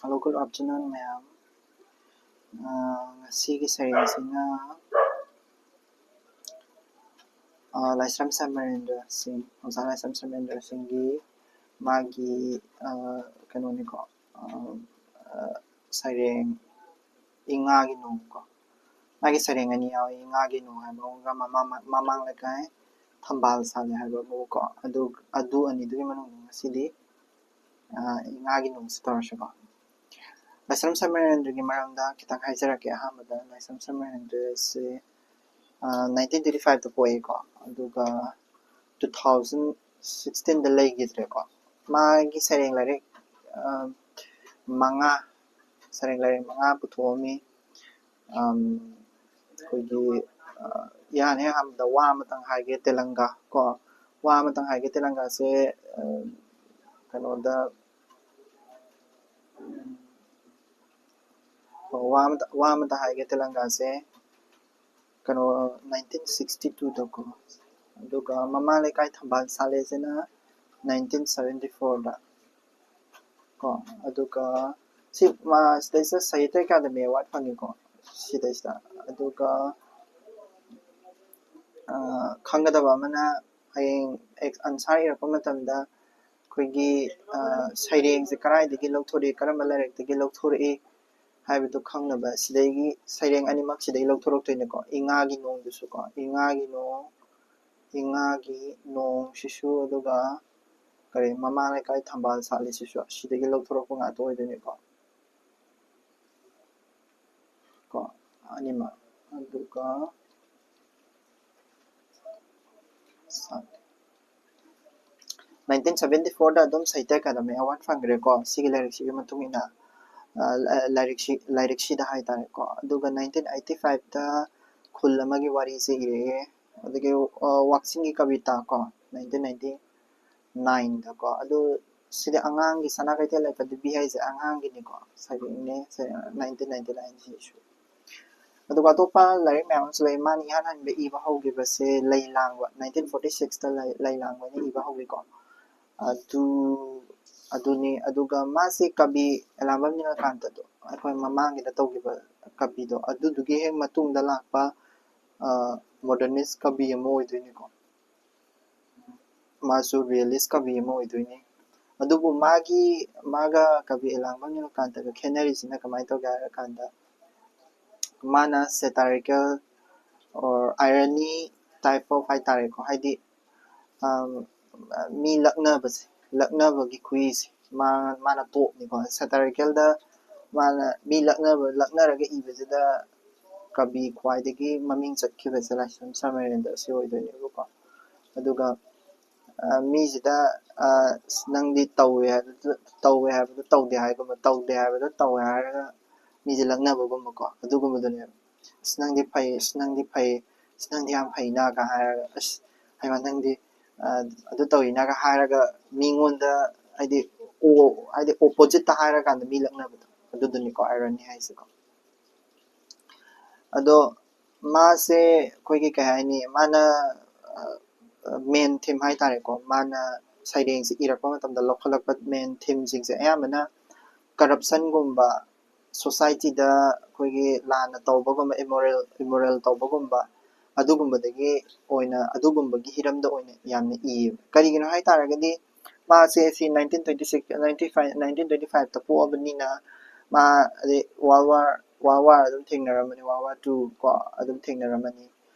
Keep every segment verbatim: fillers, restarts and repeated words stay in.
Hello, good afternoon, ꯃꯌꯥꯝ꯫ ꯑ, ꯉꯁꯤꯒꯤ ꯁꯩꯔꯦꯡꯁꯤꯅ, ꯑ, ꯂꯥꯏꯁ꯭ꯔꯝ ꯁꯃꯔꯦꯟꯗ꯭ꯔ ꯁꯤꯡ, ꯑꯣꯖꯥ ꯂꯥꯏꯁ꯭ꯔꯝ ꯁꯃꯔꯦꯟꯗ꯭ꯔ ꯁꯤꯡꯒꯤ ꯃꯥꯒꯤ, ꯑ, ꯀꯩꯅꯣꯅꯤꯀꯣ, ꯑ, ꯑ, ꯁꯩꯔꯦꯡ ꯏꯉꯥꯒꯤ ꯅꯣꯡ ꯀꯣ꯫ ꯃꯥꯒꯤ ꯁꯩꯔꯦꯡ ꯑꯅꯤ ꯌꯥꯎꯏ, ꯏꯉꯥꯒꯤ ꯅꯣꯡ ꯍꯥꯏꯕ ꯑꯃꯒ ꯃꯃꯥꯡ, ꯃꯃꯥꯡ ꯂꯩꯀꯥꯏ ꯊꯝꯕꯥꯜ ꯁꯥꯠꯂꯦ ꯍꯥꯏꯕ ꯑꯃꯒꯀꯣ꯫ ꯑꯗꯨ, ꯑꯗꯨ ꯑꯅꯤꯗꯨꯒꯤ ꯃꯅꯨꯡꯗ ꯉꯁꯤꯗꯤ, ꯑ, ꯏꯉꯥꯒꯤ ꯅꯣꯡꯁꯤ ꯇꯧꯔꯁꯤꯀꯣ꯫ ꯂꯥꯏꯁ꯭ꯔꯝ ꯁꯃꯔꯦꯟꯗ꯭ꯔꯒꯤ ꯃꯔꯝꯗ ꯈꯤꯇꯪ ꯍꯥꯏꯖꯔꯛꯀꯦ꯫ ꯑꯍꯥꯟꯕꯗ ꯂꯥꯏꯁ꯭ꯔꯝ ꯁꯃꯔꯦꯟꯗ꯭ꯔꯁꯦ, ꯑ, nineteen twenty five ꯇ ꯄꯣꯛꯑꯦꯀꯣ꯫ ꯑꯗꯨꯒ two thousand sixteen ꯗ ꯂꯩꯈꯤꯗ꯭ꯔꯦꯀꯣ꯫ ꯃꯥꯒꯤ ꯁꯩꯔꯦꯡ ꯂꯥꯏꯔꯤꯛ, ꯑ, ꯃꯉꯥ, ꯁꯩꯔꯦꯡ ꯂꯥꯏꯔꯤꯛ ꯃꯉꯥ ꯄꯨꯊꯣꯛꯑꯝꯃꯤ꯫ ꯑꯝ, ꯑꯩꯈꯣꯏꯒꯤ, ꯑ, ꯏꯍꯥꯟ ꯍꯦꯛ ꯑꯍꯥꯟꯕꯗ ꯋꯥ ꯑꯃꯇꯪ ꯍꯥꯏꯒꯦ ꯇꯦꯂꯪꯒꯥ ꯀꯣ꯫ ꯋꯥ ꯑꯃꯇꯪ ꯍꯥꯏꯒꯦ ꯇꯦꯂꯪꯒꯥꯁꯦ, ꯑ, ꯀꯩꯅꯣꯗ, ꯎꯝ, ꯋꯥ ꯑꯃꯇ, ꯋꯥ ꯑꯃꯇ ꯍꯥꯏꯒꯦ ꯇꯦꯂꯪꯒꯥꯁꯦ ꯀꯩꯅꯣ, nineteen sixty two ꯗꯀꯣ꯫ ꯑꯗꯨꯒ ꯃꯃꯥ ꯂꯩꯀꯥꯏ ꯊꯝꯕꯥꯜ ꯁꯥꯠꯂꯦꯁꯤꯅ nineteen seventy four ꯗ ꯀꯣ꯫ ꯑꯗꯨꯒ ꯁꯤ ꯃꯥ ꯁꯤꯗꯩꯁꯤꯗ ꯁꯥꯍꯤꯇ꯭ꯌ ꯑꯦꯀꯥꯗꯃꯤ ꯑꯦꯋꯥꯔꯗ ꯐꯪꯉꯤꯀꯣ ꯁꯤꯗꯩꯁꯤꯗ꯫ ꯑꯗꯨꯒ, ꯑ, ꯈꯪꯒꯗꯕ ꯑꯃꯅ, ꯍꯌꯦꯡ ꯑꯟꯁꯥꯔ ꯏꯔꯛꯄ ꯃꯇꯝꯗ ꯑꯩꯈꯣꯏꯒꯤ, ꯑ, ꯁꯩꯔꯦꯡꯁꯦ ꯀꯗꯥꯏꯗꯒꯤ ꯂꯧꯊꯣꯔꯛꯏ, ꯀꯔꯝꯕ ꯂꯥꯏꯔꯤꯛꯇꯒꯤ ꯂꯧꯊꯣꯔꯛꯏ ꯍꯥꯏꯕꯗꯨ ꯈꯪꯅꯕ ꯁꯤꯗꯒꯤ ꯁꯩꯔꯦꯡ ꯑꯅꯤꯃꯛ ꯁꯤꯗꯒꯤ ꯂꯧꯊꯣꯔꯛꯇꯣꯏꯅꯤꯀꯣ꯫ ꯏꯉꯥꯒꯤ ꯅꯣꯡꯗꯨꯁꯨꯀꯣ, ꯏꯉꯥꯒꯤ ꯅꯣꯡ, ꯏꯉꯥꯒꯤ ꯅꯣꯡꯁꯤꯁꯨ, ꯑꯗꯨꯒ ꯀꯔꯤ, ꯃꯃꯥ ꯂꯩꯀꯥꯏ ꯊꯝꯕꯥꯜ ꯁꯥꯠꯂꯤꯁꯤꯁꯨ ꯁꯤꯗꯒꯤ ꯂꯧꯊꯣꯔꯛꯄ ꯉꯥꯛꯇ ꯑꯣꯏꯗꯣꯏꯅꯤꯀꯣ꯫ ꯀꯣ, ꯑꯅꯤꯃꯛ꯫ ꯑꯗꯨꯒ nineteen seventy four ꯗ ꯑꯗꯨꯝ ꯁꯥꯍꯤꯇ꯭ꯌ ꯑꯦꯀꯥꯗꯃꯤ ꯑꯦꯋꯥꯔꯗ ꯐꯪꯈ꯭ꯔꯦꯀꯣ, ꯁꯤꯒꯤ ꯂꯥꯏꯔꯤꯛꯁꯤꯒꯤ ꯃꯇꯨꯡ ꯏꯟꯅ, ꯑ, ꯂꯥꯏꯔꯤꯛꯁꯤ, ꯂꯥꯏꯔꯤꯛꯁꯤꯗ ꯍꯥꯏꯇꯥꯔꯦꯀꯣ꯫ ꯑꯗꯨꯒ nineteen eighty five ꯗ ꯈꯨꯜ ꯑꯃꯒꯤ ꯋꯥꯔꯤꯁꯦ ꯏꯔꯛꯑꯦ꯫ ꯑꯗꯒꯤ, ꯑ, ꯋꯥꯛꯆꯤꯡꯒꯤ ꯀꯕꯤꯇꯥ ꯀꯣ, nineteen ninety nine ꯗꯀꯣ꯫ ꯑꯗꯨ ꯁꯤꯗꯤ ꯑꯉꯥꯡꯒꯤ, ꯁꯅꯥ ꯀꯩꯊꯦꯜ ꯂꯩꯄꯗꯨꯕꯤ ꯍꯥꯏꯁꯦ ꯑꯉꯥꯡꯒꯤꯅꯤꯀꯣ, ꯁꯩꯔꯦꯡꯅꯦ, nineteen ninety nine ꯁꯤꯁꯨ꯫ ꯑꯗꯨꯒ ꯑꯇꯣꯞꯄ ꯂꯥꯏꯔꯤꯛ ꯃꯌꯥꯝ ꯑꯃꯁꯨ ꯂꯩ꯫ ꯃꯥꯅ ꯏꯍꯥꯟ ꯍꯥꯟꯕ ꯏꯕ ꯍꯧꯈꯤꯕꯁꯦ ꯂꯩ ꯂꯥꯡꯕ, nineteen forty six ꯇ ꯂꯩ, ꯂꯩ ꯂꯥꯡꯕ ꯑꯣꯏꯅ ꯏꯕ ꯍꯧꯈꯤꯀꯣ꯫ ꯑꯗꯨ ꯑꯗꯨꯅꯤ꯫ ꯑꯗꯨꯒ ꯃꯥꯁꯦ ꯀꯕꯤ ꯑꯦꯂꯥꯡꯕꯝ ꯅꯤꯂꯀꯥꯟꯇꯗꯣ, ꯑꯩꯈꯣꯏ ꯃꯃꯥꯡꯒꯤꯗ ꯇꯧꯈꯤꯕ ꯀꯕꯤꯗꯣ, ꯑꯗꯨꯗꯨꯒꯤ ꯍꯦꯛ ꯃꯇꯨꯡꯗ ꯂꯥꯛꯄ ꯃꯣꯗꯔꯅꯤꯁ ꯀꯕꯤ ꯑꯃ ꯑꯣꯏꯗꯣꯏꯅꯤꯀꯣ꯫ ꯃꯥꯁꯨ ꯔꯤꯌꯦꯂꯤꯁ ꯀꯕꯤ ꯑꯃ ꯑꯣꯏꯗꯣꯏꯅꯤ꯫ ꯑꯗꯨꯕꯨ ꯃꯥꯒꯤ, ꯃꯥꯒ ꯀꯕꯤ ꯑꯦꯂꯥꯡꯕꯝ ꯅꯤꯂꯀꯥꯟꯇꯒ ꯈꯦꯠꯅꯔꯤꯁꯤꯅ ꯀꯃꯥꯏꯅ ꯇꯧꯒꯦ ꯍꯥꯏꯔꯀꯥꯟꯗ, ꯃꯥꯅ satirical or irony type of ꯍꯥꯏꯇꯥꯔꯦꯀꯣ, ꯍꯥꯏꯗꯤ, ꯑꯝ, ꯃꯤ ꯂꯛꯅꯕꯁꯦ, ꯂꯛꯅꯕꯒꯤ ꯈꯨꯍꯤꯁꯦ ꯃꯥ, ꯃꯥꯅ ꯇꯣꯞꯅꯤꯀꯣ꯫ Satiricalꯗ ꯃꯥꯅ ꯃꯤ ꯂꯛꯅꯕ, ꯂꯛꯅꯔꯒ ꯏꯕꯁꯤꯗ ꯀꯕꯤ ꯈ꯭ꯋꯥꯏꯗꯒꯤ ꯃꯃꯤꯡ ꯆꯠꯈꯤꯕꯁꯦ ꯂꯥꯏꯁ꯭ꯔꯝ ꯁꯃꯔꯦꯟꯗ꯭ꯔ ꯑꯁꯤ ꯑꯣꯏꯗꯣꯏꯅꯦꯕꯀꯣ꯫ ꯑꯗꯨꯒ, ꯑ, ꯃꯤꯁꯤꯗ, ꯑ, "ꯑꯁ, ꯅꯪꯗꯤ ꯇꯧꯋꯦ ꯍꯥꯏꯕꯗꯨ, ꯇꯧꯋꯦ ꯍꯥꯏꯕꯗꯨ ꯇꯧꯗꯦ ꯍꯥꯏꯒꯨꯝꯕ, ꯇꯧꯗꯦ ꯍꯥꯏꯕꯗꯨ ꯇꯧꯋꯦ" ꯍꯥꯏꯔꯒ ꯃꯤꯁꯦ ꯂꯛꯅꯕꯒꯨꯝꯕꯀꯣ, ꯑꯗꯨꯒꯨꯝꯕꯗꯨꯅꯦꯕ꯫ "ꯑꯁ, ꯅꯪꯗꯤ ꯐꯩ, ꯑꯁ, ꯅꯪꯗꯤ ꯐꯩ, ꯑꯁ, ꯅꯪꯗꯤ ꯌꯥꯝ ꯐꯩꯅꯒ" ꯍꯥꯏꯔꯒ, "ꯑꯁ, ꯍꯩꯃꯥ, ꯅꯪꯗꯤ, ꯑ, ꯑꯗꯨ ꯇꯧꯋꯤꯅꯒ" ꯍꯥꯏꯔꯒ ꯃꯤꯉꯣꯟꯗ, ꯍꯥꯏꯗꯤ, ꯑꯣ-, ꯍꯥꯏꯗꯤ, oppositeꯇ ꯍꯥꯏꯔꯀꯥꯟꯗ ꯃꯤ ꯂꯛꯅꯕꯗꯣ, ꯑꯗꯨꯗꯨꯅꯤꯀꯣ irony ꯍꯥꯏꯁꯦꯀꯣ꯫ ꯑꯗꯣ ꯃꯥꯁꯦ ꯑꯩꯈꯣꯏꯒꯤ ꯀꯩ ꯍꯥꯏꯅꯤ, ꯃꯥꯅ, ꯑ, main theme ꯍꯥꯏꯇꯥꯔꯦꯀꯣ, ꯃꯥꯅ ꯁꯩꯔꯦꯡꯁꯦ ꯏꯔꯛꯄ ꯃꯇꯝꯗ ꯂꯧꯈꯠꯂꯛꯄ main themeꯁꯤꯡꯁꯦ ꯑꯌꯥꯝꯕꯅ corruptionꯒꯨꯝꯕ, societyꯗ ꯑꯩꯈꯣꯏꯒꯤ ꯂꯥꯟꯅ ꯇꯧꯕꯒꯨꯝꯕ, immoral, immoral ꯇꯧꯕꯒꯨꯝꯕ, ꯑꯗꯨꯒꯨꯝꯕꯗꯒꯤ ꯑꯣꯏꯅ, ꯑꯗꯨꯒꯨꯝꯕꯒꯤ ꯍꯤꯔꯝꯗ ꯑꯣꯏꯅ ꯌꯥꯝꯅ ꯏꯌꯦꯕ꯫ ꯀꯔꯤꯒꯤꯅꯣ ꯍꯥꯏ ꯇꯥꯔꯒꯗꯤ, ꯃꯥꯁꯦ ꯁꯤ nineteen twenty six, nineteen twenty five, nineteen twenty fiveꯇ ꯄꯣꯛꯑꯕꯅꯤꯅ, ꯃꯥ ꯑꯗꯩ World War, World War ꯑꯗꯨꯝ ꯊꯦꯡꯅꯔꯝꯃꯅꯤ, World War Two ꯀꯣ, ꯑꯗꯨꯝ ꯊꯦꯡꯅꯔꯝꯃꯅꯤ꯫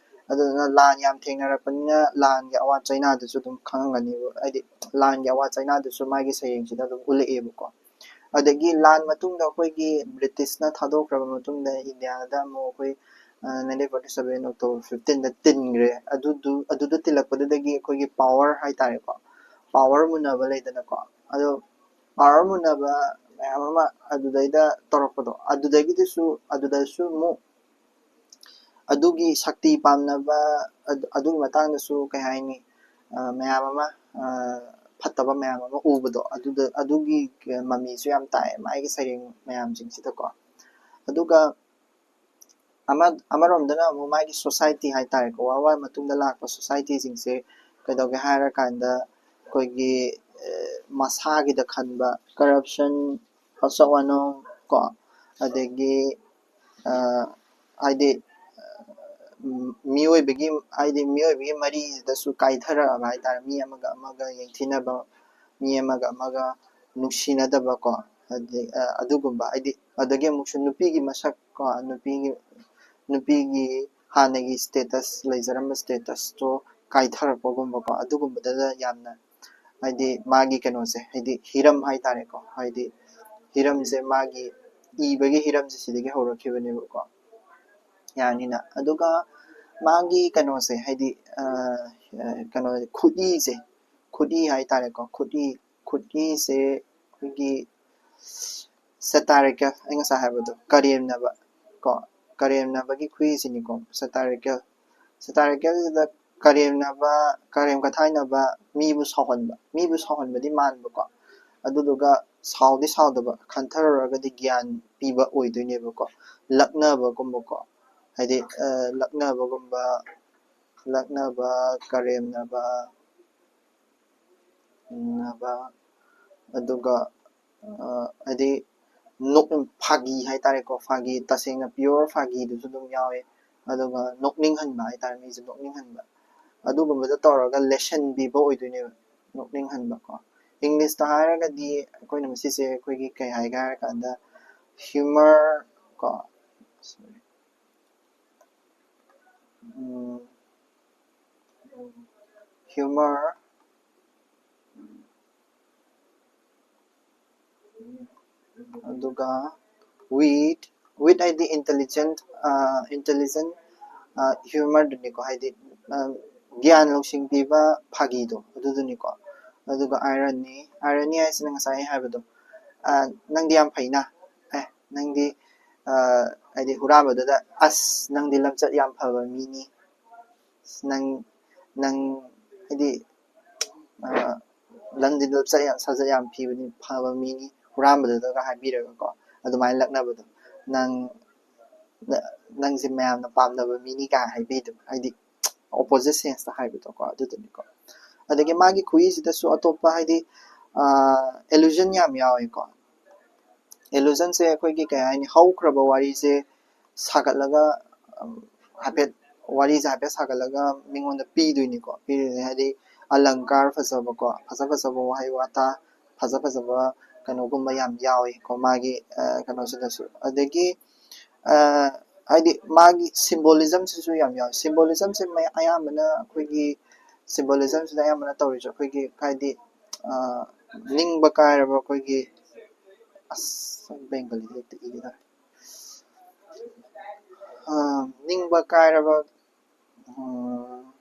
ꯑꯗꯨꯗꯨꯅ ꯂꯥꯟ ꯌꯥꯝ ꯊꯦꯡꯅꯔꯛꯄꯅꯤꯅ, ꯂꯥꯟꯒꯤ ꯑꯋꯥ ꯆꯩꯅꯥꯗꯨꯁꯨ ꯑꯗꯨꯝ ꯈꯪꯉꯝꯒꯅꯦꯕ, ꯍꯥꯏꯗꯤ ꯂꯥꯟꯒꯤ ꯑꯋꯥ ꯆꯩꯅꯥꯗꯨꯁꯨ ꯃꯥꯒꯤ ꯁꯩꯔꯦꯡꯁꯤꯗ ꯑꯗꯨꯝ ꯎꯠꯂꯛꯑꯦꯕꯀꯣ꯫ ꯑꯗꯒꯤ ꯂꯥꯟ ꯃꯇꯨꯡꯗ ꯑꯩꯈꯣꯏꯒꯤ ꯕ꯭ꯔꯤꯇꯤꯁꯅ ꯊꯥꯗꯣꯛꯈ꯭ꯔꯕ ꯃꯇꯨꯡꯗ ꯏꯟꯗꯤꯌꯥꯗ ꯑꯃꯨꯛ ꯑꯩꯈꯣꯏ, ꯑ, nineteen forty seven October fifteenꯗ ꯇꯤꯟꯈ꯭ꯔꯦ꯫ ꯑꯗꯨꯗꯨ, ꯑꯗꯨꯗ ꯇꯤꯜꯂꯛꯄꯗꯨꯗꯒꯤ ꯑꯩꯈꯣꯏꯒꯤ power ꯍꯥꯏꯇꯥꯔꯦꯀꯣ, power ꯃꯨꯟꯅꯕ ꯂꯩꯗꯅꯀꯣ, ꯑꯗꯣ power ꯃꯨꯟꯅꯕ ꯃꯌꯥꯝ ꯑꯃ ꯑꯗꯨꯗꯩꯗ ꯇꯧꯔꯛꯄꯗꯣ, ꯑꯗꯨꯗꯒꯤꯗꯨꯁꯨ, ꯑꯗꯨꯗꯁꯨ ꯑꯃꯨꯛ ꯑꯗꯨꯒꯤ ꯁꯛꯇꯤ ꯄꯥꯝꯅꯕ, ꯑꯗꯨ, ꯑꯗꯨꯒꯤ ꯃꯇꯥꯡꯗꯁꯨ ꯀꯩ ꯍꯥꯏꯅꯤ, ꯑ, ꯃꯌꯥꯝ ꯑꯃ, ꯑ, ꯐꯠꯇꯕ ꯃꯌꯥꯝ ꯑꯃ ꯎꯕꯗꯣ, ꯑꯗꯨꯗ, ꯑꯗꯨꯒꯤ ꯃꯃꯤꯁꯨ ꯌꯥꯝ ꯇꯥꯏ ꯃꯥꯒꯤ ꯁꯩꯔꯦꯡ ꯃꯌꯥꯝꯁꯤꯡꯁꯤꯗꯀꯣ꯫ ꯑꯗꯨꯒ ꯑꯃ-, ꯑꯃꯔꯣꯝꯗꯅ ꯑꯃꯨꯛ ꯃꯥꯒꯤ society ꯍꯥꯏꯇꯥꯔꯦꯀꯣ, World War ꯃꯇꯨꯡꯗ ꯂꯥꯛꯄ societyꯁꯤꯡꯁꯦ ꯀꯩꯗꯧꯒꯦ ꯍꯥꯏꯔꯀꯥꯟꯗ, ꯑꯩꯈꯣꯏꯒꯤ ꯃꯁꯥꯒꯤꯗ ꯈꯟꯕ, corruption, ꯍꯥꯎꯁ ꯑꯣꯐ ꯋꯥꯅꯣꯝ ꯀꯣ, ꯑꯗꯒꯤ ꯍꯥꯏꯗꯤ ꯃꯤꯑꯣꯏꯕꯒꯤ ꯍꯥꯏꯗꯤ ꯃꯤꯑꯣꯏꯕꯒꯤ ꯃꯔꯤꯁꯤꯗꯁꯨ ꯀꯥꯏꯊꯔꯛꯑꯕ ꯍꯥꯏꯇꯥꯔꯦ꯫ ꯃꯤ ꯑꯃꯒ ꯑꯃꯒ ꯌꯦꯡꯊꯤꯅꯕ, ꯃꯤ ꯑꯃꯒ ꯑꯃꯒ ꯅꯨꯡꯁꯤꯅꯗꯕꯀꯣ, ꯑꯗꯩ ꯑꯗꯨꯒꯨꯝꯕ ꯍꯥꯏꯗꯤ, ꯑꯗꯒꯤ ꯑꯃꯨꯛꯁꯨ ꯅꯨꯄꯤꯒꯤ ꯃꯁꯛ ꯀꯣ, ꯅꯨꯄꯤꯒꯤ ꯅꯨꯄꯤꯒꯤ ꯍꯥꯟꯅꯒꯤ status, ꯂꯩꯖꯔꯝꯕ statusꯇꯣ ꯀꯥꯏꯊꯔꯛꯄꯒꯨꯝꯕꯀꯣ, ꯑꯗꯨꯒꯨꯝꯕꯗ ꯌꯥꯝꯅ ꯍꯥꯏꯗꯤ ꯃꯥꯒꯤ ꯀꯩꯅꯣꯁꯦ, ꯍꯥꯏꯗꯤ ꯍꯤꯔꯝ ꯍꯥꯏꯇꯥꯔꯦꯀꯣ, ꯍꯥꯏꯗꯤ ꯍꯤꯔꯝꯁꯦ, ꯃꯥꯒꯤ ꯏꯕꯒꯤ ꯍꯤꯔꯝꯁꯦ ꯁꯤꯗꯒꯤ ꯍꯧꯔꯛꯈꯤꯕꯅꯦꯕꯀꯣ꯫ ꯌꯥꯅꯤꯅ ꯑꯗꯨꯒ ꯃꯥꯒꯤ ꯀꯩꯅꯣꯁꯦ, ꯍꯥꯏꯗꯤ ꯀꯩꯅꯣ, ꯈꯨꯠꯏꯁꯦ, ꯈꯨꯠꯏ ꯍꯥꯏꯇꯥꯔꯦꯀꯣ, ꯈꯨꯠꯏ ꯈꯨꯠꯏꯁꯦ ꯑꯩꯈꯣꯏꯒꯤ satirical, ꯑꯩ ꯉꯁꯥꯏ ꯍꯥꯏꯕꯗꯣ, ꯀꯔꯦꯝꯅꯕ ꯀꯣ, ꯀꯔꯦꯝꯅꯕꯒꯤ ꯈꯨꯠꯏꯁꯤꯅꯤꯀꯣ꯫ Satirical, satiricalꯁꯤꯗ ꯀꯔꯦꯝꯅꯕ, ꯀꯔꯦꯝ ꯀꯊꯥꯏꯅꯕ, ꯃꯤꯕꯨ ꯁꯥꯎꯍꯟꯕ꯫ ꯃꯤꯕꯨ ꯁꯥꯎꯍꯟꯕꯗꯤ ꯃꯥꯟꯕꯀꯣ, ꯑꯗꯨꯗꯨꯒ ꯁꯥꯎꯗꯤ ꯁꯥꯎꯗꯕ, ꯈꯟꯊꯔꯨꯔꯒꯗꯤ ꯒ꯭ꯌꯥꯟ ꯄꯤꯕ ꯑꯣꯏꯗꯣꯏꯅꯦꯕꯀꯣ꯫ ꯂꯛꯅꯕꯒꯨꯝꯕꯀꯣ, ꯍꯥꯏꯗꯤ ꯂꯛꯅꯕꯒꯨꯝꯕ, ꯂꯛꯅꯕ, ꯀꯔꯦꯝꯅꯕ, ꯅꯕ, ꯑꯗꯨꯒ ꯍꯥꯏꯗꯤ ꯅꯣꯛ-, ꯐꯥꯒꯤ ꯍꯥꯏꯇꯥꯔꯦꯀꯣ, ꯐꯥꯒꯤ, ꯇꯁꯦꯡꯅ pure ꯐꯥꯒꯤꯗꯨꯁꯨ ꯑꯗꯨꯝ ꯌꯥꯎꯋꯦ꯫ ꯑꯗꯨꯒ ꯅꯣꯛꯅꯤꯡꯍꯟꯕ ꯍꯥꯏꯇꯥꯔꯦ, ꯃꯤꯁꯦ ꯅꯣꯛꯅꯤꯡꯍꯟꯕ, ꯑꯗꯨꯒꯨꯝꯕꯗ ꯇꯧꯔꯒ lesson ꯄꯤꯕ ꯑꯣꯏꯗꯣꯏꯅꯦꯕ, ꯅꯣꯛꯅꯤꯡꯍꯟꯕꯀꯣ꯫ Englishꯇ ꯍꯥꯏꯔꯒꯗꯤ ꯑꯩꯈꯣꯏꯅ ꯃꯁꯤꯁꯦ ꯑꯩꯈꯣꯏꯒꯤ ꯀꯩ ꯍꯥꯏꯒꯦ ꯍꯥꯏꯔ ꯀꯥꯟꯗ humor ꯀꯣ, humor, ꯑꯗꯨꯒ wit, wit ꯍꯥꯏꯗꯤ intelligent, intelligent humorꯗꯨꯅꯤꯀꯣ, ꯍꯥꯏꯗꯤ ꯒ꯭ꯌꯥꯟ ꯂꯧꯁꯤꯡ ꯄꯤꯕ ꯐꯥꯒꯤꯗꯣ ꯑꯗꯨꯗꯨꯅꯤꯀꯣ꯫ ꯑꯗꯨꯒ irony, irony ꯍꯥꯏꯁꯤꯅ ꯉꯁꯥꯏ ꯑꯩ ꯍꯥꯏꯕꯗꯣ, ꯅꯪꯗꯤ ꯌꯥꯝ ꯐꯩꯅ, ꯑꯦ ꯅꯪꯗꯤ ꯍꯥꯏꯗꯤ ꯍꯨꯔꯥꯟꯕꯗꯨꯗ, "ꯑꯁ ꯅꯪꯗꯤ ꯂꯝꯆꯠ ꯌꯥꯝ ꯐꯕ ꯃꯤꯅꯤ, ꯅꯪ, ꯅꯪ ꯍꯥꯏꯗꯤ ꯅꯪꯗꯤ ꯂꯝꯆꯠ ꯌꯥꯝ, ꯁꯥꯖꯠ ꯌꯥꯝ ꯐꯤꯕꯅꯤ, ꯐꯕ ꯃꯤꯅꯤ, ꯍꯨꯔꯥꯟꯕꯗꯨꯗꯒ ꯍꯥꯏꯕꯤꯔꯒꯀꯣ, ꯑꯗꯨꯃꯥꯏꯅ ꯂꯛꯅꯕꯗꯣ, "ꯅꯪ, ꯅꯪꯁꯦ ꯃꯌꯥꯝꯅ ꯄꯥꯝꯅꯕ ꯃꯤꯅꯤ" ꯀꯥꯏꯅ ꯍꯥꯏꯕꯤꯗꯣ, ꯍꯥꯏꯗꯤ opposite senseꯇ ꯍꯥꯏꯕꯗꯣꯀꯣ, ꯑꯗꯨꯗꯨꯅꯤꯀꯣ꯫ ꯑꯗꯒꯤ ꯃꯥꯒꯤ ꯈꯨꯏꯁꯤꯗꯁꯨ ꯑꯇꯣꯞꯄ, ꯍꯥꯏꯗꯤ, ꯑꯦꯂꯨꯖꯟ ꯌꯥꯝ ꯌꯥꯎꯋꯦꯀꯣ꯫ ꯑꯦꯂꯨꯖꯟꯁꯦ ꯑꯩꯈꯣꯏꯒꯤ ꯀꯩ ꯍꯥꯏꯅꯤ, ꯍꯧꯈ꯭ꯔꯕ ꯋꯥꯔꯤꯁꯦ ꯁꯥꯒꯠꯂꯒ, ꯎꯝ, ꯍꯥꯏꯐꯦꯠ, ꯋꯥꯔꯤꯁꯦ ꯍꯥꯏꯐꯦꯠ ꯁꯥꯒꯠꯂꯒ ꯃꯤꯉꯣꯟꯗ ꯄꯤꯗꯣꯏꯅꯤꯀꯣ꯫ ꯄꯤꯗꯣꯏꯅꯤ ꯍꯥꯏꯗꯤ ꯑꯂꯪꯀꯥꯔ ꯐꯖꯕꯀꯣ, ꯐꯖ ꯐꯖꯕ ꯋꯥꯍꯩ ꯋꯥꯇꯥ, ꯐꯖ ꯐꯖꯕ ꯀꯩꯅꯣꯒꯨꯝꯕ ꯌꯥꯝ ꯌꯥꯎꯋꯦꯀꯣ ꯃꯥꯒꯤ, ꯑ, ꯀꯩꯅꯣꯁꯤꯗꯁꯨ꯫ ꯑꯗꯒꯤ, ꯑ, ꯍꯥꯏꯗꯤ ꯃꯥꯒꯤ ꯁꯤꯝꯕꯣꯂꯤꯖꯝꯁꯤꯁꯨ ꯌꯥꯝ ꯌꯥꯎꯋꯦ꯫ ꯁꯤꯝꯕꯣꯂꯤꯖꯝꯁꯦ ꯃꯌꯥ-, ꯑꯌꯥꯝꯕꯅ ꯑꯩꯈꯣꯏꯒꯤ ꯁꯤꯝꯕꯣꯂꯤꯖꯝꯁꯤꯗ ꯑꯌꯥꯝꯕꯅ ꯇꯧꯔꯤꯁꯦ ꯑꯩꯈꯣꯏꯒꯤ, ꯍꯥꯏꯗꯤ, ꯑ, ꯅꯤꯡꯕ ꯀꯥꯏꯔꯕ ꯑꯩꯈꯣꯏꯒꯤ, ꯑꯁ, ꯕꯦꯡꯒꯂꯤꯗ ꯍꯦꯛꯇ ꯏꯒꯦ ꯇꯧꯔꯦ꯫ ꯑ, ꯅꯤꯡꯕ ꯀꯥꯏꯔꯕ, ꯎꯝ,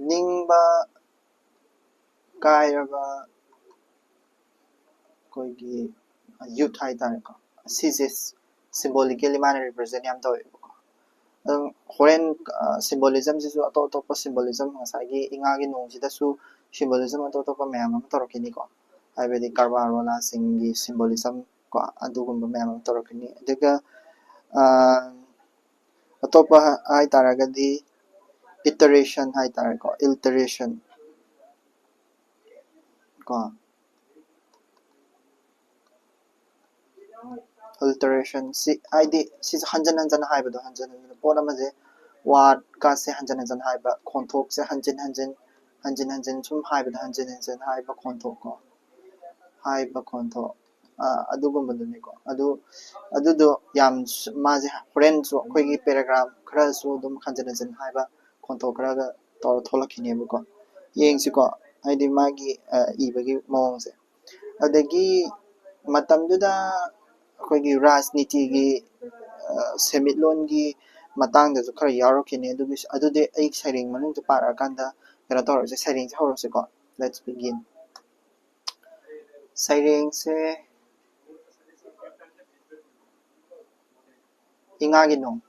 ꯅꯤꯡꯕ ꯀꯥꯏꯔꯕ ꯑꯩꯈꯣꯏꯒꯤ ꯌꯨꯠ ꯍꯥꯏꯇꯥꯔꯦꯀꯣ, ꯁꯤꯁꯦ ꯁꯤꯝꯕꯣꯂꯤꯀꯦꯜꯂꯤ ꯃꯥꯅ ꯔꯤꯄ꯭ꯔꯖꯦꯟ ꯌꯥꯝ ꯇꯧꯋꯦꯕꯀꯣ꯫ ꯑꯗꯨꯝ ꯍꯣꯔꯦꯟ, ꯑ, ꯁꯤꯝꯕꯣꯂꯤꯖꯝꯁꯤꯁꯨ ꯑꯇꯣꯞ ꯑꯇꯣꯞꯄ ꯁꯤꯝꯕꯣꯂꯤꯖꯝ, ꯉꯁꯥꯏꯒꯤ ꯏꯉꯥꯒꯤ ꯅꯣꯡꯁꯤꯗꯁꯨ ꯁꯤꯝꯕꯣꯂꯤꯖꯝ ꯑꯇꯣꯞ ꯑꯇꯣꯞꯄ ꯃꯌꯥꯝ ꯑꯃ ꯇꯧꯔꯛꯈꯤꯅꯤꯀꯣ, ꯍꯥꯏꯕꯗꯤ ꯀꯔꯕꯥꯔ ꯋꯥꯂꯥꯁꯤꯡꯒꯤ ꯁꯤꯝꯕꯣꯂꯤꯖꯝ ꯀꯣ, ꯑꯗꯨꯒꯨꯝꯕ ꯃꯌꯥꯝ ꯑꯃ ꯇꯧꯔꯛꯀꯅꯤ꯫ ꯑꯗꯨꯒ, ꯑ, ꯑꯇꯣꯞꯄ ꯍꯥꯏ ꯇꯥꯔꯒꯗꯤ ꯏꯇꯔꯦꯁꯟ ꯍꯥꯏ ꯇꯥꯔꯦꯀꯣ, ꯏꯜꯇꯔꯦꯁꯟ ꯀꯣ, ꯑꯜꯇꯔꯦꯁꯟ ꯁꯤ ꯍꯥꯏꯗꯤ ꯁꯤꯁꯦ ꯍꯟꯖꯟ ꯍꯟꯖꯟ ꯍꯥꯏꯕꯗꯣ, ꯍꯟꯖꯟ ꯍꯟꯖꯟ ꯄꯣꯠ ꯑꯃꯁꯦ, ꯋꯥꯔꯗꯀꯥꯁꯦ ꯍꯟꯖꯟ ꯍꯟꯖꯟ ꯍꯥꯏꯕ, ꯈꯣꯟꯊꯣꯛꯁꯦ ꯍꯟꯖꯤꯟ ꯍꯟꯖꯤꯟ, ꯍꯟꯖꯤꯟ ꯍꯟꯖꯤꯟ ꯁꯨꯝ ꯍꯥꯏꯕꯗ ꯍꯟꯖꯤꯟ ꯍꯟꯖꯤꯟ ꯍꯥꯏꯕ ꯈꯣꯟꯊꯣꯛ ꯀꯣ, ꯍꯥꯏꯕ ꯈꯣꯟꯊꯣꯛ, ꯑ, ꯑꯗꯨꯒꯨꯝꯕꯗꯨꯅꯤꯀꯣ꯫ ꯑꯗꯨ, ꯑꯗꯨꯗꯣ ꯌꯥꯝ ꯁ-, ꯃꯥꯁꯦ ꯍꯣꯔꯦꯟꯁꯨ ꯑꯩꯈꯣꯏꯒꯤ ꯄꯦꯔꯥꯒ꯭ꯔꯥꯐ ꯈꯔꯁꯨ ꯑꯗꯨꯝ ꯍꯟꯖꯤꯟ ꯍꯟꯖꯤꯟ ꯍꯥꯏꯕ ꯈꯣꯟꯊꯣꯛ ꯈꯔꯒ ꯇꯧꯔ ꯊꯣꯛꯂꯛꯈꯤꯅꯦꯕꯀꯣ꯫ ꯌꯦꯡꯁꯤꯀꯣ, ꯍꯥꯏꯗꯤ ꯃꯥꯒꯤ, ꯑ, ꯏꯕꯒꯤ ꯃꯑꯣꯡꯁꯦ꯫ ꯑꯗꯒꯤ ꯃꯇꯝꯗꯨꯗ ꯑꯩꯈꯣꯏꯒꯤ ꯔꯥꯖꯅꯤꯇꯤꯒꯤ, ꯑ, ꯁꯦꯟꯃꯤꯠꯂꯣꯟꯒꯤ ꯃꯇꯥꯡꯗꯁꯨ ꯈꯔ ꯌꯥꯎꯔꯛꯈꯤꯅꯤ꯫ ꯑꯗꯨꯒꯤ, ꯑꯗꯨꯗꯤ ꯑꯩ ꯁꯩꯔꯦꯡ ꯃꯅꯨꯡꯗ ꯄꯥꯔꯛꯑꯀꯥꯟꯗ ꯀꯩꯅꯣ ꯇꯧꯔꯁꯦ, ꯁꯩꯔꯦꯡꯁꯦ ꯍꯧꯔꯁꯤꯀꯣ꯫ Let's begin. ꯁꯩꯔꯦꯡꯁꯦ ꯏꯉꯥꯒꯤ ꯅꯣꯡ꯫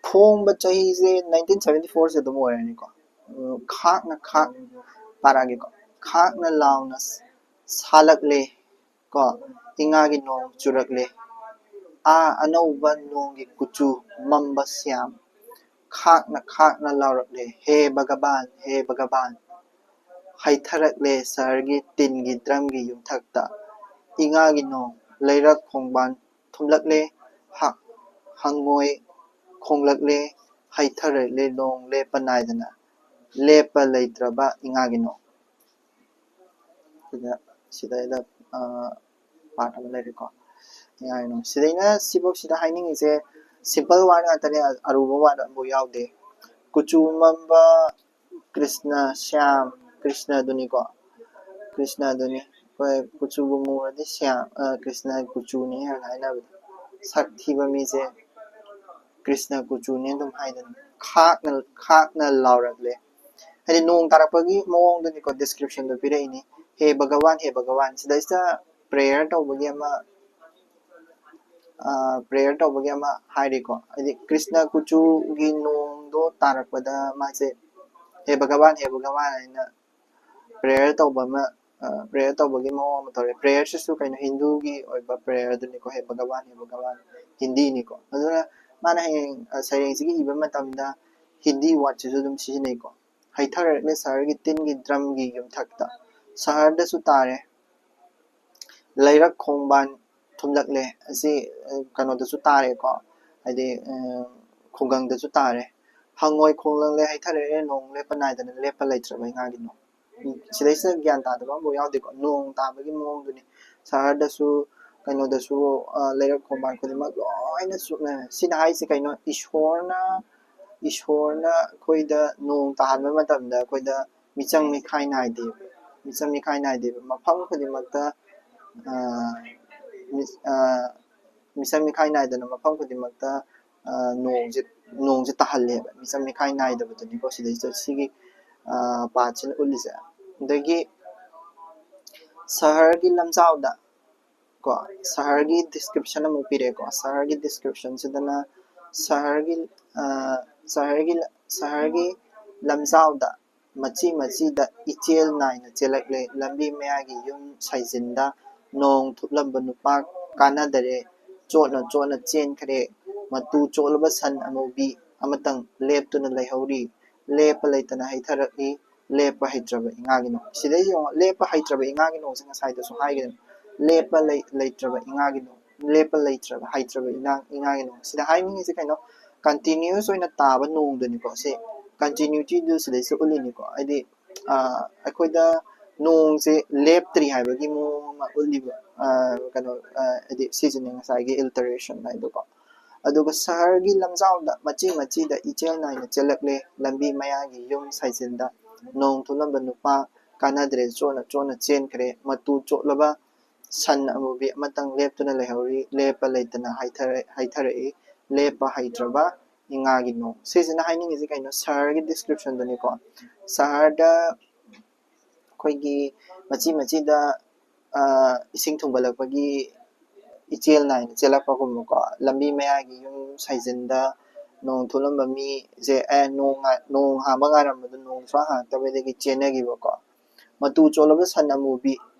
ꯐꯣꯡꯕ ꯆꯍꯤꯁꯦ nineteen seventy four ꯁꯦ ꯑꯗꯨꯝ ꯑꯣꯏꯔꯅꯤꯀꯣ꯫ ꯎꯝ, ꯈꯥꯛꯅ ꯈꯥꯛ ꯄꯥꯔꯛꯑꯒꯦꯀꯣ꯫ ꯈꯥꯛꯅ ꯂꯥꯎꯅ ꯁꯥꯠꯂꯛꯂꯦ ꯀꯣ, ꯏꯉꯥꯒꯤ ꯅꯣꯡ ꯆꯨꯔꯛꯂꯦ꯫ ꯑꯥ ꯑꯅꯧꯕ ꯅꯣꯡꯒꯤ ꯀꯨꯆꯨ ꯃꯝꯕ ꯁ꯭ꯌꯥꯝ ꯈꯥꯛꯅ ꯈꯥꯛꯅ ꯂꯥꯎꯔꯛꯂꯦ, "ꯍꯦ ꯚꯒꯕꯥꯟ, ꯍꯦ ꯚꯒꯕꯥꯟ!" ꯍꯩꯊꯔꯛꯂꯦ ꯁꯍꯔꯒꯤ ꯇꯤꯟꯒꯤ ꯗ꯭ꯔꯝꯒꯤ ꯌꯨꯝꯊꯛꯇ꯫ ꯏꯉꯥꯒꯤ ꯅꯣꯡ, ꯂꯩꯔꯛ ꯈꯣꯡꯕꯥꯟ ꯊꯨꯝꯂꯛꯂꯦ, ꯍ-, ꯍꯪꯉꯣꯏ ꯈꯣꯡꯂꯛꯂꯦ, ꯍꯩꯊꯔꯛꯂꯦ ꯅꯣꯡ ꯂꯦꯞꯄ ꯅꯥꯏꯗꯅ, ꯂꯦꯞꯄ ꯂꯩꯇ꯭ꯔꯕ ꯏꯉꯥꯒꯤ ꯅꯣꯡ꯫ ꯁꯤꯗ, ꯁꯤꯗꯩꯗ, ꯑ, part ꯑꯃ ꯂꯩꯔꯦꯀꯣ꯫ ꯏꯉꯥꯒꯤ ꯅꯣꯡ꯫ ꯁꯤꯗꯩꯅ ꯁꯤꯐꯧ ꯁꯤꯗ ꯍꯥꯏꯅꯤꯡꯉꯤꯁꯦ simple word ꯉꯥꯛꯇꯅꯦ, ꯑꯔꯨꯕ word ꯑꯃꯐꯥꯎ ꯌꯥꯎꯗꯦ꯫ ꯀꯨꯆꯨ ꯃꯝꯕ ꯀ꯭ꯔꯤꯁꯅ ꯁ꯭ꯌꯥꯝ, ꯀ꯭ꯔꯤꯁꯅꯗꯨꯅꯤꯀꯣ꯫ ꯀ꯭ꯔꯤꯁꯅꯗꯨꯅꯤ꯫ ꯑꯩꯈꯣꯏ ꯀꯨꯆꯨꯕꯨ ꯃꯨꯔꯗꯤ ꯁ꯭ꯌꯥꯝ, ꯑ, ꯀ꯭ꯔꯤꯁꯅ ꯀꯨꯆꯨꯅꯤ ꯍꯥꯏꯅ ꯍꯥꯏꯅꯕꯗꯣ꯫ ꯁꯛ ꯊꯤꯕ ꯃꯤꯁꯦ ꯀ꯭ꯔꯤꯁꯅ ꯀꯨꯆꯨꯅꯤ ꯑꯗꯨꯝ ꯍꯥꯏꯗꯅ꯫ ꯈꯥꯛꯅ, ꯈꯥꯛꯅ ꯂꯥꯎꯔꯛꯂꯦ꯫ ꯍꯥꯏꯗꯤ ꯅꯣꯡ ꯇꯥꯔꯛꯄꯒꯤ ꯃꯑꯣꯡꯗꯨꯅꯤꯀꯣ, descriptionꯗꯣ ꯄꯤꯔꯛꯏꯅꯤ꯫ "ꯍꯦ ꯚꯒꯋꯥꯟ, ꯍꯦ ꯚꯒꯋꯥꯟ"꯫ ꯁꯤꯗꯩꯁꯤꯗ prayer ꯇꯧꯕꯒꯤ ꯑꯃ, ꯑ, prayer ꯇꯧꯕꯒꯤ ꯑꯃ ꯍꯥꯏꯔꯤꯀꯣ꯫ ꯍꯥꯏꯗꯤ ꯀ꯭ꯔꯤꯁꯅ ꯀꯨꯆꯨꯒꯤ ꯅꯣꯡꯗꯣ ꯇꯥꯔꯛꯄꯗ ꯃꯥꯁꯦ "ꯍꯦ ꯚꯒꯋꯥꯟ, ꯍꯦ ꯚꯒꯋꯥꯟ" ꯍꯥꯏꯅ prayer ꯇꯧꯕ ꯑꯃ, ꯑ, prayer ꯇꯧꯕꯒꯤ ꯃꯑꯣꯡ ꯑꯃ ꯇꯧꯔꯦ꯫ Prayerꯁꯤꯁꯨ ꯀꯩꯅꯣ, ꯍꯤꯟꯗꯨꯒꯤ ꯑꯣꯏꯕ prayer ꯑꯗꯨꯅꯤꯀꯣ, "ꯍꯦ ꯚꯒꯋꯥꯟ, ꯍꯦ ꯚꯒꯋꯥꯟ", ꯍꯤꯟꯗꯤꯅꯤꯀꯣ꯫ ꯑꯗꯨꯅ ꯃꯥꯅ ꯍꯌꯦꯡ, ꯑ, ꯁꯩꯔꯦꯡꯁꯤꯒꯤ ꯏꯕ ꯃꯇꯝꯗ ꯍꯤꯟꯗꯤ wordꯁꯤꯁꯨ ꯑꯗꯨꯝ ꯁꯤꯖꯤꯟꯅꯩꯀꯣ꯫ "ꯍꯩꯊꯔꯛꯂꯦ ꯁꯍꯔꯒꯤ ꯇꯤꯟꯒꯤ ꯗ꯭ꯔꯝꯒꯤ ꯌꯨꯝꯊꯛꯇ"꯫ ꯁꯍꯔꯗꯁꯨ ꯇꯥꯔꯦ꯫ "ꯂꯩꯔꯛ ꯈꯣꯡꯕꯥꯟ ꯊꯨꯝꯂꯛꯂꯦ"꯫ ꯑꯁꯤ, ꯑ, ꯀꯩꯅꯣꯗꯁꯨ ꯇꯥꯔꯦꯀꯣ꯫ ꯍꯥꯏꯗꯤ, ꯑ, ꯈꯨꯡꯒꯪꯗꯁꯨ ꯇꯥꯔꯦ꯫ "ꯍꯪꯉꯣꯏ ꯈꯣꯡꯂꯛꯂꯦ, ꯍꯩꯊꯔꯛꯂꯦ ꯅꯣꯡ ꯂꯦꯞꯄ ꯅꯥꯏꯗꯅ, ꯂꯦꯞꯄ ꯂꯩꯇ꯭ꯔꯕ ꯏꯉꯥꯒꯤ ꯅꯣꯡ"꯫ ꯎꯝ, ꯁꯤꯗꯩꯁꯤꯗ ꯒ꯭ꯌꯥꯟ ꯇꯥꯗꯕ ꯑꯃꯐꯥꯎ ꯌꯥꯎꯗꯦꯀꯣ꯫ ꯅꯣꯡ ꯇꯥꯕꯒꯤ ꯃꯑꯣꯡꯗꯨꯅꯤ꯫ ꯁꯍꯔꯗꯁꯨ, ꯀꯩꯅꯣꯗꯁꯨ, ꯑ, ꯂꯩꯔꯛ ꯈꯣꯡꯕꯥꯟ ꯈꯨꯗꯤꯡꯃꯛ ꯂꯣꯏꯅ ꯆꯨꯞꯅꯔꯦ꯫ ꯁꯤꯅ ꯍꯥꯏꯁꯦ ꯀꯩꯅꯣ? ꯏꯁꯣꯔꯅ, ꯏꯁꯣꯔꯅ ꯑꯩꯈꯣꯏꯗ ꯅꯣꯡ ꯇꯥꯍꯟꯕ ꯃꯇꯝꯗ ꯑꯩꯈꯣꯏꯗ ꯃꯤꯆꯪ ꯃꯤꯈꯥꯏ ꯅꯥꯏꯗꯦꯕ꯫ ꯃꯤꯆꯪ ꯃꯤꯈꯥꯏ ꯅꯥꯏꯗꯦꯕ꯫ ꯃꯐꯝ ꯈꯨꯗꯤꯡꯃꯛꯇ, ꯑ, ꯃꯤ-, ꯑ, ꯃꯤꯆꯪ ꯃꯤꯈꯥꯏ ꯅꯥꯏꯗꯅ ꯃꯐꯝ ꯈꯨꯗꯤꯡꯃꯛꯇ, ꯑ, ꯅꯣꯡꯁꯦ, ꯅꯣꯡꯁꯦ ꯇꯥꯍꯜꯂꯦꯕ꯫ ꯃꯤꯆꯪ ꯃꯤꯈꯥꯏ ꯅꯥꯏꯗꯕꯗꯨꯅꯤꯀꯣ ꯁꯤꯗꯩꯁꯤꯗ ꯁꯤꯒꯤ, ꯑ, partꯁꯤꯅ ꯎꯠꯂꯤꯁꯦ꯫ ꯑꯗꯒꯤ ꯁꯍꯔꯒꯤ ꯂꯝꯖꯥꯎꯗ ꯀꯣ, ꯁꯍꯔꯒꯤ description ꯑꯃꯨꯛ ꯄꯤꯔꯛꯑꯦꯀꯣ꯫ ꯁꯍꯔꯒꯤ descriptionꯁꯤꯗꯅ ꯁꯍꯔꯒꯤ, ꯑ, ꯁꯍꯔꯒꯤ, ꯁꯍꯔꯒꯤ ꯂꯝꯖꯥꯎꯗ ꯃꯆꯤ ꯃꯆꯤꯗ ꯏꯆꯦꯜ ꯅꯥꯏꯅ ꯆꯦꯜꯂꯛꯂꯦ꯫ ꯂꯝꯕꯤ ꯃꯌꯥꯒꯤ ꯌꯨꯝ ꯁꯥꯏꯖꯤꯟꯗ ꯅꯣꯡ ꯊꯨꯞꯂꯝꯕ ꯅꯨꯄꯥ ꯀꯥꯟꯅꯗꯔꯦ꯫ ꯆꯣꯠꯅ ꯆꯣꯠꯅ ꯆꯦꯟꯈ꯭ꯔꯦ꯫ ꯃꯇꯨ ꯆꯣꯠꯂꯕ ꯁꯟ ꯑꯃꯨꯕꯤ ꯑꯃꯇꯪ ꯂꯦꯞꯇꯨꯅ ꯂꯩꯍꯧꯔꯤ꯫ ꯂꯦꯞꯄ ꯂꯩꯇꯅ ꯍꯩꯊꯔꯛꯏ꯫ ꯂꯦꯞꯄ ꯍꯩꯇ꯭ꯔꯕ ꯏꯉꯥꯒꯤ ꯅꯣꯡ꯫ ꯁꯤꯗꯩ ꯌꯦꯡꯉꯣ, ꯂꯦꯞꯄ ꯍꯩꯇ꯭ꯔꯕ ꯏꯉꯥꯒꯤ ꯅꯣꯡꯁꯦ ꯉꯁꯥꯏꯗꯁꯨ ꯍꯥꯏꯈꯤꯕꯅꯤ꯫ ꯂꯦꯞꯄ ꯂꯩ-, ꯂꯩꯇ꯭ꯔꯕ ꯏꯉꯥꯒꯤ ꯅꯣꯡ, ꯂꯦꯞꯄ ꯂꯩꯇ꯭ꯔꯕ, ꯍꯩꯇ꯭ꯔꯕ ꯏꯉꯥ-, ꯏꯉꯥꯒꯤ ꯅꯣꯡ꯫ ꯁꯤꯗ ꯍꯥꯏꯅꯤꯡꯉꯤꯁꯦ ꯀꯩꯅꯣ? Continuous ꯑꯣꯏꯅ ꯇꯥꯕ ꯅꯣꯡꯗꯨꯅꯤꯀꯣ꯫ ꯁꯤ continuityꯗꯨ ꯁꯤꯗꯩꯁꯤꯗ ꯎꯠꯂꯤꯅꯤꯀꯣ꯫ ꯍꯥꯏꯗꯤ, ꯑ, ꯑꯩꯈꯣꯏꯗ ꯅꯣꯡꯁꯦ ꯂꯦꯞꯇ꯭ꯔꯤ ꯍꯥꯏꯕꯒꯤ ꯃꯑꯣꯡ ꯑꯃ ꯎꯠꯂꯤꯕ, ꯑ, ꯀꯩꯅꯣ, ꯑ, ꯍꯥꯏꯗꯤ ꯁꯤꯁꯤꯅꯦ ꯉꯁꯥꯏꯒꯤ alliteration ꯍꯥꯏꯗꯣꯀꯣ꯫ ꯑꯗꯨꯒ ꯁꯍꯔꯒꯤ ꯂꯝꯖꯥꯎꯗ ꯃꯆꯤ ꯃꯆꯤꯗ ꯏꯆꯦꯜ ꯅꯥꯏꯅ ꯆꯦꯜꯂꯛꯂꯦ꯫ ꯂꯝꯕꯤ ꯃꯌꯥꯒꯤ ꯌꯨꯝ ꯁꯥꯏꯖꯤꯟꯗ ꯅꯣꯡ ꯊꯣꯛꯂꯝꯕ ꯅꯨꯄꯥ ꯀꯥꯟꯅꯗ꯭ꯔꯦ, ꯆꯣꯠꯅ ꯆꯣꯠꯅ ꯆꯦꯟꯈ꯭ꯔꯦ꯫ ꯃꯇꯨ ꯆꯣꯠꯂꯕ ꯁꯟ ꯑꯃꯨꯕꯤ ꯑꯃꯇꯪ ꯂꯦꯞꯇꯨꯅ ꯂꯩꯍꯧꯔꯤ꯫ ꯂꯦꯞꯄ ꯂꯩꯇꯅ ꯍꯥꯏꯊꯔ-, ꯍꯩꯊꯔꯛꯏ꯫ ꯂꯦꯞꯄ ꯍꯩꯇ꯭ꯔꯕ ꯏꯉꯥꯒꯤ ꯅꯣꯡ꯫ ꯁꯤꯁꯤꯅ ꯍꯥꯏꯅꯤꯡꯉꯤꯁꯤ ꯀꯩꯅꯣ? ꯁꯍꯔꯒꯤ descriptionꯗꯨꯅꯤꯀꯣ꯫ ꯁꯍꯔꯗ ꯑꯩꯈꯣꯏꯒꯤ ꯃꯆꯤ ꯃꯆꯤꯗ, ꯑ, ꯏꯁꯤꯡ ꯊꯨꯝꯒꯠꯂꯛꯄꯒꯤ ꯏꯆꯦꯜ ꯅꯥꯏꯅ ꯆꯦꯜꯂꯛꯄꯒꯨꯝꯕꯀꯣ꯫ ꯂꯝꯕꯤ ꯃꯌꯥꯒꯤ ꯌꯨꯝ ꯁꯥꯏꯖꯤꯟꯗ ꯅꯣꯡ ꯊꯣꯛꯂꯝꯕ ꯃꯤꯁꯦ, ꯑꯦ, ꯅꯣꯡ ꯉꯥ-, ꯅꯣꯡ ꯍꯥꯡꯕ ꯉꯥꯏꯔꯝꯕꯗꯣ ꯅꯣꯡ ꯁꯨꯡꯍꯥꯡ ꯍꯥꯡꯉꯛꯇꯕꯗꯒꯤ ꯆꯦꯟꯅꯈꯤꯕꯀꯣ꯫ ꯃꯇꯨ ꯆꯣꯠꯂꯕ ꯁꯟ ꯑꯃꯨꯕꯤ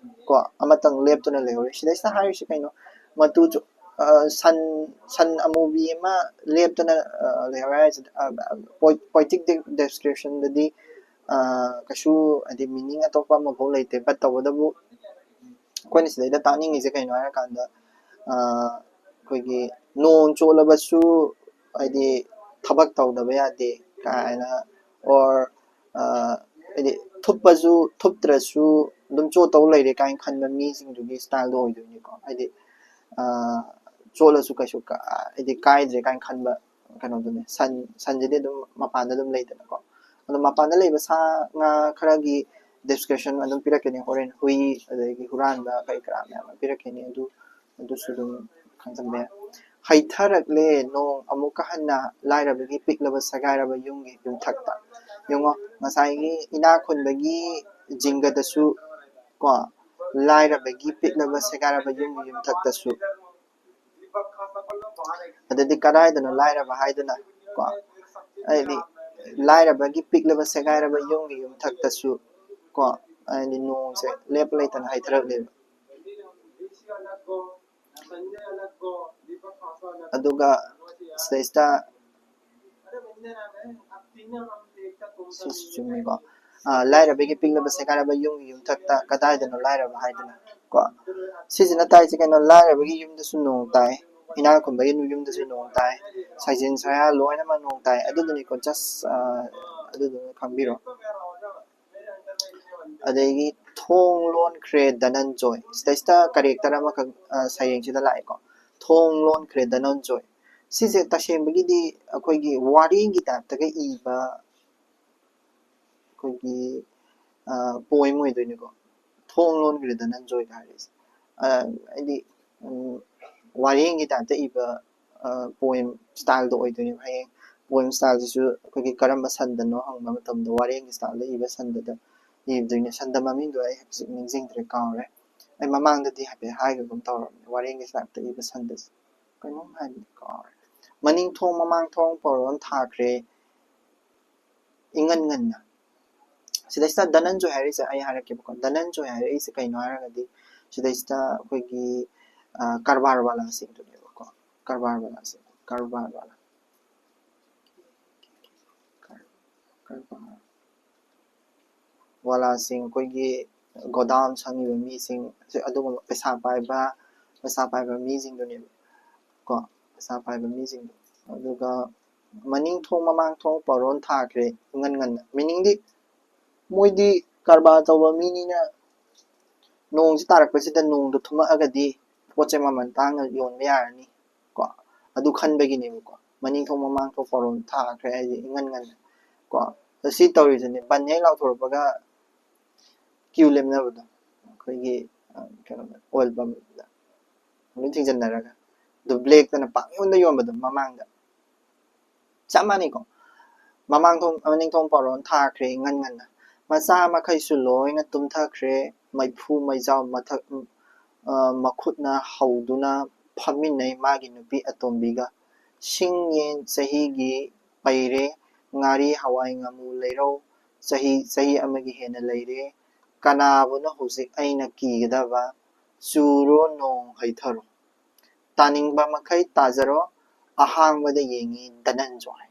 ꯀꯣ ꯑꯃꯇꯪ ꯂꯦꯞꯇꯨꯅ ꯂꯩꯍꯧꯔꯤ꯫ ꯁꯤꯗꯩꯁꯤꯗ ꯍꯥꯏꯔꯤꯁꯤ ꯀꯩꯅꯣ? ꯃꯇꯨ ꯆꯣ-, ꯑ, ꯁꯟ, ꯁꯟ ꯑꯃꯨꯕꯤ ꯑꯃ ꯂꯦꯞꯇꯅ, ꯑ, ꯂꯩꯍꯧꯔꯦ ꯍꯥꯏꯁꯤꯗ, ꯑ, poe-, poetic de-, descriptionꯗꯗꯤ, ꯑ, ꯀꯩꯁꯨ ꯍꯥꯏꯗꯤ meaning ꯑꯇꯣꯞꯄ ꯑꯃꯐꯥꯎ ꯂꯩꯇꯦ꯫ But ꯇꯧꯕꯇꯕꯨ ꯑꯩꯈꯣꯏꯅ ꯁꯤꯗꯩꯗ ꯇꯥꯛꯅꯤꯡꯉꯤꯁꯦ ꯀꯩꯅꯣ ꯍꯥꯏꯔꯀꯥꯟꯗ, ꯑ, ꯑꯩꯈꯣꯏꯒꯤ ꯅꯣꯡ ꯆꯣꯠꯂꯕꯁꯨ ꯍꯥꯏꯗꯤ ꯊꯕꯛ ꯇꯧꯗꯕ ꯌꯥꯗꯦ ꯀꯥꯏꯅ, or, ꯑ, ꯍꯥꯏꯗꯤ ꯊꯨꯞꯄꯁꯨ ꯊꯨꯞꯇ꯭ꯔꯁꯨ ꯑꯗꯨꯝ ꯆꯣꯠꯇꯧ ꯂꯩꯔꯦ ꯀꯥꯏꯅ ꯈꯟꯕ ꯃꯤꯁꯤꯡꯗꯨꯒꯤ styleꯗꯣ ꯑꯣꯏꯗꯣꯏꯅꯤꯀꯣ꯫ ꯍꯥꯏꯗꯤ, ꯑ, ꯆꯣꯠꯂꯁꯨ ꯀꯩꯁꯨ ꯀ-, ꯍꯥꯏꯗꯤ ꯀꯥꯏꯗ꯭ꯔꯦ ꯀꯥꯏꯅ ꯈꯟꯕ ꯀꯩꯅꯣꯗꯨꯅꯦ꯫ ꯁꯟ, ꯁꯟꯁꯤꯗꯤ ꯑꯗꯨꯝ ꯃꯄꯥꯟꯗ ꯑꯗꯨꯝ ꯂꯩꯗꯅꯀꯣ꯫ ꯑꯗꯣ ꯃꯄꯥꯟꯗ ꯂꯩꯕ ꯁꯥ ꯉꯥ ꯈꯔꯒꯤ description ꯑꯗꯨꯝ ꯄꯤꯔꯛꯀꯅꯤ ꯍꯣꯔꯦꯟ, ꯍꯨꯏ, ꯑꯗꯒꯤ ꯍꯨꯔꯥꯟꯕ ꯀꯔꯤ ꯀꯔꯥ ꯃꯌꯥꯝ ꯑꯃ ꯄꯤꯔꯛꯀꯅꯤ꯫ ꯑꯗꯨ, ꯑꯗꯨꯁꯨ ꯑꯗꯨꯝ ꯈꯪꯖꯟꯕ ꯌꯥꯏ꯫ ꯍꯩꯊꯔꯛꯂꯦ ꯅꯣꯡ ꯑꯃꯨꯛꯀ ꯍꯟꯅ ꯂꯥꯏꯔꯕꯒꯤ ꯄꯤꯛꯂꯕ ꯁꯦꯒꯥꯏꯔꯕ ꯌꯨꯝꯒꯤ ꯌꯨꯝꯊꯛꯇ꯫ ꯌꯦꯡꯉꯣ, ꯉꯁꯥꯏꯒꯤ ꯏꯅꯥꯛ ꯈꯨꯟꯕꯒꯤ ꯖꯤꯡꯒꯗꯁꯨ ꯀꯣ, ꯂꯥꯏꯔꯕꯒꯤ ꯄꯤꯛꯂꯕ ꯁꯦꯒꯥꯏꯔꯕ ꯌꯨꯝꯒꯤ ꯌꯨꯝꯊꯛꯇꯁꯨ꯫ ꯑꯗꯨꯗꯤ ꯀꯗꯥꯏꯗꯅꯣ ꯂꯥꯏꯔꯕ ꯍꯥꯏꯗꯨꯅ ꯀꯣ? ꯍꯥꯏꯗꯤ ꯂꯥꯏꯔꯕꯒꯤ ꯄꯤꯛꯂꯕ ꯁꯦꯒꯥꯏꯔꯕ ꯌꯨꯝꯒꯤ ꯌꯨꯝꯊꯛꯇꯁꯨ ꯀꯣ, ꯍꯥꯏꯗꯤ ꯅꯣꯡꯁꯦ ꯂꯦꯞꯄ ꯂꯩꯇꯅ ꯍꯩꯊꯔꯛꯂꯦꯕ꯫ ꯑꯗꯨꯒ ꯁꯤꯗꯩꯁꯤꯗ ꯁꯤꯁꯨ ꯆꯨꯝꯃꯤꯀꯣ꯫ ꯑ, ꯂꯥꯏꯔꯕꯒꯤ ꯄꯤꯛꯂꯕ ꯁꯦꯒꯥꯏꯔꯕ ꯌꯨꯝꯒꯤ ꯌꯨꯝꯊꯛꯇ ꯀꯗꯥꯏꯗꯅꯣ ꯂꯥꯏꯔꯕ ꯍꯥꯏꯗꯨꯅ ꯀꯣ꯫ ꯁꯤꯁꯤꯅ ꯇꯥꯛꯏꯁꯦ ꯀꯩꯅꯣ? ꯂꯥꯏꯔꯕꯒꯤ ꯌꯨꯝꯗꯁꯨ ꯅꯣꯡ ꯇꯥꯏ, ꯏꯅꯥꯛ ꯈꯨꯟꯕꯒꯤ ꯌꯨꯝꯗꯁꯨ ꯅꯣꯡ ꯇꯥꯏ, ꯁꯥꯏꯖꯤꯟ ꯁꯌꯥ ꯂꯣꯏꯅꯃꯛ ꯅꯣꯡ ꯇꯥꯏ꯫ ꯑꯗꯨꯗꯨꯅꯤꯀꯣ, just, ꯑ, ꯑꯗꯨꯗꯨꯅ ꯈꯪꯕꯤꯔꯣ꯫ ꯑꯗꯒꯤ ꯊꯣꯡ ꯂꯣꯟꯈ꯭ꯔꯦ ꯙꯅꯟꯖꯣꯏ꯫ ꯁꯤꯗꯩꯁꯤꯗ character ꯑꯃꯈꯛ, ꯑ, ꯁꯩꯔꯦꯡꯁꯤꯗ ꯂꯥꯛꯑꯦꯀꯣ꯫ ꯊꯣꯡ ꯂꯣꯟꯈ꯭ꯔꯦ ꯙꯅꯟꯖꯣꯏ꯫ ꯁꯤꯁꯦ ꯇꯁꯦꯡꯕꯒꯤꯗꯤ ꯑꯩꯈꯣꯏꯒꯤ ꯋꯥꯔꯦꯡꯒꯤ type ꯇꯒ ꯏꯕ ꯑꯩꯈꯣꯏꯒꯤ, ꯑ, poem ꯑꯣꯏꯗꯣꯏꯅꯤꯀꯣ꯫ ꯊꯣꯡ ꯂꯣꯟꯈ꯭ꯔꯦ ꯙꯅꯟꯖꯣꯏꯒ ꯍꯥꯏꯔꯤꯁꯦ꯫ ꯑ, ꯍꯥꯏꯗꯤ, ꯎꯝ, ꯋꯥꯔꯦꯡꯒꯤ type ꯇ ꯏꯕ, ꯑ, poem style ꯗꯣ ꯑꯣꯏꯗꯣꯏꯅꯦꯕ꯫ ꯍꯌꯦꯡ poem style ꯁꯤꯁꯨ ꯑꯩꯈꯣꯏꯒꯤ ꯀꯔꯝꯕ ꯁꯟꯗꯅꯣ ꯍꯪꯕ ꯃꯇꯝꯗ ꯋꯥꯔꯦꯡꯒꯤ style ꯗ ꯏꯕ ꯁꯟꯗꯗ ꯏꯕꯗꯣꯏꯅꯦ꯫ ꯁꯟꯗ ꯃꯃꯤꯡꯗꯣ ꯑꯩ ꯍꯧꯖꯤꯛ ꯅꯤꯡꯁꯤꯡꯗ꯭ꯔꯦ, ꯀꯥꯎꯔꯦ꯫ ꯑꯩ ꯃꯃꯥꯡꯗꯗꯤ ꯍꯥꯏꯐꯦꯠ ꯍꯥꯏꯈꯤꯒꯨꯝ ꯇꯧꯔꯕꯅꯦ, ꯋꯥꯔꯦꯡꯒꯤ type ꯇ ꯏꯕ ꯁꯟꯗꯁꯦ꯫ ꯀꯩꯅꯣꯝ ꯍꯥꯏꯕꯅꯤ, ꯀꯥꯎꯔꯦ꯫ ꯃꯅꯤꯡ ꯊꯣꯡ ꯃꯃꯥꯡ ꯊꯣꯡ ꯄꯥꯎꯔꯣꯟ ꯊꯥꯈ꯭ꯔꯦ ꯏꯉꯟ ꯉꯟꯅ꯫ ꯁꯤꯗꯩꯁꯤꯗ ꯙꯅꯟꯖꯣꯏ ꯍꯥꯏꯔꯤꯁꯦ ꯑꯩ ꯍꯥꯏꯔꯛꯀꯦꯕꯀꯣ꯫ ꯙꯅꯟꯖꯣꯏ ꯍꯥꯏꯔꯛꯏꯁꯦ ꯀꯩꯅꯣ ꯍꯥꯏꯔꯒꯗꯤ, ꯁꯤꯗꯩꯁꯤꯗ ꯑꯩꯈꯣꯏꯒꯤ, ꯑ, ꯀꯔꯕꯥꯔ ꯋꯥꯂꯥꯁꯤꯡꯗꯨꯅꯦꯕꯀꯣ꯫ ꯀꯔꯕꯥꯔ ꯋꯥꯂꯥꯁꯤꯡ, ꯀꯔꯕꯥꯔ ꯋꯥꯂꯥ꯫ ꯀꯔꯕꯥꯔ ꯋꯥꯂꯥꯁꯤꯡ, ꯑꯩꯈꯣꯏꯒꯤ godown ꯁꯪꯉꯤꯕ ꯃꯤꯁꯤꯡ, ꯑꯗꯨꯒꯨꯝꯕ ꯄꯩꯁꯥ ꯄꯥꯏꯕ, ꯄꯩꯁꯥ ꯄꯥꯏꯕ ꯃꯤꯁꯤꯡꯗꯨꯅꯦꯕ ꯀꯣ, ꯄꯩꯁꯥ ꯄꯥꯏꯕ ꯃꯤꯁꯤꯡꯗꯣ꯫ ꯑꯗꯨꯒ ꯃꯅꯤꯡ ꯊꯣꯡ ꯃꯃꯥꯡ ꯊꯣꯡ ꯄꯥꯎꯔꯣꯟ ꯊꯥꯈ꯭ꯔꯦ ꯉꯟ ꯉꯟꯅ꯫ Meaning ꯗꯤ ꯃꯣꯏꯗꯤ ꯀꯔꯕꯥꯔ ꯇꯧꯕ ꯃꯤꯅꯤꯅ ꯅꯣꯡꯁꯤ ꯇꯥꯔꯛꯄꯁꯤꯗ ꯅꯣꯡꯗꯣ ꯊꯨꯝꯃꯛꯑꯒꯗꯤ ꯄꯣꯠ ꯆꯩ ꯃꯃꯜ ꯇꯥꯡꯅ ꯌꯣꯟꯕ ꯌꯥꯔꯅꯤ ꯀꯣ, ꯑꯗꯨ ꯈꯟꯕꯒꯤꯅꯦꯕꯀꯣ꯫ ꯃꯅꯤꯡ ꯊꯣꯡ ꯃꯃꯥꯡ ꯊꯣꯡ ꯄꯥꯎꯔꯣꯟ ꯊꯥꯈ꯭ꯔꯦ ꯍꯥꯏꯁꯦ ꯏꯉꯟ ꯉꯟꯅ ꯀꯣ꯫ ꯑꯗꯣ ꯁꯤ ꯇꯧꯔꯤꯁꯤꯅꯦ, ꯕꯟ ꯍꯦꯛ ꯂꯥꯎꯊꯣꯔꯛꯄꯒ queue ꯂꯦꯞꯅꯕꯗꯣ, ꯑꯩꯈꯣꯏꯒꯤ, ꯑ, ꯀꯩꯅꯣꯗ, oil pump ꯇ ꯂꯣꯏ ꯊꯤꯡꯖꯤꯟꯅꯔꯒ, ꯑꯗꯨ black ꯇꯅ ꯄꯥꯛ ꯌꯣꯟꯗ ꯌꯣꯟꯕꯗꯣ ꯃꯃꯥꯡꯗ꯫ ꯆꯞ ꯃꯥꯟꯅꯩꯀꯣ꯫ ꯃꯃꯥꯡ ꯊꯣꯡ, ꯃꯅꯤꯡ ꯊꯣꯡ ꯄꯥꯎꯔꯣꯟ ꯊꯥꯈ꯭ꯔꯦ ꯏꯉꯟ ꯉꯟꯅ꯫ ꯃꯆꯥ ꯃꯈꯩꯁꯨ ꯂꯣꯏꯅ ꯇꯨꯝꯊꯈ꯭ꯔꯦ, ꯃꯩꯐꯨ ꯃꯩꯖꯥꯎ ꯃꯊꯛ, ꯑ, ꯃꯈꯨꯠꯅ ꯍꯧꯗꯨꯅ ꯐꯝꯃꯤꯟꯅꯩ ꯃꯥꯒꯤ ꯅꯨꯄꯤ ꯑꯇꯣꯝꯕꯤꯒ꯫ ꯁꯤꯡ ꯌꯦꯟ ꯆꯍꯤꯒꯤ ꯄꯩꯔꯦ, ꯉꯥꯔꯤ ꯍꯋꯥꯏ ꯉꯥꯃꯨ ꯂꯩꯔꯧ ꯆꯍꯤ, ꯆꯍꯤ ꯑꯃꯒꯤ ꯍꯦꯟꯅ ꯂꯩꯔꯦ꯫ ꯀꯅꯥꯕꯨꯅꯣ ꯍꯧꯖꯤꯛ ꯑꯩꯅ ꯀꯤꯒꯗꯕ? ꯆꯨꯔꯣ ꯅꯣꯡ ꯍꯩꯊꯔꯣ꯫ ꯇꯥꯅꯤꯡꯕ ꯃꯈꯩ ꯇꯥꯖꯔꯣ, ꯑꯍꯥꯡꯕꯗ ꯌꯦꯡꯉꯤ ꯙꯅꯟꯖꯣꯏ꯫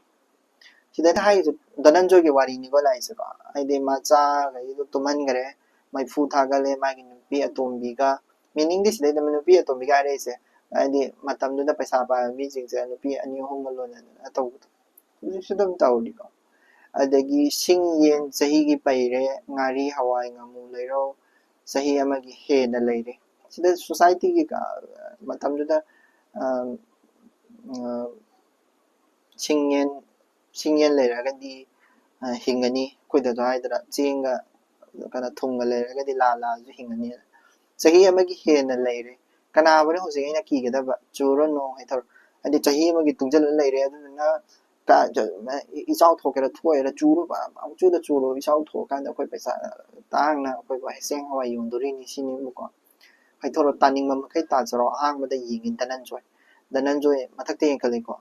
ꯁꯤꯗꯩꯗ ꯍꯥꯏꯔꯤꯁꯦ ꯙꯅꯟꯖꯣꯏꯒꯤ ꯋꯥꯔꯤꯅꯤꯀꯣ ꯂꯥꯛꯏꯁꯦꯀꯣ꯫ ꯍꯥꯏꯗꯤ ꯃꯆꯥꯈꯩꯗꯣ ꯇꯨꯝꯍꯟꯈ꯭ꯔꯦ, ꯃꯩꯐꯨ ꯊꯥꯒꯠꯂꯦ, ꯃꯥꯒꯤ ꯅꯨꯄꯤ ꯑꯇꯣꯝꯕꯤꯒ, meaning ꯗꯤ ꯁꯤꯗꯩꯗ ꯅꯨꯄꯤ ꯑꯇꯣꯝꯕꯤꯒ ꯍꯥꯏꯔꯛꯏꯁꯦ ꯍꯥꯏꯗꯤ ꯃꯇꯝꯗꯨꯗ ꯄꯩꯁꯥ ꯄꯥꯏꯕ ꯃꯤꯁꯤꯡꯁꯦ ꯅꯨꯄꯤ ꯑꯅꯤ ꯑꯍꯨꯝꯒ ꯂꯣꯟꯅꯗꯅ ꯇꯧꯕꯗꯣ ꯍꯧꯖꯤꯛꯁꯨ ꯑꯗꯨꯝ ꯇꯧꯔꯤꯀꯣ꯫ ꯑꯗꯒꯤ ꯁꯤꯡ ꯌꯦꯟ ꯆꯍꯤꯒꯤ ꯄꯩꯔꯦ, ꯉꯥꯔꯤ ꯍꯋꯥꯏ ꯉꯥꯃꯨ ꯂꯩꯔꯧ ꯆꯍꯤ ꯑꯃꯒꯤ ꯍꯦꯟꯅ ꯂꯩꯔꯦ꯫ ꯁꯤꯗ society ꯒꯤ ꯀ-, ꯃꯇꯝꯗꯨꯗ, ꯑ, ꯑ, ꯁꯤꯡ ꯌꯦꯟ, ꯁꯤꯡ ꯌꯦꯟ ꯂꯩꯔꯒꯗꯤ, ꯑ, ꯍꯤꯡꯒꯅꯤ꯫ ꯑꯩꯈꯣꯏꯗꯁꯨ ꯍꯥꯏꯗꯅ ꯆꯦꯡꯒ ꯀꯩꯅꯣ ꯊꯨꯝꯒ ꯂꯩꯔꯒꯗꯤ ꯂꯥ ꯂꯥꯁꯨ ꯍꯤꯡꯒꯅꯤ꯫ ꯆꯍꯤ ꯑꯃꯒꯤ ꯍꯦꯟꯅ ꯂꯩꯔꯦ꯫ ꯀꯅꯥꯕꯨꯅ ꯍꯧꯖꯤꯛ ꯑꯩꯅ ꯀꯤꯒꯗꯕ? ꯆꯨꯔꯣ ꯅꯣ ꯍꯥꯏꯊꯧꯔꯣ꯫ ꯍꯥꯏꯗꯤ ꯆꯍꯤ ꯑꯃꯒꯤ ꯇꯨꯡꯁꯤꯜꯂ ꯂꯩꯔꯦ, ꯑꯗꯨꯗꯨꯅ ꯀ-, ꯏꯆꯥꯎ ꯊꯣꯛꯀꯦꯔꯥ ꯊꯣꯛꯑꯦꯔꯥ ꯆꯨꯔꯣ, ꯄꯪꯆꯨꯗ ꯆꯨꯔꯣ, ꯏꯆꯥꯎ ꯊꯣꯛꯑꯀꯥꯟꯗ ꯑꯩꯈꯣꯏ ꯄꯩꯁꯥ ꯇꯥꯡꯅ ꯑꯩꯈꯣꯏ ꯆꯦꯡ ꯍꯋꯥꯏ ꯌꯣꯟꯗꯣꯔꯤꯅꯤ ꯁꯤꯅꯦꯕꯀꯣ꯫ ꯍꯥꯏꯊꯧꯔꯣ, ꯇꯥꯅꯤꯡꯕ ꯃꯈꯩ ꯇꯥꯖꯔꯣ, ꯑꯍꯥꯡꯕꯗ ꯌꯦꯡꯉꯤ ꯙꯅꯟꯖꯣꯏ꯫ ꯙꯅꯟꯖꯣꯏ ꯃꯊꯛꯇ ꯌꯦꯡꯈꯠꯂꯤꯀꯣ꯫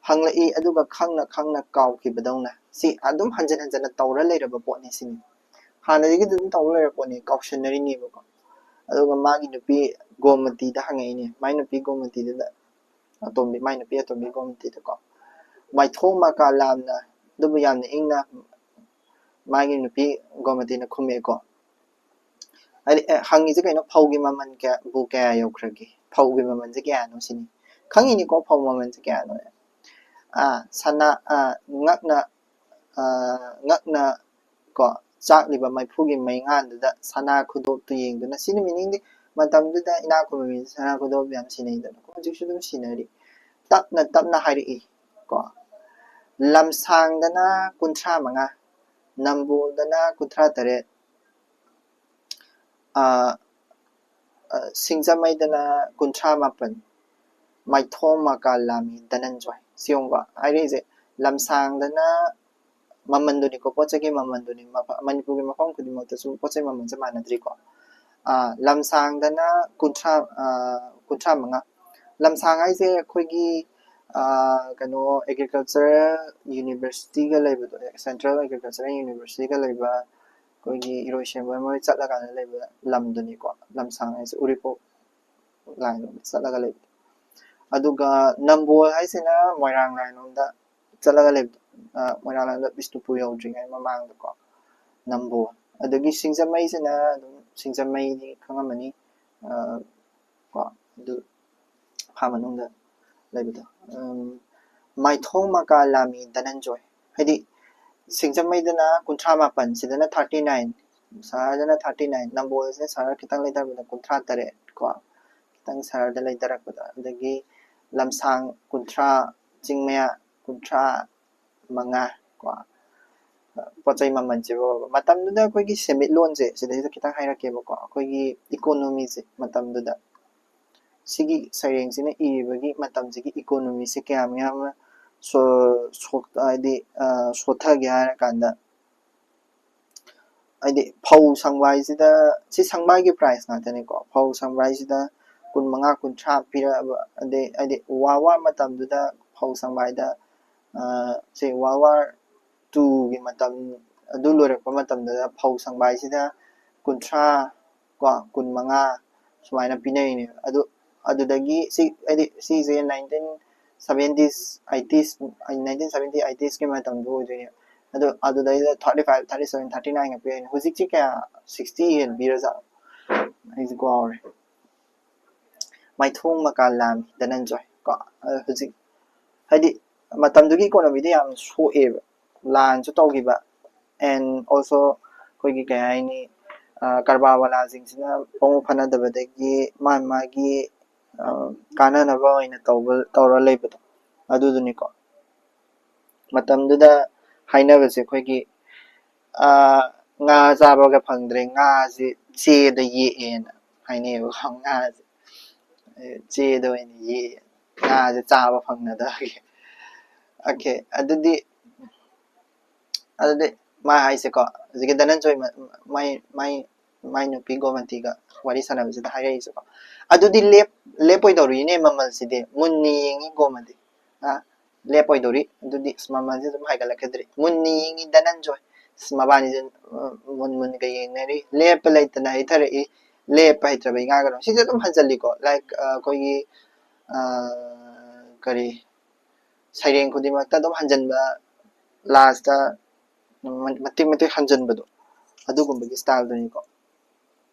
ꯍꯪꯂꯛꯏ, ꯑꯗꯨꯒ ꯈꯪꯅ ꯈꯪꯅ ꯀꯥꯎꯈꯤꯕꯗꯧꯅ꯫ ꯁꯤ ꯑꯗꯨꯝ ꯍꯟꯖꯤꯟ ꯍꯟꯖꯤꯟꯅ ꯇꯧꯔ ꯂꯩꯔꯕ ꯄꯣꯠꯅꯤ ꯁꯤꯅꯤ꯫ ꯍꯥꯟꯅꯗꯒꯤ ꯑꯗꯨꯝ ꯇꯧꯔ ꯂꯩꯔꯕ ꯄꯣꯠꯅꯤ, ꯀꯥꯎꯁꯟꯅꯔꯤꯅꯦꯕꯀꯣ꯫ ꯑꯗꯨꯒ ꯃꯥꯒꯤ ꯅꯨꯄꯤ ꯒꯣꯃꯇꯤꯗ ꯍꯪꯉꯛꯏꯅꯦ꯫ ꯃꯥꯏ ꯅꯨꯄꯤ ꯒꯣꯃꯇꯤꯗꯨꯗ, ꯑꯇꯣꯝꯕꯤ, ꯃꯥꯏ ꯅꯨꯄꯤ ꯑꯇꯣꯝꯕꯤ ꯒꯣꯃꯇꯤꯗꯀꯣ, ꯃꯥꯏꯊꯣꯡ ꯃꯀꯥ ꯂꯥꯝꯅ, ꯑꯗꯨꯕꯨ ꯌꯥꯝꯅ ꯏꯪꯅ ꯃꯥꯒꯤ ꯅꯨꯄꯤ ꯒꯣꯃꯇꯤꯅ ꯈꯨꯝꯃꯛꯑꯦꯀꯣ꯫ ꯍꯥꯏꯗꯤ, ꯑꯦ, ꯍꯪꯉꯤꯁꯦ ꯀꯩꯅꯣ? ꯐꯧꯒꯤ ꯃꯃꯜ ꯀꯌꯥ, ꯕꯨ ꯀꯌꯥ ꯌꯧꯈ꯭ꯔꯒꯦ? ꯐꯧꯒꯤ ꯃꯃꯜꯁꯦ ꯀꯌꯥꯅꯣ ꯁꯤꯅꯤ꯫ ꯈꯪꯉꯤꯅꯤꯀꯣ ꯐꯧ ꯃꯃꯜꯁꯦ ꯀꯌꯥꯅꯣ? ꯑꯥ, ꯁꯅꯥ, ꯑꯥ, ꯉꯛꯅ, ꯑꯥ, ꯉꯛꯅ ꯀꯣ, ꯆꯥꯛꯂꯤꯕ ꯃꯩꯐꯨꯒꯤ ꯃꯩꯉꯥꯟꯗꯨꯗ ꯁꯅꯥ ꯈꯨꯗꯣꯞꯇꯨ ꯌꯦꯡꯗꯨꯅ, ꯁꯤꯅ meaning ꯗꯤ ꯃꯇꯝꯗꯨꯗ ꯏꯅꯥꯛ ꯈꯨꯟꯕ ꯃꯤꯁꯦ ꯁꯅꯥ ꯈꯨꯗꯣꯞ ꯌꯥꯝ ꯁꯤꯟꯅꯩꯗꯅ, ꯍꯧꯖꯤꯛꯁꯨ ꯑꯗꯨꯝ ꯁꯤꯟꯅꯔꯤ꯫ ꯇꯞꯅ ꯇꯞꯅ ꯍꯥꯏꯔꯛꯏ ꯀꯣ, ꯂꯝꯁꯥꯡꯗꯅ ꯀꯨꯟꯊ꯭ꯔꯥ ꯃꯉꯥ, ꯅꯝꯕꯣꯜꯗꯅ ꯀꯨꯟꯊ꯭ꯔꯥ ꯇꯔꯦꯠ, ꯑ, ꯑ, ꯁꯤꯡꯖꯃꯩꯗꯅ ꯀꯨꯟꯊ꯭ꯔꯥ ꯃꯥꯄꯟ, ꯃꯥꯏꯊꯣꯡ ꯃꯀꯥ ꯂꯥꯝꯃꯤ ꯙꯅꯟꯖꯣꯏ꯫ ꯁꯤ ꯌꯦꯡꯉꯨꯀꯣ, ꯍꯥꯏꯔꯛꯏꯁꯦ ꯂꯝꯁꯥꯡꯗꯅ ꯃꯃꯟꯗꯨꯅꯤꯀꯣ, ꯄꯣꯠ ꯆꯩꯒꯤ ꯃꯃꯟꯗꯨꯅꯤ꯫ ꯃꯐ-, ꯃꯅꯤꯄꯨꯔꯒꯤ ꯃꯐꯝ ꯈꯨꯗꯤꯡꯃꯛꯇꯁꯨ ꯄꯣꯠ ꯆꯩ ꯃꯃꯜꯁꯦ ꯃꯥꯟꯅꯗ꯭ꯔꯤꯀꯣ꯫ ꯑ, ꯂꯝꯁꯥꯡꯗꯅ ꯀꯨꯟꯊ꯭ꯔꯥ, ꯑ, ꯀꯨꯟꯊ꯭ꯔꯥ ꯃꯉꯥ꯫ ꯂꯝꯁꯥꯡ ꯍꯥꯏꯁꯦ ꯑꯩꯈꯣꯏꯒꯤ, ꯑ, ꯀꯩꯅꯣ, agricultural university ꯒ ꯂꯩꯕꯗꯣ, Central Agricultural University ꯒ ꯂꯩꯕ, ꯑꯩꯈꯣꯏꯒꯤ ꯏꯔꯣꯏꯁꯦꯝꯕ ꯃꯣꯏ ꯆꯠꯂꯀꯥꯟꯗ ꯂꯩꯕ ꯂꯝꯗꯨꯅꯤꯀꯣ, ꯂꯝꯁꯥꯡ ꯍꯥꯏꯁꯦ ꯎꯔꯤꯄꯣꯛ ꯂꯥꯏꯟ ꯂꯣꯝꯗ ꯆꯠꯂꯒ ꯂꯩꯕꯗꯣ꯫ ꯑꯗꯨꯒ ꯅꯝꯕꯣꯜ ꯍꯥꯏꯁꯤꯅ ꯃꯣꯏꯔꯥꯡ ꯂꯥꯏꯟ ꯂꯣꯝꯗ ꯆꯠꯂꯒ ꯂꯩꯕꯗꯣ, ꯃꯣꯏꯔꯥꯡ ꯂꯥꯏꯟꯗ ꯕꯤꯁꯅꯨꯄꯨꯔ ꯌꯧꯗ꯭ꯔꯤꯉꯩ ꯃꯃꯥꯡꯗꯀꯣ ꯅꯝꯕꯣꯜ꯫ ꯑꯗꯒꯤ ꯁꯤꯡꯖꯃꯩꯁꯤꯅ ꯑꯗꯨꯝ, ꯁꯤꯡꯖꯃꯩꯗꯤ ꯈꯪꯉꯝꯃꯅꯤ, ꯀꯣ ꯑꯗꯨ ꯏꯝꯐꯥꯜ ꯃꯅꯨꯡꯗ ꯂꯩꯕꯗꯣ꯫ ꯃꯥꯏꯊꯣꯡ ꯃꯀꯥ ꯂꯥꯃꯤ ꯙꯅꯟꯖꯣꯏ, ꯍꯥꯏꯗꯤ ꯁꯤꯡꯖꯃꯩꯗꯅ ꯀꯨꯟꯊ꯭ꯔꯥ ꯃꯥꯄꯟ, ꯁꯤꯗꯅ ꯊꯥꯔꯇꯤ ꯅꯥꯏꯟ, ꯁꯍꯔꯗꯅ ꯊꯥꯔꯇꯤ ꯅꯥꯏꯟ, ꯅꯝꯕꯣꯜꯁꯤꯅ ꯁꯍꯔ ꯈꯤꯇꯪ ꯂꯩꯊꯕꯗ ꯀꯨꯟꯊ꯭ꯔꯥ ꯇꯔꯦꯠ ꯀꯣ, ꯈꯤꯇꯪ ꯁꯍꯔꯗ ꯂꯩꯊꯔꯛꯄꯗ꯫ ꯑꯗꯒꯤ ꯂꯝꯁꯥꯡ ꯀꯨꯟꯊ꯭ꯔꯥ, ꯆꯤꯡ ꯃꯌꯥ ꯀꯨꯟꯊ꯭ꯔꯥ ꯃꯉꯥ ꯀꯣ꯫ ꯄꯣꯠ ꯆꯩ ꯃꯃꯜꯁꯤꯕꯨ ꯃꯇꯝꯗꯨꯗ ꯑꯩꯈꯣꯏꯒꯤ ꯁꯦꯟꯃꯤꯠꯂꯣꯟꯁꯦ ꯁꯤꯗꯩꯁꯤꯗ ꯈꯤꯇꯪ ꯍꯥꯏꯔꯛꯀꯦꯕꯀꯣ, ꯑꯩꯈꯣꯏꯒꯤ ꯏꯀꯣꯅꯣꯃꯤꯁꯦ ꯃꯇꯝꯗꯨꯗ ꯁꯤꯒꯤ ꯁꯩꯔꯦꯡꯁꯤꯅ ꯏꯔꯤꯕꯒꯤ ꯃꯇꯝꯁꯤꯒꯤ ꯏꯀꯣꯅꯣꯃꯤꯁꯦ ꯀꯌꯥꯝ ꯌꯥꯝꯅ ꯁꯣ-, ꯁꯣꯛ-, ꯍꯥꯏꯗꯤ ꯁꯣꯠꯊꯒꯦ ꯍꯥꯏꯔꯀꯥꯟꯗ, ꯍꯥꯏꯗꯤ ꯐꯧ ꯁꯪꯕꯥꯏꯁꯤꯗ, ꯁꯤ ꯁꯪꯕꯥꯏꯒꯤ ꯄ꯭ꯔꯥꯏꯁ ꯉꯥꯛꯇꯅꯤꯀꯣ, ꯐꯧ ꯁꯪꯕꯥꯏꯁꯤꯗ ꯀꯨꯟ ꯃꯉꯥ ꯀꯨꯟꯊ꯭ꯔꯥ ꯄꯤꯔꯛꯑꯕ, ꯑꯗꯩ ꯍꯥꯏꯗꯤ ꯋꯥꯔ ꯋꯥꯔ ꯃꯇꯝꯗꯨꯗ ꯐꯧ ꯁꯪꯕꯥꯏꯗ, ꯁꯤ ꯋꯥꯔ ꯋꯥꯔ ꯇꯨꯒꯤ ꯃꯇꯝ, ꯑꯗꯨ ꯂꯣꯏꯔꯛꯄ ꯃꯇꯝꯗꯨꯗ ꯐꯧ ꯁꯪꯕꯥꯏꯁꯤꯗ ꯀꯨꯟꯊ꯭ꯔꯥ ꯀꯣ, ꯀꯨꯟ ꯃꯉꯥ ꯁꯨꯃꯥꯏꯅ ꯄꯤꯅꯔꯤꯅꯦꯕ꯫ ꯑꯗꯨ, ꯑꯗꯨꯗꯒꯤ ꯁꯤ, ꯍꯥꯏꯗꯤ ꯁꯤꯁꯦ nineteen seventies, eighties, nineteen seventy ꯑꯩꯠꯇꯤꯁꯀꯤ ꯃꯇꯝꯗꯣ ꯑꯣꯏꯗꯣꯏꯅꯦꯕ꯫ ꯑꯗꯣ ꯑꯗꯨꯗꯩꯗ thirty five, thirty seven, thirty ꯅꯥꯏꯟꯒ ꯄꯤꯔꯛꯏꯅꯦ꯫ ꯍꯧꯖꯤꯛꯁꯤ ꯀꯌꯥ, ꯁꯤꯛꯁꯇꯤ ꯍꯦꯟꯕꯤꯔꯖꯥꯠꯂꯣ? ꯑꯩꯁꯨ ꯀꯥꯎꯔꯦ꯫ ꯃꯥꯏꯊꯣꯡ ꯃꯀꯥ ꯂꯥꯝꯃꯤ ꯙꯅꯟꯖꯣꯏ ꯀꯣ꯫ ꯑꯗꯣ ꯍꯧꯖꯤꯛ, ꯍꯥꯏꯗꯤ ꯃꯇꯝꯗꯨꯒꯤ ꯏꯀꯣꯅꯣꯃꯤꯗ ꯌꯥꯝ ꯁꯣꯛꯑꯦꯕ, ꯂꯥꯟꯁꯨ ꯇꯧꯈꯤꯕ, and also ꯑꯩꯈꯣꯏꯒꯤ ꯀꯩ ꯍꯥꯏꯅꯤ, ꯀꯔꯕꯥꯔ ꯋꯥꯂꯥꯁꯤꯡꯁꯤꯅ ꯄꯥꯎ ꯐꯥꯅꯗꯕꯗꯒꯤ ꯃꯥ ꯃꯥꯒꯤ ꯀꯥꯟꯅꯅꯕ ꯑꯣꯏꯅ ꯇꯧꯕ, ꯇꯧꯔ ꯂꯩꯕꯗꯣ ꯑꯗꯨꯗꯨꯅꯤꯀꯣ꯫ ꯃꯇꯝꯗꯨꯗ ꯍꯥꯏꯅꯕꯁꯦ ꯑꯩꯈꯣꯏꯒꯤ ꯉꯥ ꯆꯥꯕꯒ ꯐꯪꯗ꯭ꯔꯦ, ꯉꯥꯁꯦ ꯆꯦꯗ ꯌꯦꯛꯑꯦꯅ ꯍꯥꯏꯅꯩꯌꯦꯕꯀꯣ꯫ ꯉꯥꯁꯦ ꯆꯦꯗ ꯑꯣꯏꯅ ꯌꯦꯛꯑꯦ, ꯉꯥꯁꯦ ꯆꯥꯕ ꯐꯪꯅꯗꯕꯒꯤ꯫ ꯑꯣꯀꯦ, ꯑꯗꯨꯗꯤ, ꯑꯗꯨꯗꯤ ꯃꯥ ꯍꯥꯏꯁꯦꯀꯣ, ꯍꯧꯖꯤꯛꯀꯤ ꯙꯅꯟꯖꯣꯏ ꯃ-, ꯃꯥꯏ, ꯃꯥꯏ, ꯃꯥꯏ ꯅꯨꯄꯤ ꯒꯣꯃꯇꯤꯒ ꯋꯥꯔꯤ ꯁꯥꯟꯅꯕꯁꯤꯗ ꯍꯥꯏꯔꯛꯏꯁꯦꯀꯣ꯫ ꯑꯗꯨꯗꯤ ꯂꯦꯞ-, ꯂꯦꯞꯄꯣꯏꯗꯧꯔꯤꯅꯦ ꯃꯃꯜꯁꯤꯗꯤ, ꯃꯨꯟꯅ ꯌꯦꯡꯉꯤ ꯒꯣꯃꯇꯤ꯫ ꯑ, ꯂꯦꯞꯄꯣꯏꯗꯧꯔꯤ꯫ ꯑꯗꯨꯗꯤ ꯑꯁ, ꯃꯃꯜꯁꯦ ꯑꯗꯨꯝ ꯍꯥꯏꯒꯠꯂꯛꯀꯗ꯭ꯔꯤ꯫ ꯃꯨꯟꯅ ꯌꯦꯡꯉꯤ ꯙꯅꯟꯖꯣꯏ꯫ ꯑꯁ, ꯃꯕꯥꯅꯤꯁꯦ, ꯑ, ꯃꯨꯟ ꯃꯨꯟꯒ ꯌꯦꯡꯅꯔꯤ꯫ ꯂꯦꯞꯄ ꯂꯩꯇꯅ ꯍꯩꯊꯔꯛꯏ꯫ ꯂꯦꯞꯄ ꯍꯩꯇ꯭ꯔꯕ ꯏꯉꯥꯒꯅꯨ꯫ ꯁꯤꯁꯦ ꯑꯗꯨꯝ ꯍꯟꯖꯜꯂꯤꯀꯣ꯫ Like, ꯑ, ꯑꯩꯈꯣꯏꯒꯤ ꯑ, ꯀꯔꯤ, ꯁꯩꯔꯦꯡ ꯈꯨꯗꯤꯡꯃꯛꯇ ꯑꯗꯨꯝ ꯍꯟꯖꯟꯕ, ꯂꯥꯁꯇ ꯃꯇꯤꯛ ꯃꯇꯤꯛ ꯍꯟꯖꯟꯕꯗꯣ, ꯑꯗꯨꯒꯨꯝꯕꯒꯤ ꯁ꯭ꯇꯥꯏꯜꯗꯨꯅꯤꯀꯣ꯫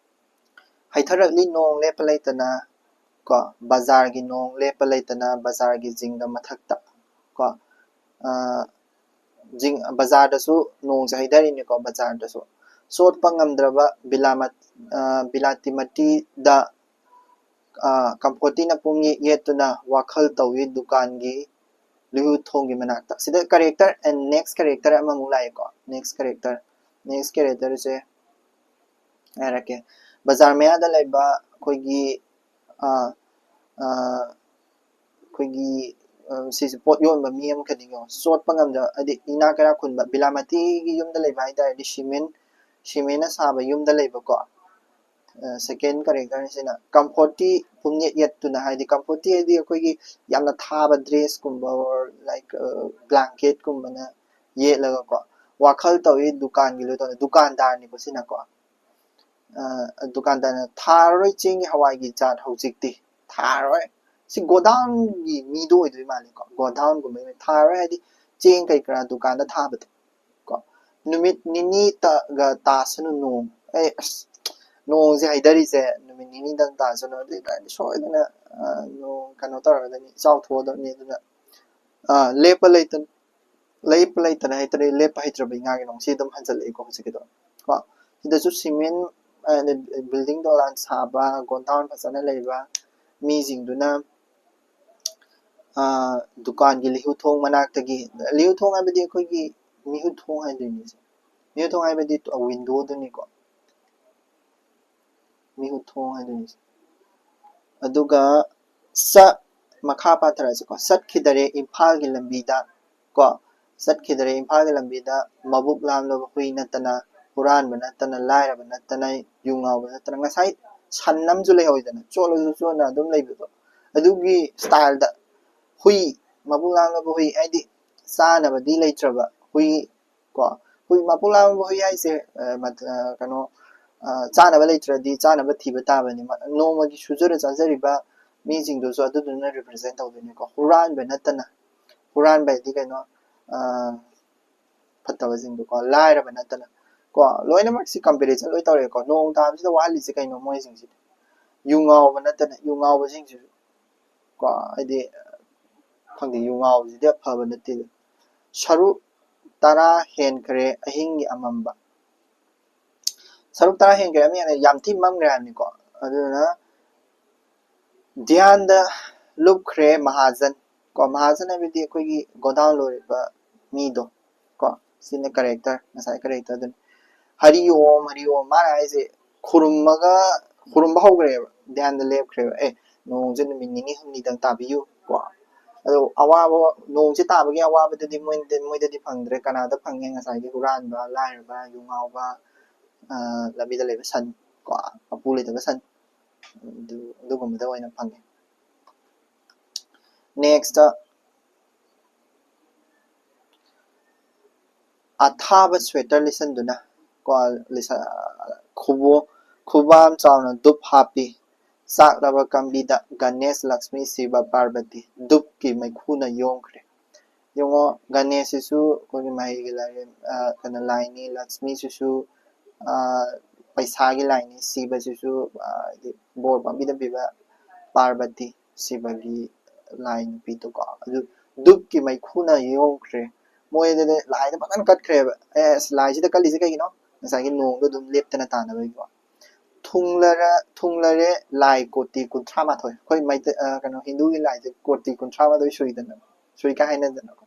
ꯍꯩꯊꯔꯛꯂꯤ ꯅꯣꯡ ꯂꯦꯞꯄ ꯂꯩꯇꯅ ꯀꯣ, ꯕꯖꯥꯔꯒꯤ ꯅꯣꯡ ꯂꯦꯞꯄ ꯂꯩꯇꯅ ꯕꯖꯥꯔꯒꯤ ꯖꯤꯡꯒ ꯃꯊꯛꯇ ꯀꯣ꯫ ꯑ, ꯖꯤꯡ-, ꯕꯖꯥꯔꯗꯁꯨ ꯅꯣꯡꯁꯦ ꯍꯩꯊꯔꯤꯅꯤꯀꯣ, ꯕꯖꯥꯔꯗꯁꯨ꯫ ꯆꯣꯠꯄ ꯉꯝꯗ꯭ꯔꯕ ꯕꯤꯂꯥꯃꯠ-, ꯑ, ꯕꯤꯂꯥꯇꯤ ꯃꯇꯤꯗ, ꯑ, ꯀꯝꯐꯣꯔꯇꯤꯅ ꯄꯨꯡꯌꯦꯠ ꯌꯦꯠꯇꯨꯅ ꯋꯥꯈꯜ ꯇꯧꯏ ꯗꯨꯀꯥꯟꯒꯤ ꯂꯨꯍꯨ ꯊꯣꯡꯒꯤ ꯃꯅꯥꯛꯇ꯫ ꯁꯤꯗ character and next character ꯑꯃꯃꯨꯛ ꯂꯥꯛꯑꯦꯀꯣ꯫ Next character, next characterꯁꯦ ꯍꯥꯏꯔꯛꯀꯦ꯫ ꯕꯖꯥꯔ ꯃꯌꯥꯗ ꯂꯩꯕ ꯑꯩꯈꯣꯏꯒꯤ, ꯑ, ꯑ, ꯑꯩꯈꯣꯏꯒꯤ, ꯑ, ꯁꯤꯁꯦ ꯄꯣꯠ ꯌꯣꯟꯕ ꯃꯤ ꯑꯃꯈꯛꯅꯤꯀꯣ꯫ ꯆꯣꯠꯄ ꯉꯝꯗꯕ, ꯍꯥꯏꯗꯤ ꯏꯅꯥꯛ ꯀꯩꯔꯥꯛ ꯈꯨꯟꯕ, ꯕꯤꯂꯥꯃꯇꯤꯒꯤ ꯌꯨꯝꯗ ꯂꯩꯕ ꯍꯥꯏ ꯇꯥꯔꯗꯤ ꯁꯤꯃꯦꯟ, ꯁꯤꯃꯦꯟꯅ ꯁꯥꯕ ꯌꯨꯝꯗ ꯂꯩꯕꯀꯣ꯫ ꯑ, second characterꯁꯤꯅ ꯀꯝꯐꯣꯔꯇꯤ ꯄꯨꯡꯌꯦꯠ ꯌꯦꯠꯇꯨꯅ, ꯍꯥꯏꯗꯤ ꯀꯝꯐꯣꯔꯇꯤ ꯍꯥꯏꯗꯤ ꯑꯩꯈꯣꯏꯒꯤ ꯌꯥꯝꯅ ꯊꯥꯕ dressꯀꯨꯝꯕ or like, ꯑ, blanketꯀꯨꯝꯕꯅ ꯌꯦꯠꯂꯒꯀꯣ, ꯋꯥꯈꯜ ꯇꯧꯏ ꯗꯨꯀꯥꯟꯒꯤ ꯂꯨꯍꯨ ꯊꯣꯡ, ꯗꯨꯀꯥꯟꯗꯥꯔꯅꯤꯀꯣ ꯁꯤꯅꯀꯣ꯫ ꯑ, ꯗꯨꯀꯥꯟꯗꯥꯔꯅ ꯊꯥꯔꯔꯣꯏ ꯆꯦꯡꯒꯤ ꯍꯋꯥꯏꯒꯤ ꯖꯥꯠ ꯍꯧꯖꯤꯛꯇꯤ, ꯊꯥꯔꯔꯣꯏ꯫ ꯁꯤ ꯒꯣꯗꯥꯎꯟꯒꯤ ꯃꯤꯗꯣ ꯑꯣꯏꯗꯣꯏ ꯃꯥꯜꯂꯦꯀꯣ, ꯒꯣꯗꯥꯎꯟꯒꯨꯝꯕꯒꯤ ꯃꯤ꯫ ꯊꯥꯔꯔꯣꯏ ꯍꯥꯏꯗꯤ ꯆꯦꯡ ꯀꯩ ꯀꯔꯥ ꯗꯨꯀꯥꯟꯗ ꯊꯥꯕꯗꯣ ꯀꯣ꯫ ꯅꯨꯃꯤꯠ ꯅꯤꯅꯤꯇꯒ ꯇꯥꯁꯅꯨ ꯅꯣꯡ꯫ ꯑꯩ ꯑꯁ, ꯅꯣꯡꯁꯦ ꯍꯩꯊꯔꯤꯁꯦ ꯅꯨꯃꯤꯠ ꯅꯤꯅꯤꯗꯪ ꯇꯥꯁꯅꯨ, ꯑꯗꯨ ꯑꯣꯏ ꯇꯥꯔꯗꯤ ꯁꯣꯏꯗꯅ, ꯑ, ꯅꯣꯡ ꯀꯩꯅꯣ ꯇꯧꯔꯗꯕꯅꯤ, ꯏꯆꯥꯎ ꯊꯣꯛꯑꯗꯕꯅꯤ꯫ ꯑꯗꯨꯅ, ꯑ, ꯂꯦꯞꯄ ꯂꯩꯇꯅ, ꯂꯦꯞꯄ ꯂꯩꯇꯅ ꯍꯩꯇꯔꯦ, ꯂꯦꯞꯄ ꯍꯩꯇ꯭ꯔꯕ ꯏꯉꯥꯒꯤ ꯅꯣꯡ꯫ ꯁꯤ ꯑꯗꯨꯝ ꯍꯟꯖꯜꯂꯛꯏꯀꯣ ꯍꯧꯖꯤꯛꯀꯤꯗꯣ ꯀꯣ꯫ ꯁꯤꯗꯁꯨ ꯁꯤꯃꯦꯟ, ꯑ, building ꯗꯣꯂꯥꯟ ꯁꯥꯕ, ꯒꯣꯗꯥꯎꯟ ꯐꯖꯅ ꯂꯩꯕ ꯃꯤꯁꯤꯡꯗꯨꯅ, ꯑ, ꯗꯨꯀꯥꯟꯒꯤ ꯂꯤꯍꯨ ꯊꯣꯡ ꯃꯅꯥꯛꯇꯒꯤ, ꯂꯤꯍꯨ ꯊꯣꯡ ꯍꯥꯏꯕꯗꯤ ꯑꯩꯈꯣꯏꯒꯤ ꯃꯤꯍꯨꯠ ꯊꯣꯡ ꯍꯥꯏꯗꯣꯏꯅꯤ꯫ ꯃꯤꯍꯨꯠ ꯊꯣꯡ ꯍꯥꯏꯕꯗꯤ windowꯗꯨꯅꯤꯀꯣ꯫ ꯃꯤꯍꯨꯠ ꯊꯣꯡ ꯍꯥꯏꯗꯣꯏꯅꯤ꯫ ꯑꯗꯨꯒ ꯆ-, ꯃꯈꯥ ꯄꯥꯊꯔꯛꯑꯁꯤꯀꯣ꯫ ꯆꯠꯈꯤꯗꯔꯦ ꯏꯝꯐꯥꯜꯒꯤ ꯂꯝꯕꯤꯗ ꯀꯣ꯫ ꯆꯠꯈꯤꯗꯔꯦ ꯏꯝꯐꯥꯜꯒꯤ ꯂꯝꯕꯤꯗ ꯃꯕꯨꯛ ꯂꯥꯝꯂꯕ ꯍꯨꯏ ꯅꯠꯇꯅ, ꯍꯨꯔꯥꯟꯕ ꯅꯠꯇꯅ, ꯂꯥꯏꯔꯕ ꯅꯠꯇꯅ, ꯌꯨ ꯉꯥꯎꯕ ꯅꯠꯇꯅ꯫ ꯉꯁꯥꯏ ꯁꯟ ꯑꯃꯁꯨ ꯂꯩꯍꯧꯏꯗꯅ, ꯆꯣꯠꯂꯁꯨ ꯆꯣꯠꯅ ꯑꯗꯨꯝ ꯂꯩꯕꯗꯣ, ꯑꯗꯨꯒꯤ ꯁ꯭ꯇꯥꯏꯜꯗ ꯍꯨꯏ, ꯃꯕꯨꯛ ꯂꯥꯝꯂꯕ ꯍꯨꯏ, ꯍꯥꯏꯗꯤ ꯆꯥꯅꯕꯗꯤ ꯂꯩꯇ꯭ꯔꯕ ꯍꯨꯏ ꯀꯣ꯫ ꯍꯨꯏ, ꯃꯄꯨꯡ ꯂꯥꯝꯕ ꯍꯨꯏ ꯍꯥꯏꯁꯦ, ꯑ, ꯃꯠ-, ꯑ, ꯀꯩꯅꯣ, ꯑ, ꯆꯥꯅꯕ ꯂꯩꯇ꯭ꯔꯗꯤ ꯆꯥꯅꯕ ꯊꯤꯕ ꯇꯥꯕꯅꯤ꯫ ꯃ-, ꯅꯣꯡꯃꯒꯤ ꯁꯨꯖꯔ ꯆꯥꯖꯔꯤꯕ ꯃꯤꯁꯤꯡꯗꯨꯁꯨ ꯑꯗꯨꯗꯨꯅ represent ꯇꯧꯗꯣꯏꯅꯤꯀꯣ꯫ ꯍꯨꯔꯥꯟꯕ ꯅꯠꯇꯅ, ꯍꯨꯔꯥꯟꯕ ꯍꯥꯏꯗꯤ ꯀꯩꯅꯣ, ꯑ, ꯐꯠꯇꯕꯁꯤꯡꯗꯣꯀꯣ, ꯂꯥꯏꯔꯕ ꯅꯠꯇꯅ ꯀꯣ, ꯂꯣꯏꯅꯃꯛꯁꯤ comparison ꯂꯣꯏ ꯇꯧꯔꯦꯀꯣ꯫ ꯅꯣꯡ ꯇꯥꯕꯁꯤꯗ ꯋꯥꯍꯜꯂꯤꯁꯦ ꯀꯩꯅꯣ ꯃꯣꯏꯁꯤꯡꯁꯤꯗꯤ? ꯌꯨ ꯉꯥꯎꯕ ꯅꯠꯇꯅ, ꯌꯨ ꯉꯥꯎꯕꯁꯤꯡꯁꯤꯁꯨ ꯀꯣ, ꯍꯥꯏꯗꯤ ꯈꯪꯗꯦ, ꯌꯨ ꯉꯥꯎꯕꯁꯤꯗꯤ ꯑꯐꯕ ꯅꯠꯇꯦꯗ꯫ ꯁꯔꯨꯛ ꯇꯔꯥ ꯍꯦꯟꯈ꯭ꯔꯦ ꯑꯍꯤꯡꯒꯤ ꯑꯃꯝꯕ꯫ ꯁꯔꯨꯛ ꯇꯔꯥ ꯍꯦꯟꯈ꯭ꯔꯦ, ꯑꯃ ꯍꯦꯟꯅ ꯌꯥꯝ ꯊꯤ ꯃꯝꯈ꯭ꯔꯦ ꯍꯥꯏꯕꯅꯤꯀꯣ꯫ ꯑꯗꯨꯅ ꯙ꯭ꯌꯥꯟꯗ ꯂꯨꯞꯈ꯭ꯔꯦ ꯃꯍꯥꯖꯟ ꯀꯣ꯫ ꯃꯍꯥꯖꯟ ꯍꯥꯏꯕꯗꯤ ꯑꯩꯈꯣꯏꯒꯤ ꯒꯣꯗꯥꯎꯟ ꯂꯣꯏꯔꯤꯕ ꯃꯤꯗꯣ ꯀꯣ꯫ ꯁꯤꯅ character, ꯉꯁꯥꯏ character ꯗꯨꯅꯤ꯫ ꯍꯔꯤ ꯑꯣꯝ, ꯍꯔꯤ ꯑꯣꯝ꯫ ꯃꯥꯅ ꯍꯥꯏꯁꯦ ꯈꯨꯔꯨꯝꯃꯒ, ꯈꯨꯔꯨꯝꯕ ꯍꯧꯈ꯭ꯔꯦꯕ, ꯙ꯭ꯌꯥꯟꯗ ꯂꯦꯞꯈ꯭ꯔꯦꯕ꯫ "ꯑꯦ, ꯅꯣꯡꯁꯦ ꯅꯨꯃꯤꯠ ꯅꯤꯅꯤ ꯍꯨꯝꯅꯤꯗꯪ ꯇꯥꯕꯤꯌꯨ" ꯀꯣ꯫ ꯑꯗꯣ ꯑꯋꯥꯕ, ꯅꯣꯡꯁꯦ ꯇꯥꯕꯒꯤ ꯑꯋꯥꯕꯗꯨꯗꯤ ꯃꯣꯏꯗ-, ꯃꯣꯏꯗꯗꯤ ꯐꯪꯗ꯭ꯔꯦ꯫ ꯀꯅꯥꯗ ꯐꯪꯉꯦ? ꯉꯁꯥꯏꯒꯤ ꯍꯨꯔꯥꯟꯕ, ꯂꯥꯏꯔꯕ, ꯌꯨ ꯉꯥꯎꯕ, ꯑ, ꯂꯝꯕꯤꯗ ꯂꯩꯕ ꯁꯟ ꯀꯣ, ꯃꯄꯨ ꯂꯩꯇꯕ ꯁꯟ, ꯑꯗꯨ, ꯑꯗꯨꯒꯨꯝꯕꯗ ꯑꯣꯏꯅ ꯐꯪꯉꯦ꯫ Next, ꯑꯊꯥꯕ sweater ꯂꯤꯠꯁꯟꯗꯨꯅ ꯀꯣ, ꯂꯤꯁ-, ꯈꯨꯕꯣ-, ꯈꯨꯕꯥꯝ ꯆꯥꯎꯅ ꯙꯨꯞ ꯍꯥꯞꯄꯤ꯫ ꯆꯥꯛꯂꯕ ꯀꯥꯡꯕꯤꯗ ꯒꯅꯦꯁ, ꯂꯛꯁꯃꯤ, ꯁꯤꯕ, ꯄꯥꯔꯕꯇꯤ ꯙꯨꯞꯀꯤ ꯃꯩꯈꯨꯅ ꯌꯣꯝꯈ꯭ꯔꯦ꯫ ꯌꯦꯡꯉꯣ, ꯒꯅꯦꯁꯁꯤꯁꯨ ꯑꯩꯈꯣꯏꯒꯤ ꯃꯍꯩꯒꯤ ꯂꯥꯏꯔꯦꯝ-, ꯑ, ꯀꯩꯅꯣ, ꯂꯥꯏꯅꯤ, ꯂꯛꯁꯃꯤꯁꯤꯁꯨ, ꯑ, ꯄꯩꯁꯥꯒꯤ ꯂꯥꯏꯅꯤ, ꯁꯤꯕꯁꯤꯁꯨ, ꯑ, ꯍꯥꯏꯗꯤ ꯕꯣꯔ ꯄꯥꯝꯕꯤꯗ ꯄꯤꯕ, ꯄꯥꯔꯕꯇꯤ, ꯁꯤꯕꯒꯤ ꯂꯥꯏ ꯅꯨꯄꯤꯗꯨꯀꯣ꯫ ꯑꯗꯨ ꯙꯨꯞꯀꯤ ꯃꯩꯈꯨꯅ ꯌꯣꯝꯈ꯭ꯔꯦ꯫ ꯃꯣꯏꯗꯗꯤ ꯂꯥꯏꯗ ꯐꯖꯅ ꯀꯠꯈ꯭ꯔꯦꯕ꯫ "ꯑꯦ, ꯑꯁ, ꯂꯥꯏꯁꯤꯗ ꯀꯠꯂꯤꯁꯦ ꯀꯩꯒꯤꯅꯣ? ꯉꯁꯥꯏꯒꯤ ꯅꯣꯡꯗꯣ ꯑꯗꯨꯝ ꯂꯦꯞꯇꯅ ꯇꯥꯅꯕꯒꯤꯀꯣ"꯫ ꯊꯨꯡꯂꯔ-, ꯊꯨꯡꯂꯔꯦ ꯂꯥꯏ ꯀꯣꯇꯤ ꯀꯨꯟꯊ꯭ꯔꯥ ꯃꯥꯊꯣꯏ꯫ ꯑꯩꯈꯣꯏ ꯃꯩꯇꯩ-, ꯑ, ꯀꯩꯅꯣ, ꯍꯤꯟꯗꯨꯒꯤ ꯂꯥꯏꯁꯦ ꯀꯣꯇꯤ ꯀꯨꯟꯊ꯭ꯔꯥ ꯃꯥꯊꯣꯏ ꯁꯨꯏꯗꯅ, ꯁꯨꯏ ꯀꯥꯏ ꯍꯥꯏꯅꯗꯅꯀꯣ꯫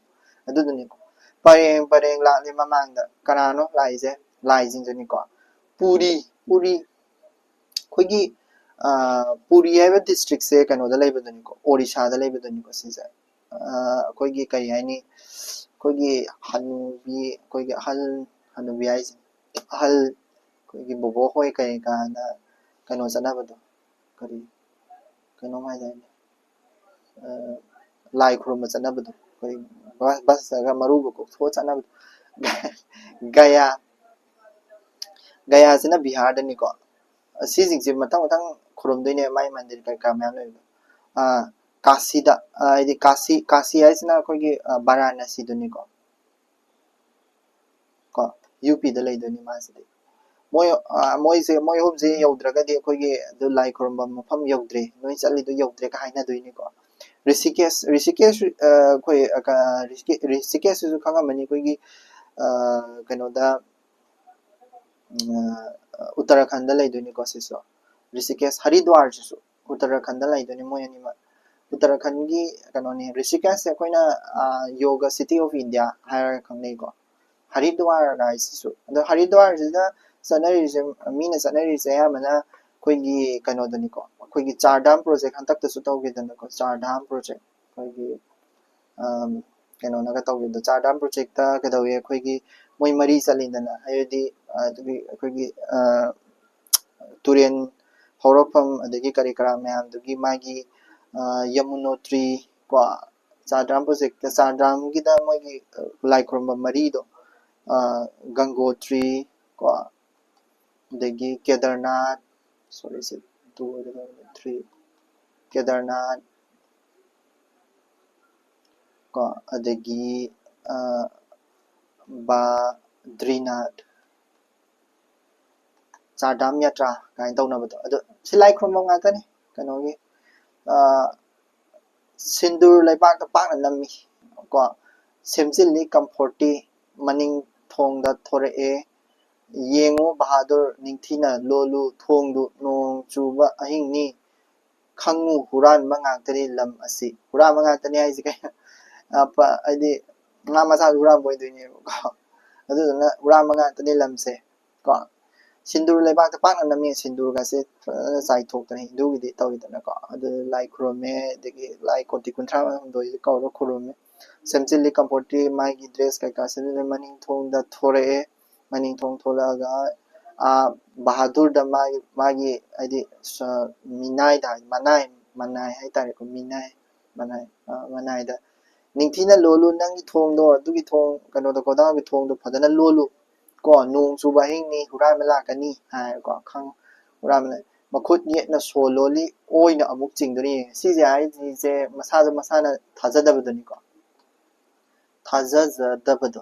ꯑꯗꯨꯗꯨꯅꯤꯀꯣ꯫ ꯄꯔꯦꯡ ꯄꯔꯦꯡ ꯂꯥꯛꯂꯤ ꯃꯃꯥꯡꯗ꯫ ꯀꯅꯥꯅꯣ ꯂꯥꯛꯏꯁꯦ? ꯂꯥꯏꯁꯤꯡꯗꯨꯅꯤꯀꯣ꯫ ꯄꯨꯔꯤ, ꯄꯨꯔꯤ꯫ ꯑꯩꯈꯣꯏꯒꯤ, ꯑ, ꯄꯨꯔꯤ ꯍꯥꯏꯕ districtꯁꯦ ꯀꯩꯅꯣꯗ ꯂꯩꯕꯗꯨꯅꯤꯀꯣ, ꯑꯣꯔꯤꯁꯥꯗ ꯂꯩꯕꯗꯨꯅꯤꯀꯣ ꯁꯤꯁꯦ꯫ ꯑ, ꯑꯩꯈꯣꯏꯒꯤ ꯀꯔꯤ ꯍꯥꯏꯅꯤ? ꯑꯩꯈꯣꯏꯒꯤ ꯍꯅꯨꯕꯤ, ꯑꯩꯈꯣꯏꯒꯤ ꯑꯍꯜ, ꯍꯅꯨꯕꯤ ꯍꯥꯏꯁꯦ, ꯑꯍꯜ, ꯑꯩꯈꯣꯏꯒꯤ ꯕꯣꯕꯣꯛ ꯍꯣꯏ ꯀꯔꯤ ꯀꯥꯟꯗ ꯀꯩꯅꯣ ꯆꯠꯅꯕꯗꯣ, ꯀꯔꯤ, ꯀꯩꯅꯣꯝ ꯍꯥꯏꯗꯥꯏꯅꯦ? ꯑ, ꯂꯥꯏ ꯈꯨꯔꯨꯝꯕ ꯆꯠꯅꯕꯗꯣ, ꯑꯩꯈꯣꯏ ꯕ-, ꯕꯁꯇꯒ ꯃꯔꯨꯒ ꯀꯣꯛꯊꯣꯛꯑ ꯆꯠꯅꯕꯗꯣ꯫ ꯒꯌꯥ, ꯒꯌꯥꯁꯤꯅ ꯕꯤꯍꯥꯔꯗꯅꯤꯀꯣ꯫ ꯑꯁꯤꯁꯤꯡꯁꯦ ꯃꯊꯪ ꯃꯊꯪ ꯈꯨꯔꯨꯝꯗꯣꯏꯅꯦ, ꯃꯥꯏ ꯃꯟꯗꯤꯔ ꯀꯩꯀꯥ ꯃꯌꯥꯝ ꯂꯩꯕꯗꯣ꯫ ꯀꯥꯁꯤꯗ, ꯍꯥꯏꯗꯤ ꯀꯥꯁꯤ, ꯀꯥꯁꯤ ꯍꯥꯏꯁꯤꯅ ꯑꯩꯈꯣꯏꯒꯤ ꯕꯥꯔꯥꯅꯁꯤꯗꯨꯅꯤꯀꯣ꯫ ꯀꯣ, ꯌꯨ ꯄꯤꯗ ꯂꯩꯗꯣꯏꯅꯤ ꯃꯥꯁꯤꯗꯤ꯫ ꯃꯣꯏ ꯃꯣꯏꯁꯦ, ꯃꯣꯏ ꯑꯍꯨꯝꯁꯦ ꯌꯧꯗ꯭ꯔꯒꯗꯤ ꯑꯩꯈꯣꯏꯒꯤ ꯑꯗꯨ ꯂꯥꯏ ꯈꯨꯔꯨꯝꯕ ꯃꯐꯝ ꯌꯧꯗ꯭ꯔꯦ, ꯅꯣꯏ ꯆꯠꯂꯤꯗꯣ ꯌꯧꯗ꯭ꯔꯦꯒ ꯍꯥꯏꯅꯗꯣꯏꯅꯤꯀꯣ꯫ ꯔꯤꯁꯤꯀꯦꯁ, ꯔꯤꯁꯤꯀꯦꯁ, ꯑꯩꯈꯣꯏ ꯔꯤꯁꯤꯀꯦꯁꯁꯤꯁꯨ ꯈꯪꯉꯝꯃꯅꯤ, ꯑꯩꯈꯣꯏꯒꯤ ꯀꯩꯅꯣꯗ, ꯎꯇꯔꯥꯈꯟꯗ ꯂꯩꯗꯣꯏꯅꯤꯀꯣ ꯁꯤꯁꯨ꯫ ꯔꯤꯁꯤꯀꯦꯁ, ꯍꯔꯤꯗ꯭ꯋꯥꯔꯁꯤꯁꯨ ꯎꯇꯔꯥꯈꯟꯗ ꯂꯩꯗꯣꯏꯅꯤ ꯃꯣꯏ ꯑꯅꯤꯃꯛ꯫ ꯎꯇꯔꯥꯈꯟꯒꯤ ꯀꯩꯅꯣꯅꯤ, ꯔꯤꯁꯤꯀꯦꯁꯁꯦ ꯑꯩꯈꯣꯏꯅ ꯌꯣꯒ ꯁꯤꯇꯤ ꯑꯣꯐ ꯏꯟꯗꯤꯌꯥ ꯍꯥꯏꯔꯒ ꯈꯪꯅꯩꯀꯣ꯫ ꯍꯔꯤꯗ꯭ꯋꯥꯔ ꯍꯥꯏꯁꯤꯁꯨ, ꯑꯗꯣ ꯍꯔꯤꯗ꯭ꯋꯥꯔꯁꯤꯗ ꯆꯠꯅꯔꯤꯁꯦ, ꯃꯤꯅ ꯆꯠꯅꯔꯤꯁꯦ ꯑꯌꯥꯝꯕꯅ ꯑꯩꯈꯣꯏꯒꯤ ꯀꯩꯅꯣꯗꯅꯤꯀꯣ, ꯑꯩꯈꯣꯏꯒꯤ ꯆꯥꯔ ꯙꯥꯝ ꯄ꯭ꯔꯣꯖꯦꯛ ꯍꯟꯗꯛꯇꯁꯨ ꯇꯧꯈꯤꯗꯅꯀꯣ, ꯆꯥꯔ ꯙꯥꯝ ꯄ꯭ꯔꯣꯖꯦꯛ ꯑꯩꯈꯣꯏꯒꯤ ꯀꯩꯅꯣꯅꯒ ꯇꯧꯈꯤꯕꯗꯣ, ꯆꯥꯔ ꯙꯥꯝ ꯄ꯭ꯔꯣꯖꯦꯛꯇ ꯀꯩꯗꯧꯏ, ꯑꯩꯈꯣꯏꯒꯤ ꯃꯣꯏ ꯃꯔꯤ ꯆꯠꯂꯤꯗꯅ, ꯍꯥꯏꯕꯗꯤ ꯑꯗꯨꯒꯤ ꯑꯩꯈꯣꯏꯒꯤ ꯇꯨꯔꯦꯟ ꯍꯧꯔꯛꯐꯝ ꯑꯗꯒꯤ ꯀꯔꯤ ꯀꯔꯥ ꯃꯌꯥꯝꯗꯨꯒꯤ ꯃꯥꯒꯤ ꯌꯃꯨꯅꯣꯇ꯭ꯔꯤ ꯀꯣ, ꯆꯥꯔ ꯙꯥꯝ ꯄ꯭ꯔꯣꯖꯦꯛꯇ, ꯆꯥꯔ ꯙꯥꯝꯒꯤꯗ ꯃꯣꯏꯒꯤ ꯂꯥꯏ ꯈꯨꯔꯨꯝꯕ ꯃꯔꯤꯗꯣ, ꯒꯪꯒꯣꯇ꯭ꯔꯤ ꯀꯣ, ꯑꯗꯒꯤ ꯀꯦꯗꯔꯅꯥꯊ, ꯁꯣꯔꯤ ꯁꯤ ꯇꯨ ꯑꯣꯏꯒꯗꯕꯅꯤ, ꯊ꯭ꯔꯤ, ꯀꯦꯗꯔꯅꯥꯊ ꯀꯣ, ꯑꯗꯒꯤ ꯕꯥꯗ꯭ꯔꯤꯅꯥꯊ, ꯆꯥꯔ ꯙꯥꯝ ꯌꯥꯇ꯭ꯔꯥ ꯀꯥꯏꯅ ꯇꯧꯅꯕꯗꯣ, ꯑꯗꯣ ꯁꯤ ꯂꯥꯏ ꯈꯨꯔꯨꯝꯐꯝ ꯉꯥꯛꯇꯅꯤ ꯀꯩꯅꯣꯒꯤ꯫ ꯁꯤꯟꯗꯨꯔ ꯂꯩꯕꯥꯛꯇ ꯄꯥꯛꯅ ꯅꯝꯃꯤ ꯀꯣ꯫ ꯁꯦꯝꯖꯤꯜꯂꯤ ꯀꯝꯐꯣꯔꯇꯤ, ꯃꯅꯤꯡ ꯊꯣꯡꯗ ꯊꯣꯔꯛꯑꯦ꯫ ꯌꯦꯡꯉꯨ ꯕꯍꯥꯗꯨꯔ, ꯅꯤꯡꯊꯤꯅ ꯂꯣꯜꯂꯨ ꯊꯣꯡꯗꯨ, ꯅꯣꯡ ꯆꯨꯕ ꯑꯍꯤꯡꯅꯤ꯫ ꯈꯪꯉꯨ ꯍꯨꯔꯥꯟꯕ ꯉꯥꯛꯇꯅꯤ ꯂꯝ ꯑꯁꯤ꯫ ꯍꯨꯔꯥꯟꯕ ꯉꯥꯛꯇꯅꯤ ꯍꯥꯏꯁꯦ ꯀꯩꯅꯣ? ꯍꯥꯏꯗꯤ ꯉꯥ ꯃꯆꯥꯁꯨ ꯍꯨꯔꯥꯟꯕ ꯑꯣꯏꯗꯣꯏꯅꯦꯕꯀꯣ꯫ ꯑꯗꯨꯗꯨꯅ ꯍꯨꯔꯥꯟꯕ ꯉꯥꯛꯇꯅꯤ ꯂꯝꯁꯦ ꯀꯣ꯫ ꯁꯤꯟꯗꯨꯔ ꯂꯩꯕꯥꯛꯇ ꯄꯥꯛꯅ ꯅꯝꯃꯤ, ꯁꯤꯟꯗꯨꯔꯒꯁꯦ ꯐꯖꯅ ꯆꯥꯏꯊꯣꯛꯇꯅ ꯍꯤꯟꯗꯨꯒꯤꯗꯤ ꯇꯧꯋꯤꯗꯅꯀꯣ꯫ ꯑꯗꯨ ꯂꯥꯏ ꯈꯨꯔꯨꯝꯃꯦ, ꯑꯗꯒꯤ ꯂꯥꯏ ꯀꯣꯇꯤ ꯀꯨꯟꯊ꯭ꯔꯥ ꯍꯨꯝꯗꯣꯏꯁꯦ ꯀꯧꯔ ꯈꯨꯔꯨꯝꯃꯦ꯫ ꯁꯦꯝꯖꯤꯜꯂꯤ ꯀꯝꯐꯣꯔꯇꯤ, ꯃꯥꯒꯤ ꯗ꯭ꯔꯦꯁ ꯀꯩꯀꯥ ꯁꯦꯝꯖꯤꯜꯂꯦ, ꯃꯅꯤꯡ ꯊꯣꯡꯗ ꯊꯣꯔꯛꯑꯦ꯫ ꯃꯅꯤꯡ ꯊꯣꯡ ꯊꯣꯛꯂꯛꯑꯒ ꯕꯍꯥꯗꯨꯔꯗ ꯃꯥꯒꯤ, ꯃꯥꯒꯤ ꯍꯥꯏꯗꯤ ꯃꯤꯅꯥꯏꯗ, ꯃꯅꯥꯏ, ꯃꯅꯥꯏ ꯍꯥꯏꯇꯥꯔꯦꯀꯣ, ꯃꯤꯅꯥꯏ, ꯃꯅꯥꯏ, ꯃꯅꯥꯏꯗ ꯅꯤꯡꯊꯤꯅ ꯂꯣꯜꯂꯨ ꯅꯪꯒꯤ ꯊꯣꯡꯗꯣ, ꯑꯗꯨꯒꯤ ꯊꯣꯡ, ꯀꯩꯅꯣꯗꯣ, ꯒꯣꯗꯥꯎꯟꯒꯤ ꯊꯣꯡꯗꯣ ꯐꯖꯅ ꯂꯣꯜꯂꯨ ꯀꯣ, ꯅꯣꯡ ꯆꯨꯕ ꯑꯍꯤꯡꯅꯤ, ꯍꯨꯔꯥꯟꯕ ꯂꯥꯛꯀꯅꯤ ꯍꯥꯏꯔꯦꯀꯣ꯫ ꯈꯪ ꯍꯨꯔꯥꯟꯕ ꯃꯈꯨꯠ ꯌꯦꯠꯅ ꯁꯣ ꯂꯣꯜꯂꯤ, ꯑꯣꯏꯅ ꯑꯃꯨꯛ ꯆꯤꯡꯗꯨꯅ ꯌꯦꯡꯉꯤ꯫ ꯁꯤꯁꯦ ꯍꯥꯏꯔꯤꯁꯦ ꯃꯁꯥꯗ ꯃꯁꯥꯅ ꯊꯥꯖꯗꯕꯗꯨꯅꯤꯀꯣ꯫ ꯊꯥꯖꯖꯗꯕꯗꯣ꯫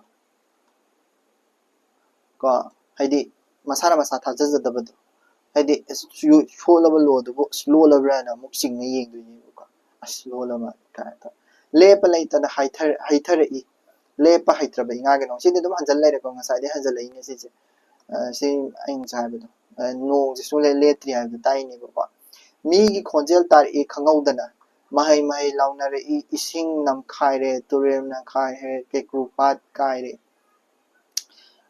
ꯀꯣ, ꯍꯥꯏꯗꯤ ꯃꯁꯥꯅ ꯃꯁꯥ ꯊꯥꯖꯖꯗꯕꯗꯣ꯫ ꯍꯥꯏꯗꯤ ꯑꯁ, ꯁꯣ-, ꯁꯣꯜꯂꯕ ꯂꯣꯗꯨꯕꯨ ꯑꯁ, ꯂꯣꯜꯂꯕ꯭ꯔꯥꯅ ꯑꯃꯨꯛ ꯆꯤꯡꯅ ꯌꯦꯡꯗꯣꯏꯅꯦꯕꯀꯣ꯫ ꯑꯁ, ꯂꯣꯜꯂ ꯃꯥꯜꯂꯦ ꯀꯥꯏꯅ ꯇꯧ-, ꯂꯦꯞꯄ ꯂꯩꯇꯅ ꯍꯥꯏꯊꯔ-, ꯍꯩꯊꯔꯛꯏ꯫ ꯂꯦꯞꯄ ꯍꯩꯇ꯭ꯔꯕ ꯏꯉꯥꯒꯤ ꯅꯣꯡ꯫ ꯁꯤꯗꯤ ꯑꯗꯨꯝ ꯍꯟꯖꯤꯜ ꯂꯩꯔꯦꯀꯣ, ꯉꯁꯥꯏꯗꯩ ꯍꯟꯖꯤꯜꯂꯛꯏꯅꯦ ꯁꯤꯁꯦ꯫ ꯑ, ꯁꯤ ꯑꯩ ꯉꯁꯥꯏ ꯍꯥꯏꯕꯗꯣ꯫ ꯑ, ꯅꯣꯡꯁꯦ ꯁꯨꯡꯂꯦꯞ ꯂꯦꯞꯇ꯭ꯔꯤ ꯍꯥꯏꯕꯗꯣ ꯇꯥꯛꯏꯅꯦꯕꯀꯣ꯫ ꯃꯤꯒꯤ ꯈꯣꯟꯖꯦꯜ ꯇꯥꯔꯛꯏ ꯈꯪꯍꯧꯗꯅ꯫ ꯃꯍꯩ ꯃꯍꯩ ꯂꯥꯎꯅꯔꯛꯏ, ꯏꯁꯤꯡ ꯅꯝꯈꯥꯏꯔꯦ, ꯇꯨꯔꯦꯜ ꯅꯝꯈꯥꯏꯔꯦ, ꯀꯦꯀ꯭ꯔꯨ ꯄꯥꯠ ꯀꯥꯏꯔꯦ꯫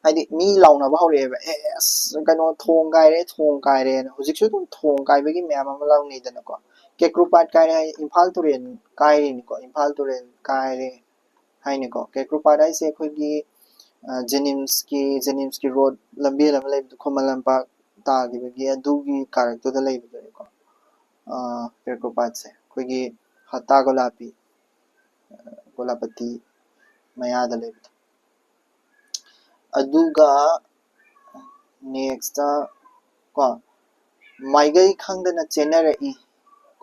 ꯍꯥꯏꯗꯤ ꯃꯤ ꯂꯥꯎꯅꯕ ꯍꯧꯔꯛꯑꯦꯕ, "ꯑꯦ, ꯑꯁ, ꯀꯩꯅꯣ, ꯊꯣꯡ ꯀꯥꯏꯔꯦ, ꯊꯣꯡ ꯀꯥꯏꯔꯦꯅ"꯫ ꯍꯧꯖꯤꯛꯁꯨ ꯑꯗꯨꯝ ꯊꯣꯡ ꯀꯥꯏꯕꯒꯤ ꯃꯌꯥꯝ ꯑꯃ ꯂꯥꯎꯅꯩꯗꯅꯀꯣ꯫ ꯀꯦꯀ꯭ꯔꯨ ꯄꯥꯠ ꯀꯥꯏꯔꯦ ꯍꯥꯏ, ꯏꯝꯐꯥꯜ ꯇꯨꯔꯦꯜ ꯀꯥꯏꯔꯤꯅꯤꯀꯣ, ꯏꯝꯐꯥꯜ ꯇꯨꯔꯦꯜ ꯀꯥꯏꯔꯦ ꯍꯥꯏꯅꯤꯀꯣ꯫ ꯀꯦꯀ꯭ꯔꯨ ꯄꯥꯠ ꯍꯥꯏꯁꯦ ꯑꯩꯈꯣꯏꯒꯤ, ꯑ, ꯖꯦꯅꯤꯝꯁꯀꯤ, ꯖꯦꯅꯤꯝꯁꯀꯤ ꯔꯣꯗ ꯂꯝꯕꯦꯜ ꯑꯃ ꯂꯩꯕꯗꯣ, ꯈꯨꯃꯟ ꯂꯝꯄꯥꯛ ꯇꯥꯈꯤꯕꯒꯤ ꯑꯗꯨꯒꯤ ꯀꯥꯔꯛꯇꯨꯗ ꯂꯩꯕꯗꯨꯅꯤꯀꯣ꯫ ꯑ, ꯀꯦꯀ꯭ꯔꯨ ꯄꯥꯠꯁꯦ ꯑꯩꯈꯣꯏꯒꯤ ꯍꯇꯥ ꯒꯣꯂꯥꯄꯤ, ꯑ, ꯒꯣꯂꯥꯄꯇꯤ ꯃꯌꯥꯗ ꯂꯩꯕꯗꯣ꯫ ꯑꯗꯨꯒ next ꯀꯣ, ꯃꯥꯏꯀꯩ ꯈꯪꯗꯅ ꯆꯦꯟꯅꯔꯛꯏ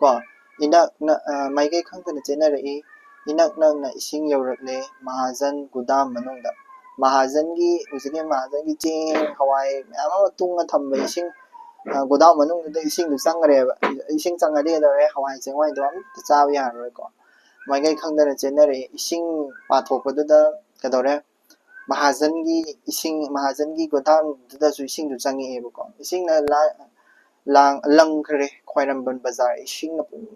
ꯀꯣ, ꯏꯅꯛ ꯅ-, ꯑ, ꯃꯥꯏꯀꯩ ꯈꯪꯗꯅ ꯆꯦꯟꯅꯔꯛꯏ, ꯏꯅꯛ ꯅꯛꯅ ꯏꯁꯤꯡ ꯌꯧꯔꯛꯂꯦ ꯃꯍꯥꯖꯟ ꯒꯨꯗꯥꯝ ꯃꯅꯨꯡꯗ꯫ ꯃꯍꯥꯖꯟꯒꯤ, ꯍꯧꯖꯤꯛꯀꯤ ꯃꯍꯥꯖꯟꯒꯤ ꯆꯦꯡ, ꯍꯋꯥꯏ ꯃꯌꯥꯝ ꯑꯃ ꯇꯨꯡꯉ ꯊꯝꯕ ꯏꯁꯤꯡ, ꯑ, ꯒꯨꯗꯥꯝ ꯃꯅꯨꯡꯗꯨꯗ ꯏꯁꯤꯡꯗꯨ ꯆꯪꯈ꯭ꯔꯦꯕ꯫ ꯏꯁꯤꯡ ꯆꯪꯉꯗꯤ ꯀꯩꯗꯧꯔꯦ? ꯍꯋꯥꯏ ꯆꯦꯡꯋꯥꯏꯗꯣ ꯑꯝꯇ ꯆꯥꯕ ꯌꯥꯔꯔꯣꯏꯀꯣ꯫ ꯃꯥꯏꯀꯩ ꯈꯪꯗꯅ ꯆꯦꯟꯅꯔꯛꯏ꯫ ꯏꯁꯤꯡ ꯄꯥꯊꯣꯛꯄꯗꯨꯗ ꯀꯩꯗꯧꯔꯦ? ꯃꯍꯥꯖꯟꯒꯤ ꯏꯁꯤꯡ, ꯃꯍꯥꯖꯟꯒꯤ ꯒꯣꯗꯥꯎꯟꯗꯨꯗꯁꯨ ꯏꯁꯤꯡꯗꯨ ꯆꯪꯉꯛꯑꯦꯕꯀꯣ꯫ ꯏꯁꯤꯡꯅ ꯂꯥ-, ꯂꯥꯡ-, ꯂꯪꯈ꯭ꯔꯦ ꯈ꯭ꯋꯥꯏꯔꯝꯕꯟ ꯕꯖꯥꯔ꯫ ꯏꯁꯤꯡꯅ ꯄꯨꯡ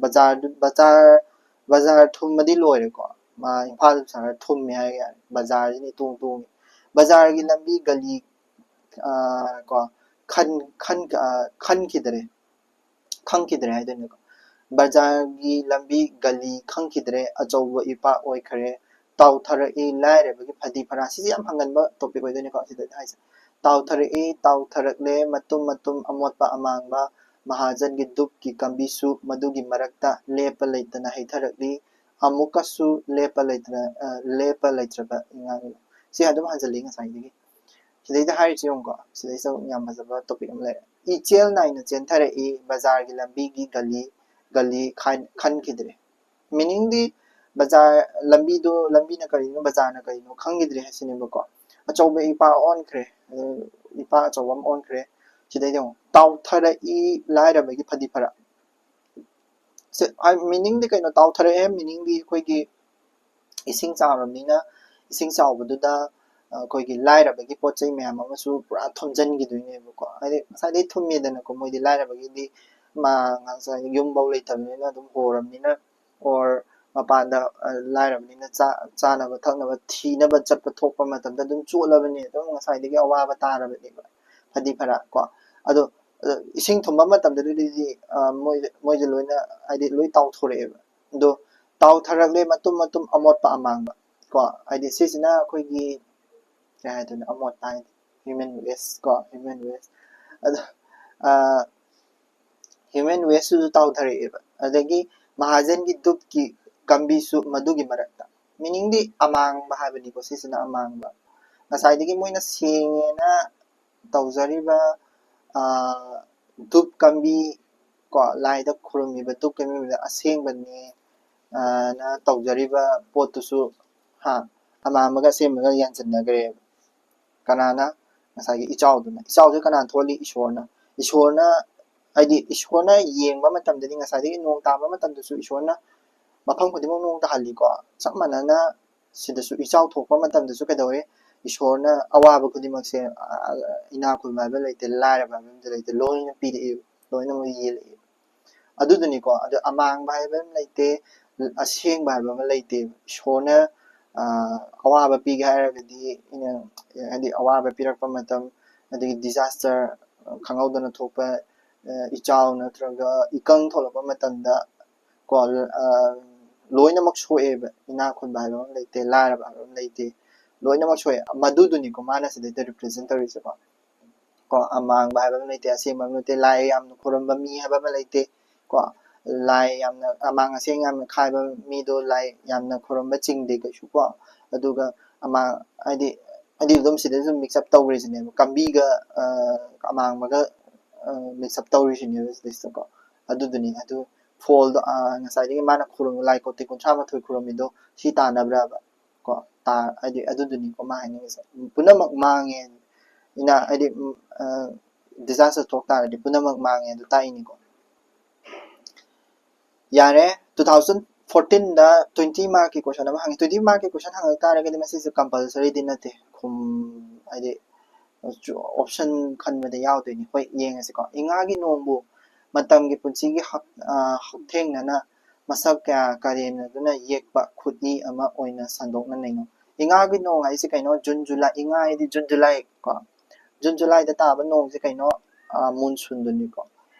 ꯕꯖꯥꯔꯗꯨ, ꯕꯖꯥꯔ, ꯕꯖꯥꯔ ꯊꯨꯝꯃꯗꯤ ꯂꯣꯏꯔꯦꯀꯣ꯫ ꯃꯥ ꯏꯝꯐꯥꯜ ꯕꯖꯥꯔ ꯊꯨꯝꯃꯦ ꯍꯥꯏ ꯌꯥꯔꯦ꯫ ꯕꯖꯥꯔꯁꯤꯅ ꯏꯇꯣꯡ ꯇꯣꯡꯉꯤ꯫ ꯕꯖꯥꯔꯒꯤ ꯂꯝꯕꯤ ꯒꯂꯤ, ꯑ, ꯀꯣ, ꯈꯟ-, ꯈꯟ-, ꯑ, ꯈꯟꯈꯤꯗ꯭ꯔꯦ꯫ ꯈꯪꯈꯤꯗ꯭ꯔꯦ ꯍꯥꯏꯗꯣꯏꯅꯦꯀꯣ꯫ ꯕꯖꯥꯔꯒꯤ ꯂꯝꯕꯤ ꯒꯂꯤ ꯈꯪꯈꯤꯗ꯭ꯔꯦ, ꯑꯆꯧꯕ ꯏꯄꯥꯛ ꯑꯣꯏꯈꯔꯦ꯫ ꯇꯥꯎꯊꯔꯛꯏ ꯂꯥꯏꯔꯕꯒꯤ ꯐꯗꯤ ꯐꯔꯥ꯫ ꯁꯤꯁꯦ ꯌꯥꯝ ꯍꯪꯒꯟꯕ topic ꯑꯣꯏꯗꯣꯏꯅꯦꯀꯣ ꯁꯤꯗꯗꯤ ꯍꯥꯏꯁꯦ꯫ ꯇꯥꯎꯊꯔꯛꯏ, ꯇꯥꯎꯊꯔꯛꯂꯦ, ꯃꯇꯨꯝ ꯃꯇꯨꯝ ꯑꯃꯣꯠꯄ ꯑꯃꯥꯡꯕ꯫ ꯃꯍꯥꯖꯟꯒꯤ ꯗꯨꯛꯀꯤ ꯀꯥꯡꯕꯤꯁꯨ ꯃꯗꯨꯒꯤ ꯃꯔꯛꯇ ꯂꯦꯞꯄ ꯂꯩꯇꯅ ꯍꯩꯊꯔꯛꯂꯤ꯫ ꯑꯃꯨꯛꯀꯁꯨ ꯂꯦꯞꯄ ꯂꯩꯇꯅ, ꯑ, ꯂꯦꯞꯄ ꯂꯩꯇ꯭ꯔꯕ ꯏꯉꯥꯒꯤ꯫ ꯁꯤ ꯑꯗꯨꯝ ꯍꯟꯖꯤꯜꯂꯤ ꯉꯁꯥꯏꯗꯒꯤ꯫ ꯁꯤꯗꯩꯗ ꯍꯥꯏꯔꯤꯁꯤ ꯌꯦꯡꯉꯨꯀꯣ, ꯁꯤꯗꯩꯁꯤꯗ ꯌꯥꯝ ꯐꯖꯕ ꯇꯣꯄꯤꯛ ꯑꯃ ꯂꯩꯔꯦ꯫ ꯏꯆꯦꯜ ꯅꯥꯏꯅ ꯆꯦꯟꯊꯔꯛꯏ, ꯕꯖꯥꯔꯒꯤ ꯂꯝꯕꯤꯒꯤ ꯒꯂꯤ ꯒꯂꯤ ꯈꯟꯈꯤꯗ꯭ꯔꯦ꯫ ꯃꯤꯅꯤꯡꯗꯤ ꯕꯖꯥꯔ ꯂꯝꯕꯤꯗꯣ, ꯂꯝꯕꯤꯅ ꯀꯔꯤꯅꯣ, ꯕꯖꯥꯔꯅ ꯀꯔꯤꯅꯣ ꯈꯪꯈꯤꯗ꯭ꯔꯦ ꯍꯥꯏꯁꯤꯅꯦꯕꯀꯣ꯫ ꯑꯆꯧꯕ ꯏꯄꯥ ꯑꯣꯟꯈ꯭ꯔꯦ, ꯏꯄꯥ ꯑꯆꯧꯕ ꯑꯃ ꯑꯣꯟꯈ꯭ꯔꯦ꯫ ꯁꯤꯗꯩꯗ ꯑꯃꯨꯛ ꯇꯥꯎꯊꯔꯛꯏ ꯂꯥꯏꯔꯕꯒꯤ ꯐꯗꯤ ꯐꯔꯛ꯫ ꯃꯤꯅꯤꯡꯗꯤ ꯀꯩꯅꯣ ꯇꯥꯎꯊꯔꯛꯑꯦ? ꯃꯤꯅꯤꯡꯗꯤ ꯑꯩꯈꯣꯏꯒꯤ ꯏꯁꯤꯡ ꯆꯥꯎꯔꯕꯅꯤꯅ, ꯏꯁꯤꯡ ꯆꯥꯎꯕꯗꯨꯗ ꯑꯩꯈꯣꯏꯒꯤ ꯂꯥꯏꯔꯕꯒꯤ ꯄꯣꯠ ꯆꯩ ꯃꯌꯥꯝ ꯑꯃꯁꯨ ꯄꯨꯔꯥ ꯊꯨꯝꯖꯤꯟꯈꯤꯗꯣꯏꯅꯦꯕꯀꯣ꯫ ꯍꯥꯏꯗꯤ ꯉꯁꯥꯏꯗꯩ ꯊꯨꯝꯃꯦꯗꯅꯀꯣ, ꯃꯣꯏꯗꯤ ꯂꯥꯏꯔꯕꯒꯤꯗꯤ ꯃꯥ ꯉꯁꯥꯏ ꯌꯨꯝꯐꯧ ꯂꯩꯇꯕꯅꯤꯅ ꯑꯗꯨꯝ ꯍꯣꯔꯕꯅꯤꯅ, or ꯃꯄꯥꯟꯗ ꯂꯥꯏꯔꯕꯅꯤꯅ ꯆꯥꯅꯕ ꯊꯛꯅꯕ ꯊꯤꯅꯕ ꯆꯠꯄ ꯊꯣꯛꯄ ꯃꯇꯝꯗ ꯑꯗꯨꯝ ꯆꯣꯠꯂꯕꯅꯤ, ꯑꯗꯨꯝ ꯉꯁꯥꯏꯗꯒꯤ ꯑꯋꯥꯕ ꯇꯥꯔꯕꯅꯦꯕ ꯐꯗꯤ ꯐꯔꯛ ꯀꯣ꯫ ꯑꯗꯣ ꯏꯁꯤꯡ ꯊꯨꯝꯕ ꯃꯇꯝꯗꯗꯤ ꯃꯣꯏꯁꯦ ꯂꯣꯏꯅ ꯍꯥꯏꯗꯤ ꯂꯣꯏ ꯇꯥꯎꯊꯣꯔꯛꯑꯦꯕ꯫ ꯑꯗꯣ ꯇꯥꯎꯊꯔꯛꯂꯦ ꯃꯇꯨꯝ ꯃꯇꯨꯝ ꯑꯃꯣꯠꯄ ꯑꯃꯥꯡꯕ ꯀꯣ꯫ ꯍꯥꯏꯗꯤ ꯁꯤꯁꯤꯅ ꯑꯩꯈꯣꯏꯒꯤ ꯀꯩ ꯍꯥꯏꯗꯣꯏꯅꯣ, ꯑꯃꯣꯠꯄ ꯍꯥꯏꯗꯤ human waste ꯀꯣ, human waste꯫ ꯑꯗꯣ human wasteꯁꯨ ꯇꯥꯎꯊꯔꯛꯑꯦꯕ꯫ ꯑꯗꯒꯤ ꯃꯍꯥꯖꯟꯒꯤ ꯙꯨꯞꯀꯤ ꯀꯝꯕꯤꯁꯨ ꯃꯗꯨꯒꯤ ꯃꯔꯛꯇ꯫ ꯃꯤꯅꯤꯡꯗꯤ ꯑꯃꯥꯡꯕ ꯍꯥꯏꯕꯅꯤꯀꯣ, ꯁꯤꯁꯤꯅ ꯑꯃꯥꯡꯕ꯫ ꯉꯁꯥꯏꯗꯒꯤ ꯃꯣꯏꯅ ꯁꯦꯡꯉꯦꯅ ꯇꯧꯖꯔꯤꯕ ꯙꯨꯞ ꯀꯝꯕꯤ ꯀꯣ, ꯂꯥꯏꯗ ꯈꯨꯔꯨꯝꯃꯤꯕ ꯙꯨꯞ ꯀꯝꯕꯤꯗ ꯑꯁꯦꯡꯕꯅꯦ ꯅ ꯇꯧꯖꯔꯤꯕ ꯄꯣꯠꯇꯨꯁꯨ ꯍꯥ, ꯑꯃꯥꯡꯕꯒ ꯑꯁꯦꯡꯕꯒ ꯌꯥꯟꯁꯤꯟꯅꯈ꯭ꯔꯦꯕ꯫ ꯀꯅꯥꯅ? ꯉꯁꯥꯏꯒꯤ ꯏꯆꯥꯎꯗꯨꯅ꯫ ꯏꯆꯥꯎꯁꯦ ꯀꯅꯥꯅ ꯊꯣꯛꯍꯜꯂꯤ? ꯏꯁꯣꯔꯅ꯫ ꯏꯁꯣꯔꯅ ꯍꯥꯏꯗꯤ ꯏꯁꯣꯔꯅ ꯌꯦꯡꯕ ꯃꯇꯝꯗꯗꯤ ꯉꯁꯥꯏꯗꯒꯤ ꯅꯣꯡ ꯇꯥꯕ ꯃꯇꯝꯗꯁꯨ ꯏꯁꯣꯔꯅ ꯃꯐꯝ ꯈꯨꯗꯤꯡꯃꯛ ꯅꯣꯡ ꯇꯥꯍꯜꯂꯤꯀꯣ꯫ ꯆꯞ ꯃꯥꯟꯅꯅ ꯁꯤꯗꯁꯨ ꯏꯆꯥꯎ ꯊꯣꯛꯄ ꯃꯇꯝꯗꯁꯨ ꯀꯩꯗꯧꯋꯤ? ꯏꯁꯣꯔꯅ ꯑꯋꯥꯕ ꯈꯨꯗꯤꯡꯃꯛꯁꯦ ꯏꯅꯥꯛ ꯈꯨꯟꯕ ꯍꯥꯏꯕ ꯂꯩꯇꯦ, ꯂꯥꯏꯔꯕ ꯍꯥꯏꯕ ꯑꯃꯗ ꯂꯩꯇꯦ, ꯂꯣꯏꯅ ꯄꯤꯔꯛꯑꯦꯕ, ꯂꯣꯏꯅꯃꯛ ꯌꯦꯜꯂꯛꯑꯦꯕ꯫ ꯑꯗꯨꯗꯨꯅꯤꯀꯣ꯫ ꯑꯗꯣ ꯑꯃꯥꯡꯕ ꯍꯥꯏꯕ ꯑꯃ ꯂꯩꯇꯦ, ꯑꯁꯦꯡꯕ ꯍꯥꯏꯕ ꯑꯃ ꯂꯩꯇꯦ꯫ ꯏꯁꯣꯔꯅ ꯑꯋꯥꯕ ꯄꯤꯒꯦ ꯍꯥꯏꯔꯒꯗꯤ, ꯍꯥꯏꯗꯤ ꯑꯋꯥꯕ ꯄꯤꯔꯛꯄ ꯃꯇꯝ, ꯑꯗꯒꯤ disaster, ꯈꯪꯍꯧꯗꯅ ꯊꯣꯛꯄ ꯏꯆꯥꯎ ꯅꯠꯇ꯭ꯔꯒ ꯏꯀꯪ ꯊꯣꯛꯂꯛꯄ ꯃꯇꯝꯗ ꯀꯣ, ꯂꯣꯏꯅꯃꯛ ꯁꯣꯛꯑꯦꯕ꯫ ꯏꯅꯥꯛ ꯈꯨꯟꯕ ꯍꯥꯏꯕ ꯑꯃ ꯂꯩꯇꯦ, ꯂꯥꯏꯔꯕ ꯍꯥꯏꯕ ꯑꯃ ꯂꯩꯇꯦ, ꯂꯣꯏꯅꯃꯛ ꯁꯣꯛꯑꯦ꯫ ꯃꯗꯨꯗꯨꯅꯤꯀꯣ ꯃꯥꯅ ꯁꯤꯗꯩꯗ represent ꯇꯧꯔꯤꯁꯦꯀꯣ꯫ ꯀꯣ, ꯑꯃꯥꯡꯕ ꯍꯥꯏꯕ ꯑꯃ ꯂꯩꯇꯦ, ꯑꯁꯦꯡꯕ ꯑꯃ ꯂꯩꯇꯦ, ꯂꯥꯏ ꯌꯥꯝꯅ ꯈꯨꯔꯨꯝꯕ ꯃꯤ ꯍꯥꯏꯕ ꯑꯃ ꯂꯩꯇꯦ ꯀꯣ꯫ ꯂꯥꯏ ꯌꯥꯝꯅ ꯑꯃꯥꯡ ꯑꯁꯦꯡ ꯌꯥꯝꯅ ꯈꯥꯏꯕ ꯃꯤꯗꯣ ꯂꯥꯏ ꯌꯥꯝꯅ ꯈꯨꯔꯨꯝꯕ ꯆꯤꯡꯗꯦ ꯀꯩꯁꯨ ꯀꯣ꯫ ꯑꯗꯨꯒ ꯑꯃꯥꯡ ꯍꯥꯏꯗꯤ ꯍꯥꯏꯗꯤ ꯑꯗꯨꯝ ꯁꯤꯗꯁꯨ mix up ꯇꯧꯈ꯭ꯔꯤꯁꯤꯅꯦꯕ, ꯀꯥꯝꯕꯤꯒ ꯑꯃꯥꯡꯕꯒ mix up ꯇꯧꯔꯤꯁꯤꯅꯦꯕ ꯁꯤꯗꯩꯁꯤꯗꯀꯣ꯫ ꯑꯗꯨꯗꯨꯅꯤ꯫ ꯑꯗꯨ ꯐꯣꯜꯗꯣ ꯉꯁꯥꯏꯗꯒꯤ ꯃꯥꯅ ꯈꯨꯔꯨꯝ ꯂꯥꯏ ꯀꯣꯇꯤ ꯀꯨꯟꯊ꯭ꯔꯥ ꯃꯥꯊꯣꯏ ꯈꯨꯔꯨꯝꯃꯤꯗꯣ ꯁꯤ ꯇꯥꯟꯅꯕ꯭ꯔꯕ ꯀꯣ? ꯇꯥ ꯍꯥꯏꯗꯤ ꯑꯗꯨꯗꯨꯅꯤꯀꯣ ꯃꯥ ꯍꯥꯏꯅꯤꯡꯉꯤꯁꯦ꯫ ꯄꯨꯝꯅꯃꯛ ꯃꯥꯡꯉꯦ꯫ ꯏꯅꯥ ꯍꯥꯏꯗꯤ disaster ꯊꯣꯛ ꯇꯥꯔꯗꯤ ꯄꯨꯝꯅꯃꯛ ꯃꯥꯡꯉꯦ ꯑꯗꯨ ꯇꯥꯛꯏꯅꯤꯀꯣ꯫ ꯌꯥꯔꯦ꯫ Two thousand fourteen ꯗ twenty mark ꯀꯤ question ꯑꯃ ꯍꯪꯉꯤ꯫ Twenty mark ꯀꯤ question ꯍꯪꯉꯛ ꯇꯥꯔꯒꯗꯤ ꯃꯁꯤꯁꯦ compulsory ꯗꯤ ꯅꯠꯇꯦ꯫ ꯈꯨꯝ ꯍꯥꯏꯗꯤ option ꯈꯟꯕꯗ ꯌꯥꯎꯗꯣꯏꯅꯤ꯫ ꯍꯣꯏ, ꯌꯦꯡꯉꯁꯤꯀꯣ꯫ ꯏꯉꯥꯒꯤ ꯅꯣꯡꯕꯨ ꯃꯇꯝꯒꯤ ꯄꯨꯟꯁꯤꯒꯤ ꯍꯛ ꯍꯛꯊꯦꯡꯅꯅ ꯃꯁꯛ ꯀꯌꯥ ꯀꯔꯦꯝꯅꯗꯨꯅ ꯌꯦꯛꯄ ꯈꯨꯠꯏ ꯑꯃ ꯑꯣꯏꯅ ꯁꯟꯗꯣꯛꯅ ꯅꯩꯅꯧ꯫ ꯏꯉꯥꯒꯤ ꯅꯣꯡ ꯍꯥꯏꯁꯦ ꯀꯩꯅꯣ? June, July꯫ ꯏꯉꯥ ꯍꯥꯏꯗꯤ June, July ꯀꯣ꯫ June, July ꯗ ꯇꯥꯕ ꯅꯣꯡꯁꯦ ꯀꯩꯅꯣ? Monsoon ꯗꯨꯅꯤꯀꯣ꯫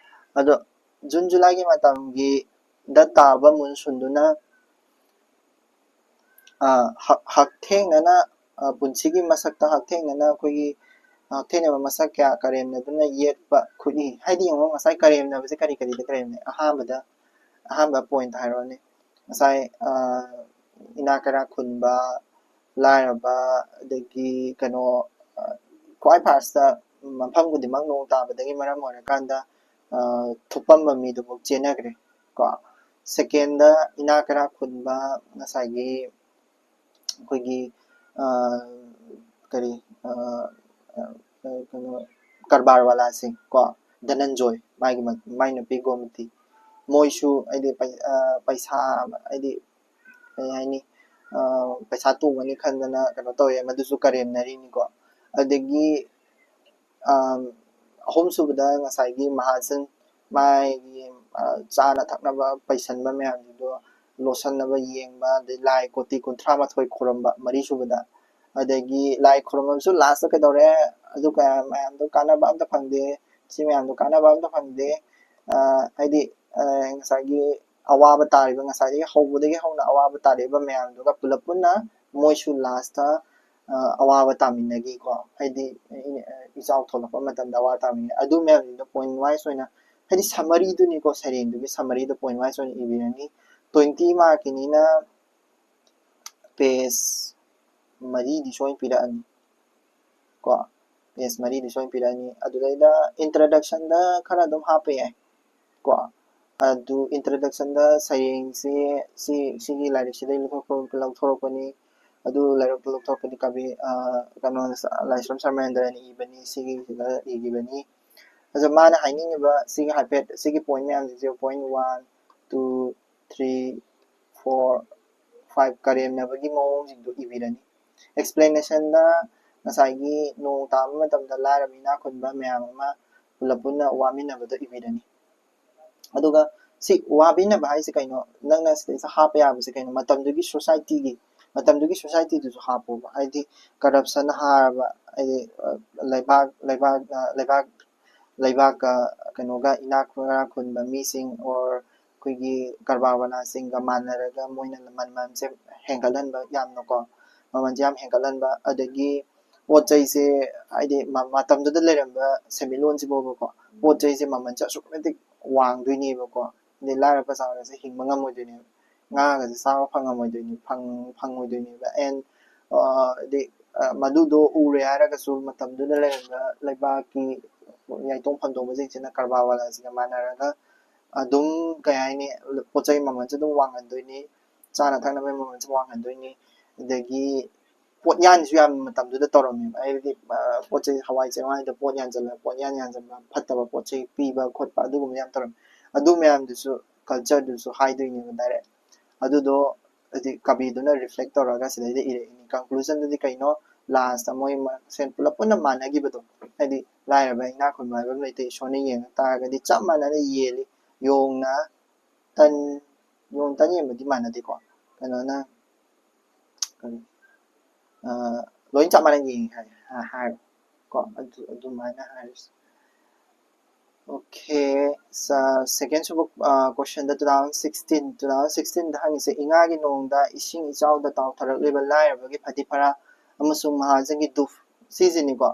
ꯑꯗꯣ June, July ꯒꯤ ꯃꯇꯝꯒꯤ ꯗ ꯇꯥꯕ monsoon ꯗꯨꯅ ꯍꯛꯊꯦꯡꯅꯅ ꯄꯨꯟꯁꯤꯒꯤ ꯃꯁꯛꯇ ꯍꯛꯊꯦꯡꯅꯅ ꯑꯩꯈꯣꯏꯒꯤ ꯍꯛꯊꯦꯡꯅꯕ ꯃꯁꯛ ꯀꯌꯥ ꯀꯔꯦꯝꯅꯗꯨꯅ ꯌꯦꯛꯄ ꯈꯨꯠꯏ꯫ ꯍꯥꯏꯗꯤ ꯌꯦꯡꯉꯣ, ꯉꯁꯥꯏ ꯀꯔꯦꯝꯅꯕꯁꯦ ꯀꯔꯤ ꯀꯔꯤꯗ ꯀꯔꯦꯝꯅꯩ? ꯑꯍꯥꯟꯕꯗ, ꯑꯍꯥꯟꯕ point ꯍꯥꯏꯔꯣꯅꯦ꯫ ꯉꯁꯥꯏ ꯏꯅꯥꯛ ꯀꯩꯔꯥꯛ ꯈꯨꯟꯕ, ꯂꯥꯏꯔꯕ, ꯑꯗꯒꯤ ꯀꯩꯅꯣ, ꯈ꯭ꯋꯥꯏ first ꯇ ꯃꯐꯝ ꯈꯨꯗꯤꯡꯃꯛ ꯅꯣꯡ ꯇꯥꯕꯗꯒꯤ ꯃꯔꯝ ꯑꯣꯏꯔꯀꯥꯟꯗ ꯊꯨꯞꯄꯝꯕ ꯃꯤꯗꯨꯐꯥꯎ ꯆꯦꯟꯅꯈ꯭ꯔꯦ ꯀꯣ꯫ Second ꯗ ꯏꯅꯥꯛ ꯀꯩꯔꯥꯛ ꯈꯨꯟꯕ, ꯉꯁꯥꯏꯒꯤ ꯑꯩꯈꯣꯏꯒꯤ ꯀꯔꯤ ꯀꯩꯅꯣ ꯀꯔꯕꯥꯔ ꯋꯥꯂꯥꯁꯤꯡ ꯀꯣ, ꯙꯅꯟꯖꯣꯏ, ꯃꯥꯒꯤ ꯃꯥꯏ ꯅꯨꯄꯤ ꯒꯣꯃꯇꯤ, ꯃꯣꯏꯁꯨ ꯍꯥꯏꯗꯤ ꯄꯩꯁꯥ ꯍꯥꯏꯗꯤ ꯀꯩ ꯍꯥꯏꯅꯤ, ꯄꯩꯁꯥ ꯇꯣꯡꯒꯅꯤ ꯈꯟꯗꯅ ꯀꯩꯅꯣ ꯇꯧꯋꯦ, ꯃꯗꯨꯁꯨ ꯀꯔꯦꯝꯅꯔꯤꯅꯤꯀꯣ꯫ ꯑꯗꯒꯤ ꯑꯍꯨꯝꯁꯨꯕꯗ ꯉꯁꯥꯏꯒꯤ ꯃꯍꯥꯖꯟ, ꯃꯥꯒꯤ ꯆꯥꯅ ꯊꯛꯅꯕ ꯄꯩꯁꯟꯕ ꯃꯌꯥꯝꯗꯨꯗꯣ ꯂꯣꯠꯁꯟꯅꯕ ꯌꯦꯡꯕ, ꯑꯗꯩ ꯂꯥꯏ ꯀꯣꯇꯤ ꯀꯨꯟꯊ꯭ꯔꯥ ꯃꯥꯊꯣꯏ ꯈꯨꯔꯝꯕ ꯃꯔꯤꯁꯨꯕꯗ꯫ ꯑꯗꯒꯤ ꯂꯥꯏ ꯈꯨꯔꯨꯝꯕꯁꯨ last ꯇ ꯀꯩꯗꯧꯔꯦ? ꯑꯗꯨ ꯀꯌꯥ ꯃꯌꯥꯝꯗꯣ ꯀꯥꯟꯅꯕ ꯑꯝꯇ ꯐꯪꯗꯦ, ꯁꯤ ꯃꯌꯥꯝꯗꯣ ꯀꯥꯟꯅꯕ ꯑꯝꯇ ꯐꯪꯗꯦ꯫ ꯍꯥꯏꯗꯤ ꯉꯁꯥꯏꯒꯤ ꯑꯋꯥꯕ ꯇꯥꯔꯤꯕ, ꯉꯁꯥꯏꯗꯒꯤ ꯍꯧꯕꯗꯒꯤ ꯍꯧꯅ ꯑꯋꯥꯕ ꯇꯥꯔꯤꯕ ꯃꯌꯥꯝꯗꯨꯒ ꯄꯨꯂꯞ ꯄꯨꯟꯅ ꯃꯣꯏꯁꯨ last ꯇ ꯑꯋꯥꯕ ꯇꯥꯃꯤꯟꯅꯈꯤꯀꯣ꯫ ꯍꯥꯏꯗꯤ ꯏꯆꯥꯎ ꯊꯣꯛꯂꯛꯄ ꯃꯇꯝꯗ ꯑꯋꯥꯕ ꯇꯥꯃꯤꯟꯅ, ꯑꯗꯨ ꯃꯌꯥꯝꯗꯨꯗ point wise ꯑꯣꯏꯅ, ꯍꯥꯏꯗꯤ summary ꯗꯨꯅꯤꯀꯣ, ꯁꯩꯔꯦꯡꯗꯨꯒꯤ summary ꯗꯣ point wise ꯑꯣꯏꯅ ꯏꯕꯤꯔꯅꯤ꯫ Twenty mark ꯀꯤꯅꯤꯅ page ꯃꯔꯤꯗꯤ ꯁꯣꯏꯅ ꯄꯤꯔꯛꯑꯅꯤ꯫ ꯀꯣ꯫ Page ꯃꯔꯤꯗꯤ ꯁꯣꯏꯅ ꯄꯤꯔꯛꯑꯅꯤ꯫ ꯑꯗꯨꯗꯩꯗ introduction ꯗ ꯈꯔ ꯑꯗꯨꯝ ꯍꯥꯞꯄ ꯌꯥꯏ ꯀꯣ꯫ ꯑꯗꯨ introduction ꯗ ꯁꯩꯔꯦꯡꯁꯤ ꯁꯤ, ꯁꯤꯒꯤ ꯂꯥꯏꯔꯤꯛꯁꯤꯗꯒꯤ ꯂꯧꯊꯣꯛꯄ-, ꯂꯧꯊꯣꯔꯛꯄꯅꯤ꯫ ꯑꯗꯨ ꯂꯥꯏꯔꯤꯛꯇ ꯂꯧꯊꯣꯛꯄꯗꯤ ꯀꯕꯤ, ꯑ, ꯀꯩꯅꯣ, ꯂꯥꯏꯁ꯭ꯔꯝ ꯁꯔꯃꯦꯟꯗ꯭ꯔꯅ ꯏꯕꯅꯤ, ꯁꯤꯒꯤꯁꯤꯗ ꯏꯈꯤꯕꯅꯤ꯫ ꯑꯗꯣ ꯃꯥꯅ ꯍꯥꯏꯅꯤꯡꯉꯤꯕ ꯁꯤꯒꯤ ꯍꯥꯏꯐꯦꯠ ꯁꯤꯒꯤ point ꯃꯌꯥꯝꯁꯦ, zero point one, two, three, four, five ꯀꯔꯦꯝꯅꯕꯒꯤ ꯃꯑꯣꯡꯁꯤꯡꯗꯣ ꯏꯕꯤꯔꯅꯤ꯫ Explanation ꯗ ꯉꯁꯥꯏꯒꯤ ꯅꯣꯡ ꯇꯥꯕ ꯃꯇꯝꯗ ꯂꯥꯏꯔꯕ ꯏꯅꯥꯛ ꯈꯨꯟꯕ ꯃꯌꯥꯝ ꯑꯃ ꯄꯨꯂꯞ ꯄꯨꯟꯅ ꯋꯥꯃꯤꯟꯅꯕꯗꯣ ꯏꯕꯤꯔꯅꯤ꯫ ꯑꯗꯨꯒ ꯁꯤ ꯋꯥꯕꯤꯅꯕ ꯍꯥꯏꯁꯦ ꯀꯩꯅꯣ? ꯅꯪꯅ ꯁꯤꯗꯩꯁꯤꯗ ꯍꯥꯞꯄ ꯌꯥꯕꯁꯦ ꯀꯩꯅꯣ? ꯃꯇꯝꯗꯨꯒꯤ society ꯒꯤ, ꯃꯇꯝꯗꯨꯒꯤ society ꯗꯨꯁꯨ ꯍꯥꯞꯄꯣꯕ꯫ ꯍꯥꯏꯗꯤ corruption ꯍꯥꯔꯕ, ꯍꯥꯏꯗꯤ, ꯑ, ꯂꯩꯕꯥꯛ, ꯂꯩꯕꯥꯛ, ꯑ, ꯂꯩꯕꯥꯛ, ꯂꯩꯕꯥꯛꯀ ꯀꯩꯅꯣꯒ, ꯏꯅꯥꯛ ꯈꯨ-, ꯏꯅꯥꯛ ꯈꯨꯟꯕ ꯃꯤꯁꯤꯡ or ꯑꯩꯈꯣꯏꯒꯤ ꯀꯔꯕꯥꯔ ꯋꯥꯂꯥꯁꯤꯡꯒ ꯃꯥꯟꯅꯔꯒ ꯃꯣꯏꯅ ꯃꯃꯜꯁꯦ ꯍꯦꯟꯒꯠꯍꯟꯕ ꯌꯥꯝꯅꯀꯣ, ꯃꯃꯜꯁꯦ ꯌꯥꯝ ꯍꯦꯟꯒꯠꯍꯟꯕ꯫ ꯑꯗꯒꯤ ꯄꯣꯠ ꯆꯩꯁꯦ, ꯍꯥꯏꯗꯤ ꯃ-, ꯃꯇꯝꯗꯨꯗ ꯂꯩꯔꯝꯕ ꯁꯦꯟꯃꯤꯠꯂꯣꯟꯁꯤꯐꯥꯎꯕꯀꯣ, ꯄꯣꯠ ꯆꯩꯁꯦ ꯃꯃꯜꯁꯦ ꯑꯁꯨꯛꯀꯤ ꯃꯇꯤꯛ ꯋꯥꯡꯗꯣꯏꯅꯦꯕꯀꯣ꯫ ꯑꯗꯩ ꯂꯥꯏꯔ ꯄ꯭ꯔꯖꯥꯒꯁꯦ ꯍꯤꯡꯕ ꯉꯝꯃꯣꯏꯗꯣꯏꯅꯦꯕ꯫ ꯉꯥꯒꯁꯦ ꯆꯥꯕ ꯐꯪꯉꯝꯃꯣꯏꯗꯣꯏꯅꯤ, ꯐꯪ-, ꯐꯪꯉꯣꯏꯗꯣꯏꯅꯦꯕ꯫ And, ꯑ, ꯍꯥꯏꯗꯤ, ꯑ, ꯃꯗꯨꯗꯣ ꯎꯔꯦ ꯍꯥꯏꯔꯒꯁꯨ ꯃꯇꯝꯗꯨꯗ ꯂꯩꯔꯝꯕ ꯂꯩꯕꯥꯛꯀꯤ ꯌꯥꯏꯇꯣꯡ ꯐꯝꯗꯣꯡꯕꯁꯤꯡꯁꯤꯅ ꯀꯔꯕꯥꯔ ꯋꯥꯂꯥꯁꯤꯡꯒ ꯃꯥꯟꯅꯔꯒ ꯑꯗꯨꯝ, ꯀꯩ ꯍꯥꯏꯅꯤ, ꯄꯣꯠ ꯆꯩ ꯃꯃꯜꯁꯨ ꯑꯗꯨꯝ ꯋꯥꯡꯍꯟꯗꯣꯏꯅꯤ, ꯆꯥꯅ ꯊꯛꯅꯕꯒꯤ ꯃꯃꯜꯁꯨ ꯋꯥꯡꯍꯟꯗꯣꯏꯅꯤ, ꯑꯗꯒꯤ ꯄꯣꯠꯌꯥꯟꯁꯨ ꯌꯥꯝ ꯃꯇꯝꯗꯨꯗ ꯇꯧꯔꯝꯃꯦꯕ꯫ ꯍꯥꯏꯕꯗꯤ, ꯑ, ꯄꯣꯠ ꯆꯩ ꯍꯋꯥꯏ ꯆꯦꯡꯋꯥꯏꯗ ꯄꯣꯠ ꯌꯥꯟꯁꯤꯜꯂꯒ, ꯄꯣꯠꯌꯥꯟ ꯌꯥꯟꯁꯤꯟꯕ, ꯐꯠꯇꯕ ꯄꯣꯠ ꯆꯩ ꯄꯤꯕ ꯈꯣꯠꯄ ꯑꯗꯨꯒꯨꯝꯕ ꯌꯥꯝ ꯇꯧꯔꯝꯃꯦ꯫ ꯑꯗꯨ ꯃꯌꯥꯝꯗꯨꯁꯨ culture ꯗꯨꯁꯨ ꯍꯥꯏꯗꯣꯏꯅꯦꯕ direct꯫ ꯑꯗꯨꯗꯣ ꯍꯥꯏꯗꯤ ꯀꯕꯤꯗꯨꯅ reflect ꯇꯧꯔꯒ ꯁꯤꯗꯩꯗ ꯏꯔꯛꯏꯅꯤ꯫ Conclusion ꯗꯗꯤ ꯀꯩꯅꯣ? Last ꯇ ꯃꯣꯏ ꯃꯁꯦꯟ ꯄꯨꯂꯞ ꯄꯨꯟꯅ ꯃꯥꯟꯅꯈꯤꯕꯗꯣ, ꯍꯥꯏꯗꯤ ꯂꯥꯏꯔꯕ ꯏꯅꯥꯛ ꯈꯨꯟꯕ ꯍꯥꯏꯕ ꯑꯃ ꯂꯩꯇꯦ꯫ ꯏꯁꯣꯔꯅ ꯌꯦꯡꯉ ꯇꯥꯔꯒꯗꯤ ꯆꯞ ꯃꯥꯟꯅꯅ ꯌꯦꯜꯂꯤ꯫ ꯌꯣꯡꯅ ꯇꯟ, ꯌꯣꯡ ꯇꯟ ꯌꯦꯟꯕꯗꯤ ꯃꯥꯟꯅꯗꯦꯀꯣ꯫ ꯀꯩꯅꯣꯅ, ꯀꯔꯤ, ꯑ, ꯂꯣꯏ ꯆꯞ ꯃꯥꯟꯅ ꯌꯦꯡꯉꯤ ꯍꯥꯏ, ꯑ, ꯍꯥꯏ ꯀꯣ꯫ ꯑꯗꯨ, ꯑꯗꯨꯃꯥꯏꯅ ꯍꯥꯏꯔꯁꯤ꯫ Okay, ꯁ-, second ꯁꯨꯕ, ꯑ, question ꯗ two thousand sixteen, two thousand sixteen ꯗ ꯍꯪꯉꯤꯁꯦ, "ꯏꯉꯥꯒꯤ ꯅꯣꯡꯗ ꯏꯁꯤꯡ ꯏꯆꯥꯎꯗ ꯇꯥꯎꯊꯔꯛꯂꯤꯕ ꯂꯥꯏꯔꯕꯒꯤ ꯐꯗꯤ ꯐꯔꯥ ꯑꯃꯁꯨꯡ ꯃꯍꯥꯖꯟꯒꯤ ꯗꯨꯐ", ꯁꯤꯁꯤꯅꯤꯀꯣ꯫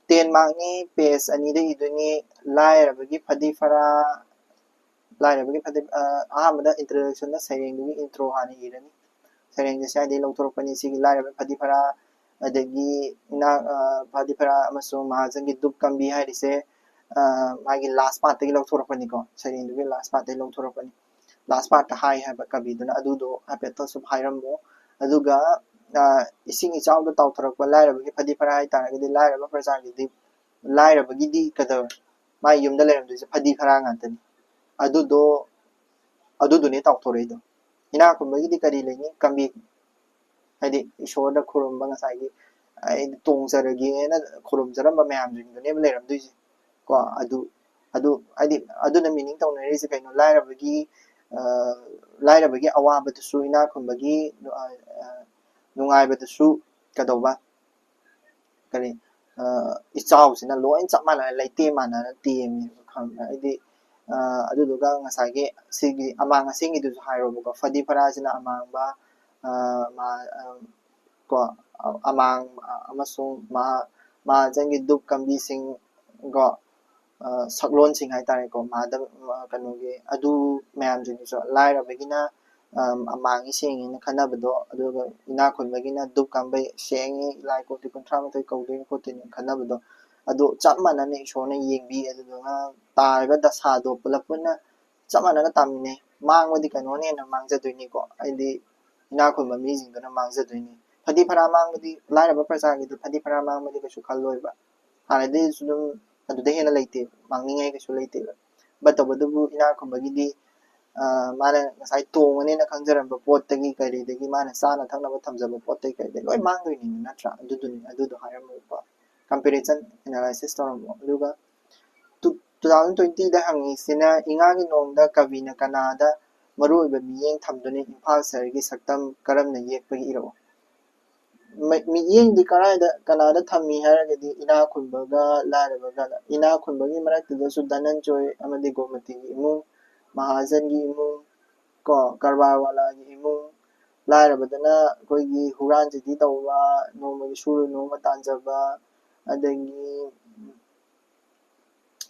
Ten mark ꯅꯤ, page ꯑꯅꯤꯗ ꯏꯗꯣꯏꯅꯤ꯫ ꯂꯥꯏꯔꯕꯒꯤ ꯐꯗꯤ ꯐꯔꯥ, ꯂꯥꯏꯔꯕꯒꯤ ꯐꯗꯤ, ꯑ, ꯑꯍꯥꯟꯕꯗ introduction ꯗ ꯁꯩꯔꯦꯡꯗꯨꯒꯤ intro ꯍꯥꯟꯅ ꯏꯔꯅꯤ꯫ ꯁꯩꯔꯦꯡꯁꯦ ꯁ꯭ꯋꯥꯏꯗꯒꯤ ꯂꯧꯊꯣꯔꯛꯄꯅꯤ꯫ ꯁꯤꯒꯤ ꯂꯥꯏꯔꯕ ꯐꯗꯤ ꯐꯔꯥ ꯑꯗꯒꯤ ꯏꯅꯥꯛ ꯐꯗꯤ ꯐꯔꯥ ꯑꯃꯁꯨꯡ ꯃꯍꯥꯖꯟꯒꯤ ꯗꯨꯞ ꯀꯝꯕꯤ ꯍꯥꯏꯔꯤꯁꯦ ꯃꯥꯒꯤ ꯂꯥꯁ ꯄꯥꯔꯠꯇꯒꯤ ꯂꯧꯊꯣꯔꯛꯄꯅꯤꯀꯣ, ꯁꯩꯔꯦꯡꯗꯨꯒꯤ ꯂꯥꯁ ꯄꯥꯔꯠꯇꯒꯤ ꯂꯧꯊꯣꯔꯛꯄꯅꯤ꯫ ꯂꯥꯁ ꯄꯥꯔꯠꯇ ꯍꯥꯏ ꯍꯥꯏꯕ ꯀꯕꯤꯗꯨꯅ, ꯑꯗꯨꯗꯣ ꯍꯥꯏꯐꯦꯠꯇ ꯁꯨꯝ ꯍꯥꯏꯔꯝꯃꯣ꯫ ꯑꯗꯨꯒ ꯏꯁꯤꯡ ꯏꯆꯥꯎꯗ ꯇꯥꯎꯊꯔꯛꯄ ꯂꯥꯏꯔꯕꯒꯤ ꯐꯗꯤ ꯐꯔꯥ ꯍꯥꯏꯇꯥꯔꯒꯗꯤ ꯂꯥꯏꯔꯕ ꯄ꯭ꯔꯖꯥꯒꯤꯗꯤ, ꯂꯥꯏꯔꯕꯒꯤꯗꯤ ꯀꯩꯗꯧꯔꯦ? ꯃꯥꯏ ꯌꯨꯝꯗ ꯂꯩꯔꯝꯗꯣꯏꯁꯦ ꯐꯗꯤ ꯐꯔꯥ ꯉꯥꯛꯇꯅꯤ꯫ ꯑꯗꯨꯗꯣ ꯑꯗꯨꯗꯨꯅꯦ ꯇꯥꯎꯊꯣꯔꯛꯏꯗꯣ꯫ ꯏꯅꯥꯛ ꯈꯨꯟꯕꯒꯤꯗꯤ ꯀꯔꯤ ꯂꯩꯅꯤ? ꯀꯝꯕꯤ, ꯍꯥꯏꯗꯤ ꯏꯁꯣꯔꯗ ꯈꯨꯔꯨꯝꯕ, ꯉꯁꯥꯏꯒꯤ ꯑꯩ ꯇꯣꯡꯖꯔꯒꯦꯅ ꯈꯨꯔꯨꯝꯖꯔꯝꯕ ꯃꯌꯥꯝꯁꯤꯡꯗꯨꯅꯦꯕ ꯂꯩꯔꯝꯗꯣꯏꯁꯦ ꯀꯣ꯫ ꯑꯗꯨ ꯑꯗꯨ ꯍꯥꯏꯗꯤ ꯑꯗꯨꯅ ꯃꯤꯅꯤꯡ ꯇꯧꯅꯔꯤꯁꯦ ꯀꯩꯅꯣ? ꯂꯥꯏꯔꯕꯒꯤ ꯂꯥꯏꯔꯕꯒꯤ ꯑꯋꯥꯕꯗꯨꯁꯨ ꯏꯅꯥꯛ ꯈꯨꯟꯕꯒꯤ ꯅꯨꯡꯉꯥꯏꯕꯗꯨꯁꯨ ꯀꯩꯗꯧꯕ, ꯀꯔꯤ, ꯏꯆꯥꯎꯁꯤꯅ ꯂꯣꯏ ꯆꯞ ꯃꯥꯟꯅꯅ, ꯂꯩꯇꯦꯝ ꯃꯥꯟꯅꯅ ꯇꯦꯝꯃꯦꯕ, ꯈꯪꯕ꯭ꯔꯥ? ꯍꯥꯏꯗꯤ ꯑꯗꯨꯗꯨꯒ ꯉꯁꯥꯏꯒꯤ ꯁꯤꯒꯤ ꯑꯃꯥꯡ ꯑꯁꯦꯡꯒꯤꯗꯨꯁꯨ ꯍꯥꯏꯔꯣꯕꯀꯣ, ꯐꯗꯤ ꯐꯔꯥꯁꯤꯅ ꯑꯃꯥꯡꯕ, ꯀꯣ, ꯑꯃꯥꯡ ꯑꯃꯁꯨꯡ ꯃꯍꯥꯖꯟꯒꯤ ꯗꯨꯞ ꯀꯝꯕꯤꯁꯤꯡ ꯀꯣ, ꯁꯛꯂꯣꯟꯁꯤꯡ ꯍꯥꯏꯇꯥꯔꯦꯀꯣ, ꯃꯍꯥꯗ ꯀꯩꯅꯣꯒꯤ ꯑꯗꯨ ꯃꯌꯥꯝꯁꯤꯡꯗꯨꯁꯨ ꯂꯥꯏꯔꯕꯒꯤꯅ ꯑꯃꯥꯡꯉꯤ ꯁꯦꯡꯉꯤꯅ ꯈꯟꯅꯕꯗꯣ, ꯑꯗꯨꯒ ꯏꯅꯥꯛ ꯈꯨꯟꯕꯒꯤꯅ ꯗꯨꯞ ꯀꯝꯕꯩ ꯁꯦꯡꯉꯤ, ꯂꯥꯏ ꯀꯣꯇꯤ ꯀꯨꯟꯊ꯭ꯔꯥ ꯃꯥꯊꯣꯏ ꯀꯧꯗꯣꯏꯅꯤ ꯈꯣꯠꯇꯣꯏꯅꯤ ꯈꯟꯅꯕꯗꯣ, ꯑꯗꯨ ꯆꯞ ꯃꯥꯟꯅꯅ ꯏꯁꯣꯔꯅ ꯌꯦꯡꯕꯤ꯫ ꯑꯗꯨꯗꯨꯅ ꯇꯥꯔꯤꯕ ꯗꯁꯥꯗꯣ ꯄꯨꯂꯞ ꯄꯨꯟꯅ ꯆꯞ ꯃꯥꯟꯅꯅ ꯇꯥꯃꯤꯟꯅꯩ꯫ ꯃꯥꯡꯕꯗꯤ ꯀꯩꯅꯣꯅ ꯍꯦꯟꯅ ꯃꯥꯡꯖꯗꯣꯏꯅꯤꯀꯣ, ꯍꯥꯏꯗꯤ ꯏꯅꯥꯛ ꯈꯨꯟꯕ ꯃꯤꯁꯤꯡꯗꯨꯅ ꯃꯥꯡꯖꯗꯣꯏꯅꯤ꯫ ꯐꯗꯤ ꯐꯔꯥ ꯃꯥꯡꯕꯗꯤ, ꯂꯥꯏꯔꯕ ꯄ꯭ꯔꯖꯥꯒꯤꯗꯤ ꯐꯗꯤ ꯐꯔꯥ ꯃꯥꯡꯕꯗꯤ ꯀꯩꯁꯨ ꯈꯜꯂꯣꯏꯕ, ꯍꯥꯟꯅꯗꯩꯁꯨ ꯑꯗꯨꯝ ꯑꯗꯨꯗ ꯍꯦꯟꯅ ꯂꯩꯇꯦ, ꯃꯥꯡꯅꯤꯡꯉꯥꯏ ꯀꯩꯁꯨ ꯂꯩꯇꯦꯕ꯫ But ꯇꯧꯕꯇꯕꯨ ꯏꯅꯥꯛ ꯈꯨꯟꯕꯒꯤꯗꯤ ꯃꯥꯅ ꯉꯁꯥꯏ ꯇꯣꯡꯉꯅꯦꯅ ꯈꯪꯖꯔꯝꯕ ꯄꯣꯠꯇꯒꯤ ꯀꯔꯤꯗꯒꯤ, ꯃꯥꯅ ꯆꯥꯅ ꯊꯛꯅꯕ ꯊꯝꯖꯕ ꯄꯣꯠꯇꯒꯤ ꯀꯔꯤꯗꯒꯤ ꯂꯣꯏ ꯃꯥꯡꯗꯣꯏꯅꯤꯅ, ꯅꯠꯇ꯭ꯔꯥ? ꯑꯗꯨꯗꯨꯅꯤ, ꯑꯗꯨꯗꯣ ꯍꯥꯏꯔꯝꯃꯣꯀꯣ, comparison analysis ꯇꯧꯔꯝꯃꯣ꯫ ꯑꯗꯨꯒ two two thousand twenty ꯗ ꯍꯪꯉꯤꯁꯤꯅ, ꯏꯉꯥꯒꯤ ꯅꯣꯡꯗ ꯀꯕꯤꯅ ꯀꯅꯥꯗ ꯃꯔꯨꯑꯣꯏꯕ ꯃꯤꯠꯌꯦꯡ ꯊꯝꯗꯨꯅ ꯏꯝꯐꯥꯜ ꯁꯍꯔꯒꯤ ꯁꯛꯇꯝ ꯀꯔꯝꯅ ꯌꯦꯛꯄꯒꯦ ꯏꯔꯛꯑꯣ꯫ ꯃꯤꯠꯌꯦꯡꯗꯤ ꯀꯔꯥꯏꯗ, ꯀꯅꯥꯗ ꯊꯝꯃꯤ ꯍꯥꯏꯔꯒꯗꯤ ꯏꯅꯥꯛ ꯈꯨꯟꯕꯒ ꯂꯥꯏꯔꯕꯒ, ꯏꯅꯥꯛ ꯈꯨꯟꯕꯒꯤ ꯃꯔꯛꯇꯨꯗꯁꯨ ꯙꯅꯟꯖꯣꯏ ꯑꯃꯗꯤ ꯒꯣꯃꯇꯤꯒꯤ ꯏꯃꯨꯡ, ꯃꯍꯥꯖꯟꯒꯤ ꯏꯃꯨꯡ ꯀꯣ, ꯀꯔꯕꯥꯔ ꯋꯥꯂꯥꯒꯤ ꯏꯃꯨꯡ, ꯂꯥꯏꯔꯕꯗꯅ ꯑꯩꯈꯣꯏꯒꯤ ꯍꯨꯔꯥꯟ ꯆꯤꯊꯤ ꯇꯧꯕ, ꯅꯣꯡꯃꯒꯤ ꯁꯨꯔ ꯅꯣꯡꯃ ꯇꯥꯟꯖꯕ, ꯑꯗꯒꯤ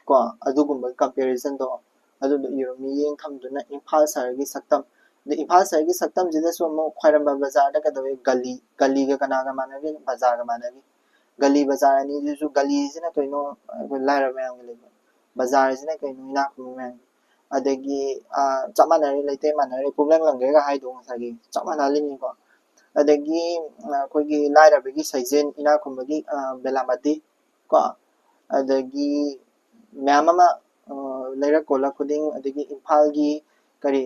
ꯀꯣ, ꯑꯗꯨꯒꯨꯝꯕꯒꯤ comparison ꯗꯣ ꯑꯗꯨꯗꯣ ꯏꯔꯣ꯫ ꯃꯤꯠꯌꯦꯡ ꯊꯝꯗꯨꯅ ꯏꯝꯐꯥꯜ ꯁꯍꯔꯒꯤ ꯁꯛꯇꯝ ꯑꯗ ꯏꯝꯐꯥꯜ ꯁꯍꯔꯒꯤ ꯁꯛꯇꯝꯁꯤꯗꯁꯨ ꯑꯃꯨꯛ ꯈ꯭ꯋꯥꯏꯔꯝꯕꯟ ꯕꯖꯥꯔꯗ ꯀꯩꯗꯧꯋꯤ? ꯒꯂꯤ, ꯒꯂꯤꯒ ꯀꯅꯥꯒ ꯃꯥꯟꯅꯒꯦ? ꯕꯖꯥꯔꯒ ꯃꯥꯟꯅꯒꯦ꯫ ꯒꯂꯤ ꯕꯖꯥꯔ ꯑꯅꯤꯁꯤꯁꯨ, ꯒꯂꯤꯁꯤꯅ ꯀꯩꯅꯣ? ꯑꯩꯈꯣꯏ ꯂꯥꯏꯔꯕ ꯃꯌꯥꯝꯒꯤ ꯂꯩꯐꯝ, ꯕꯖꯥꯔꯁꯤꯅ ꯀꯩꯅꯣ? ꯏꯅꯥꯛ ꯈꯨꯟꯕ ꯃꯌꯥꯝꯒꯤ꯫ ꯑꯗꯒꯤ ꯑ, ꯆꯞ ꯃꯥꯟꯅꯔꯦ, ꯂꯩꯇꯦꯝ ꯃꯥꯟꯅꯔꯦ, ꯄꯨꯝꯂꯪ ꯂꯪꯒꯦꯒ ꯍꯥꯏꯗꯣ ꯉꯁꯥꯏꯒꯤ ꯆꯞ ꯃꯥꯟꯅꯍꯜꯂꯤꯅꯤꯀꯣ꯫ ꯑꯗꯒꯤ ꯑ, ꯑꯩꯈꯣꯏꯒꯤ ꯂꯥꯏꯔꯕꯒꯤ ꯁꯩꯖꯦꯟ, ꯏꯅꯥꯛ ꯈꯨꯟꯕꯒꯤ ꯑ, ꯕꯦꯂꯥꯃꯇꯤ ꯀꯣ, ꯑꯗꯒꯤ ꯃꯌꯥꯝ ꯑꯃ ꯑ, ꯂꯩꯔꯛ ꯀꯣꯜꯂꯛ ꯈꯨꯗꯤꯡ, ꯑꯗꯒꯤ ꯏꯝꯐꯥꯜꯒꯤ ꯀꯔꯤ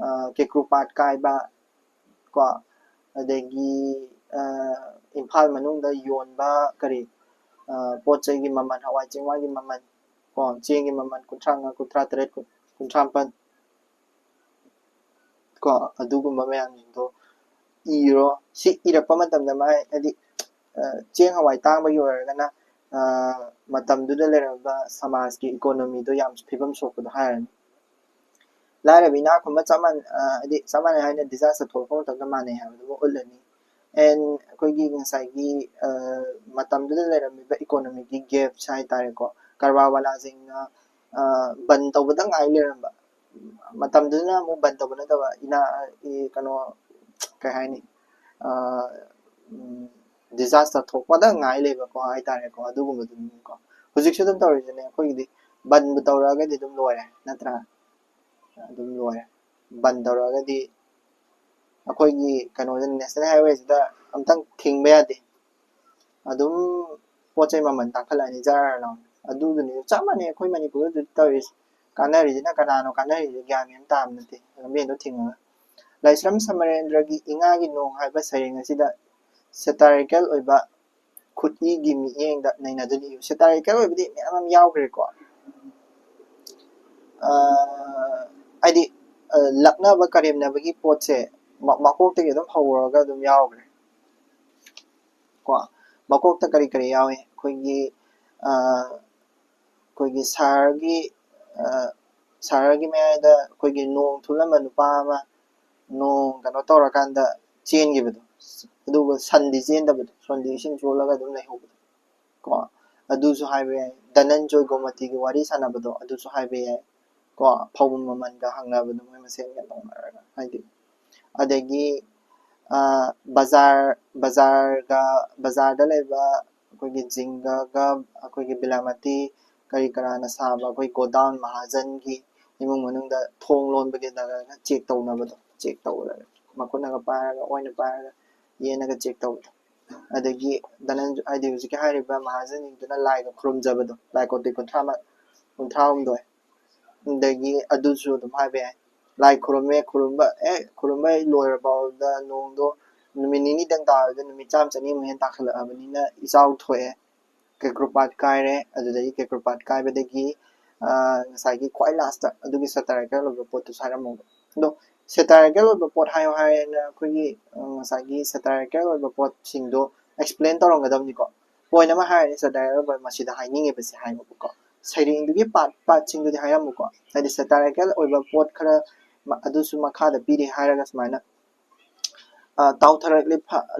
ꯑ, ꯀꯦꯀ꯭ꯔꯨ ꯄꯥꯠ ꯀꯥꯏꯕ ꯀꯣ, ꯑꯗꯒꯤ ꯑ, ꯏꯝꯐꯥꯜ ꯃꯅꯨꯡꯗ ꯌꯣꯟꯕ ꯀꯔꯤ ꯑ, ꯄꯣꯠ ꯆꯩꯒꯤ ꯃꯃꯜ, ꯍꯋꯥꯏ ꯆꯦꯡꯋꯥꯏꯒꯤ ꯃꯃꯜ ꯀꯣ, ꯆꯦꯡꯒꯤ ꯃꯃꯜ ꯀꯨꯟꯊ꯭ꯔꯥ ꯃꯉꯥ, ꯀꯨꯟꯊ꯭ꯔꯥ ꯇꯔꯦꯠ, ꯀꯨꯟꯊ꯭ꯔꯥ ꯃꯥꯄꯟ ꯀꯣ, ꯑꯗꯨꯒꯨꯝꯕ ꯃꯌꯥꯝꯁꯤꯡꯗꯣ ꯏꯔꯣ꯫ ꯁꯤ ꯏꯔꯛꯄ ꯃꯇꯝꯗ ꯃꯥꯏ, ꯍꯥꯏꯗꯤ ꯑ, ꯆꯦꯡ ꯍꯋꯥꯏ ꯇꯥꯡꯕꯒꯤ ꯑꯣꯏꯔꯒꯅ ꯑ, ꯃꯇꯝꯗꯨꯗ ꯂꯩꯔꯝꯕ ꯁꯃꯥꯖꯀꯤ ꯏꯀꯣꯅꯣꯃꯤꯗꯣ ꯌꯥꯝ ꯐꯤꯕꯝ ꯁꯣꯛꯄꯗꯣ ꯍꯥꯏꯔꯅꯤ꯫ ꯂꯥꯏꯔꯕ ꯏꯅꯥꯛ ꯈꯨꯟꯕ ꯆꯞ ꯃꯥꯟ-, ꯑ, ꯍꯥꯏꯗꯤ ꯆꯞ ꯃꯥꯟꯅꯩ ꯍꯥꯏꯅ disaster ꯊꯣꯛꯂꯛꯄ ꯃꯇꯝꯗ ꯃꯥꯟꯅꯩ ꯍꯥꯏꯕꯗꯨꯃ ꯎꯠꯂꯅꯤ꯫ And ꯑꯩꯈꯣꯏꯒꯤ ꯉꯁꯥꯏꯒꯤ ꯑ, ꯃꯇꯝꯗꯨꯗ ꯂꯩꯔꯝꯃꯤꯕ economicꯀꯤ gaps ꯍꯥꯏꯇꯥꯔꯦꯀꯣ, ꯀꯔꯕꯥꯔ ꯋꯥꯂꯥꯁꯤꯡꯅ ꯑ, ꯕꯟ ꯇꯧꯕꯗ ꯉꯥꯏ ꯂꯩꯔꯝꯕ, ꯃꯇꯝꯗꯨꯗꯅ ꯑꯃꯨꯛ ꯕꯟ ꯇꯧꯕ ꯅꯠꯇꯕ, ꯏꯅꯥ-, ꯏ-, ꯀꯩꯅꯣ, ꯀꯩ ꯍꯥꯏꯅꯤ, ꯑ, ꯎꯝ, disaster ꯊꯣꯛꯄꯗ ꯉꯥꯏ ꯂꯩꯕꯀꯣ ꯍꯥꯏꯇꯥꯔꯦꯀꯣ, ꯑꯗꯨꯒꯨꯝꯕꯗꯨꯅꯤꯀꯣ꯫ ꯍꯧꯖꯤꯛꯁꯨ ꯑꯗꯨꯝ ꯇꯧꯔꯤꯁꯤꯅꯦ ꯑꯩꯈꯣꯏꯒꯤꯗꯤ꯫ ꯕꯟꯕꯨ ꯇꯧꯔꯛꯑꯒꯗꯤ ꯑꯗꯨꯝ ꯂꯣꯏꯔꯦ, ꯅꯠꯇ꯭ꯔꯥ? ꯑꯗꯨꯝ ꯂꯣꯏꯔꯦ꯫ ꯕꯟ ꯇꯧꯔꯛꯑꯒꯗꯤ ꯑꯩꯈꯣꯏꯒꯤ ꯀꯩꯅꯣꯁꯦ, national highwayꯁꯤꯗ ꯑꯝꯇꯪ ꯊꯤꯡꯕ ꯌꯥꯗꯦ꯫ ꯑꯗꯨꯝ ꯄꯣꯠ ꯆꯩ ꯃꯃꯜ ꯇꯥꯡꯈꯠꯂꯛꯑꯅꯤ ꯖꯔ ꯂꯥꯎꯅ꯫ ꯑꯗꯨꯗꯨꯅꯤ, ꯆꯞ ꯃꯥꯟꯅꯩ ꯑꯩꯈꯣꯏ ꯃꯅꯤꯄꯨꯔꯗ ꯍꯧꯖꯤꯛ ꯇꯧꯔꯤꯁꯦ꯫ ꯀꯥꯟꯅꯔꯤꯁꯤꯅ ꯀꯅꯥꯅꯣ ꯀꯥꯟꯅꯔꯤꯁꯦ? ꯒ꯭ꯌꯥꯟ ꯃꯦꯟ ꯇꯥꯕ ꯅꯠꯇꯦ꯫ ꯂꯝꯕꯦꯟꯗꯣ ꯊꯤꯡꯉꯒ꯫ ꯂꯥꯏꯁ꯭ꯔꯝ ꯁꯃꯔꯦꯟꯗ꯭ꯔꯒꯤ ꯏꯉꯥꯒꯤ ꯅꯣꯡ ꯍꯥꯏꯕ ꯁꯩꯔꯦꯡ ꯑꯁꯤꯗ satirical ꯑꯣꯏꯕ ꯈꯨꯠꯏꯒꯤ ꯃꯤꯠꯌꯦꯡꯗ ꯅꯩꯅꯗꯨꯅ ꯏꯌꯨ꯫ Satirical ꯑꯣꯏꯕꯗꯤ ꯃꯌꯥꯝ ꯑꯃ ꯌꯥꯎꯈ꯭ꯔꯦꯀꯣ꯫ ꯑ, ꯍꯥꯏꯗꯤ, ꯑ, ꯂꯛꯅꯕ, ꯀꯔꯦꯝꯅꯕꯒꯤ ꯄꯣꯠꯁꯦ ꯃ-, ꯃꯀꯣꯛꯇꯒꯤ ꯑꯗꯨꯝ ꯍꯧꯔꯒ ꯑꯗꯨꯝ ꯌꯥꯎꯈ꯭ꯔꯦ꯫ ꯀꯣ, ꯃꯀꯣꯛꯇ ꯀꯔꯤ ꯀꯔꯤ ꯌꯥꯎꯏ? ꯑꯩꯈꯣꯏꯒꯤ, ꯑ, ꯑꯩꯈꯣꯏꯒꯤ ꯁꯍꯔꯒꯤ, ꯑ, ꯁꯍꯔꯒꯤ ꯃꯌꯥꯏꯗ ꯑꯩꯈꯣꯏꯒꯤ ꯅꯣꯡ ꯊꯨꯝꯂꯝꯕ ꯅꯨꯄꯥ ꯑꯃ ꯅꯣꯡ ꯀꯩꯅꯣ ꯇꯧꯔꯀꯥꯟꯗ ꯆꯦꯟꯈꯤꯕꯗꯣ, ꯑꯗꯨꯒ ꯁꯟꯗꯤ ꯆꯦꯟꯗꯕꯗꯣ, ꯁꯟꯗꯤ ꯏꯁꯤꯡ ꯆꯣꯠꯂꯒ ꯑꯗꯨꯝ ꯂꯩꯍꯧꯕꯗꯣ꯫ ꯀꯣ, ꯑꯗꯨꯁꯨ ꯍꯥꯏꯕ ꯌꯥꯏ꯫ ꯙꯅꯟꯖꯣꯏ ꯒꯣꯃꯇꯤꯒꯤ ꯋꯥꯔꯤ ꯁꯥꯟꯅꯕꯗꯣ, ꯑꯗꯨꯁꯨ ꯍꯥꯏꯕ ꯌꯥꯏ꯫ ꯀꯣ, ꯐꯧꯕ ꯃꯃꯜꯒ ꯍꯪꯅꯕꯗꯣ ꯃꯣꯏ ꯃꯁꯦꯟꯒ ꯇꯧꯅꯔꯒ, ꯍꯥꯏꯗꯤ꯫ ꯑꯗꯒꯤ ꯕꯖꯥꯔ ꯕꯖꯥꯔꯒ ꯕꯖꯥꯔꯗ ꯂꯩꯕ ꯑꯩꯈꯣꯏꯒꯤ ꯖꯤꯡꯒꯒ ꯑꯩꯈꯣꯏꯒꯤ ꯕꯤꯂꯥꯃꯇꯤ ꯀꯔꯤ ꯀꯔꯥꯅ ꯁꯥꯕ ꯑꯩꯈꯣꯏ ꯒꯣꯗꯥꯎꯟ ꯃꯍꯥꯖꯟꯒꯤ ꯏꯃꯨꯡ ꯃꯅꯨꯡꯗ ꯊꯣꯡ ꯂꯣꯟꯕꯒꯤ ꯅꯒ ꯆꯦꯛ ꯇꯧꯅꯕꯗꯣ, ꯆꯦꯛ ꯇꯧꯕꯗ ꯃꯈꯨꯠꯅꯒ ꯄꯥꯏꯔꯒ, ꯑꯣꯏꯅ ꯄꯥꯏꯔꯒ, ꯌꯦꯟꯅꯒ ꯆꯦꯛ ꯇꯧꯕꯗꯣ꯫ ꯑꯗꯒꯤ ꯙꯅꯟꯖ ꯍꯥꯏꯗꯤ ꯍꯧꯖꯤꯛꯀꯤ ꯍꯥꯏꯔꯤꯕ ꯃꯍꯥꯖꯟꯁꯤꯡꯗꯨꯅ ꯂꯥꯏꯒ ꯈꯨꯔꯨꯝꯖꯕꯗꯣ, ꯂꯥꯏ ꯀꯣꯇꯤ ꯀꯨꯟꯊ꯭ꯔꯥ ꯃ- ꯀꯨꯟꯊ꯭ꯔꯥ ꯍꯨꯝꯗꯣꯏ꯫ ꯑꯗꯒꯤ ꯑꯗꯨꯁꯨ ꯑꯗꯨꯝ ꯍꯥꯏꯕ ꯌꯥꯏ, ꯂꯥꯏ ꯈꯨꯔꯨꯝꯃꯦ, ꯈꯨꯔꯨꯝꯕ ꯍꯦꯛ ꯈꯨꯔꯨꯝꯕ ꯍꯦꯛ ꯂꯣꯏꯔꯕꯗ ꯅꯣꯡꯗꯣ ꯅꯨꯃꯤꯠ ꯅꯤꯅꯤꯗꯪ ꯇꯥꯕꯗ ꯅꯨꯃꯤꯠ ꯆꯥꯝꯃ ꯆꯅꯤꯃꯨꯛ ꯍꯦꯟꯅ ꯇꯥꯈꯠꯂꯛꯑꯕꯅꯤꯅ ꯏꯆꯥꯎ ꯊꯣꯛꯑꯦ, ꯀꯦꯀ꯭ꯔꯣꯄꯥꯠ ꯀꯥꯏꯔꯦ꯫ ꯑꯗꯨꯗꯒꯤ ꯀꯦꯀ꯭ꯔꯣꯄꯥꯠ ꯀꯥꯏꯕꯗꯒꯤ ꯉꯁꯥꯏꯒꯤ ꯈ꯭ꯋꯥꯏ ꯂꯥꯁꯇ ꯑꯗꯨꯒꯤ ꯁꯦꯇꯥꯔꯤꯀꯦꯜ ꯑꯣꯏꯕ ꯄꯣꯠꯇꯨꯁꯨ ꯍꯥꯏꯔꯝꯃꯣꯕ꯫ ꯑꯗꯣ ꯁꯦꯇꯥꯔꯤꯀꯦꯜ ꯑꯣꯏꯕ ꯄꯣꯠ ꯍꯥꯏꯌꯣ ꯍꯥꯏꯅ ꯑꯩꯈꯣꯏꯒꯤ ꯉꯁꯥꯏꯒꯤ ꯁꯦꯇꯥꯔꯤꯀꯦꯜ ꯑꯣꯏꯕ ꯄꯣꯠꯁꯤꯡꯗꯣ ꯑꯦꯛꯁꯄ꯭ꯂꯦꯟ ꯇꯧꯔꯝꯒꯗꯕꯅꯤꯀꯣ꯫ ꯄꯣꯏꯟ ꯑꯃ ꯍꯥꯏꯔꯅꯤ, ꯁꯦꯇꯥꯔꯤꯀꯦꯜ ꯑꯣꯏꯕ ꯃꯁꯤꯗ ꯍꯥꯏꯅꯤꯡꯉꯤꯕꯁꯦ ꯍꯥꯏꯕꯀꯣ꯫ ꯁꯩꯔꯦꯡꯗꯨꯒꯤ ꯄꯥꯔꯠ ꯄꯥꯔꯠꯁꯤꯡꯗꯨꯗꯤ ꯍꯥꯏꯔꯝꯃꯨꯀꯣ꯫ ꯍꯥꯏꯗꯤ ꯁꯦꯇꯥꯔꯤꯀꯦꯜ ꯑꯣꯏꯕ ꯄꯣꯠ ꯈꯔ ꯑꯗꯨꯁꯨ ꯃꯈꯥꯗ ꯄꯤꯔꯤ ꯍꯥꯏꯔꯒ ꯁꯨꯃꯥꯏꯅ ꯇꯥꯎꯊꯔꯛꯂꯦ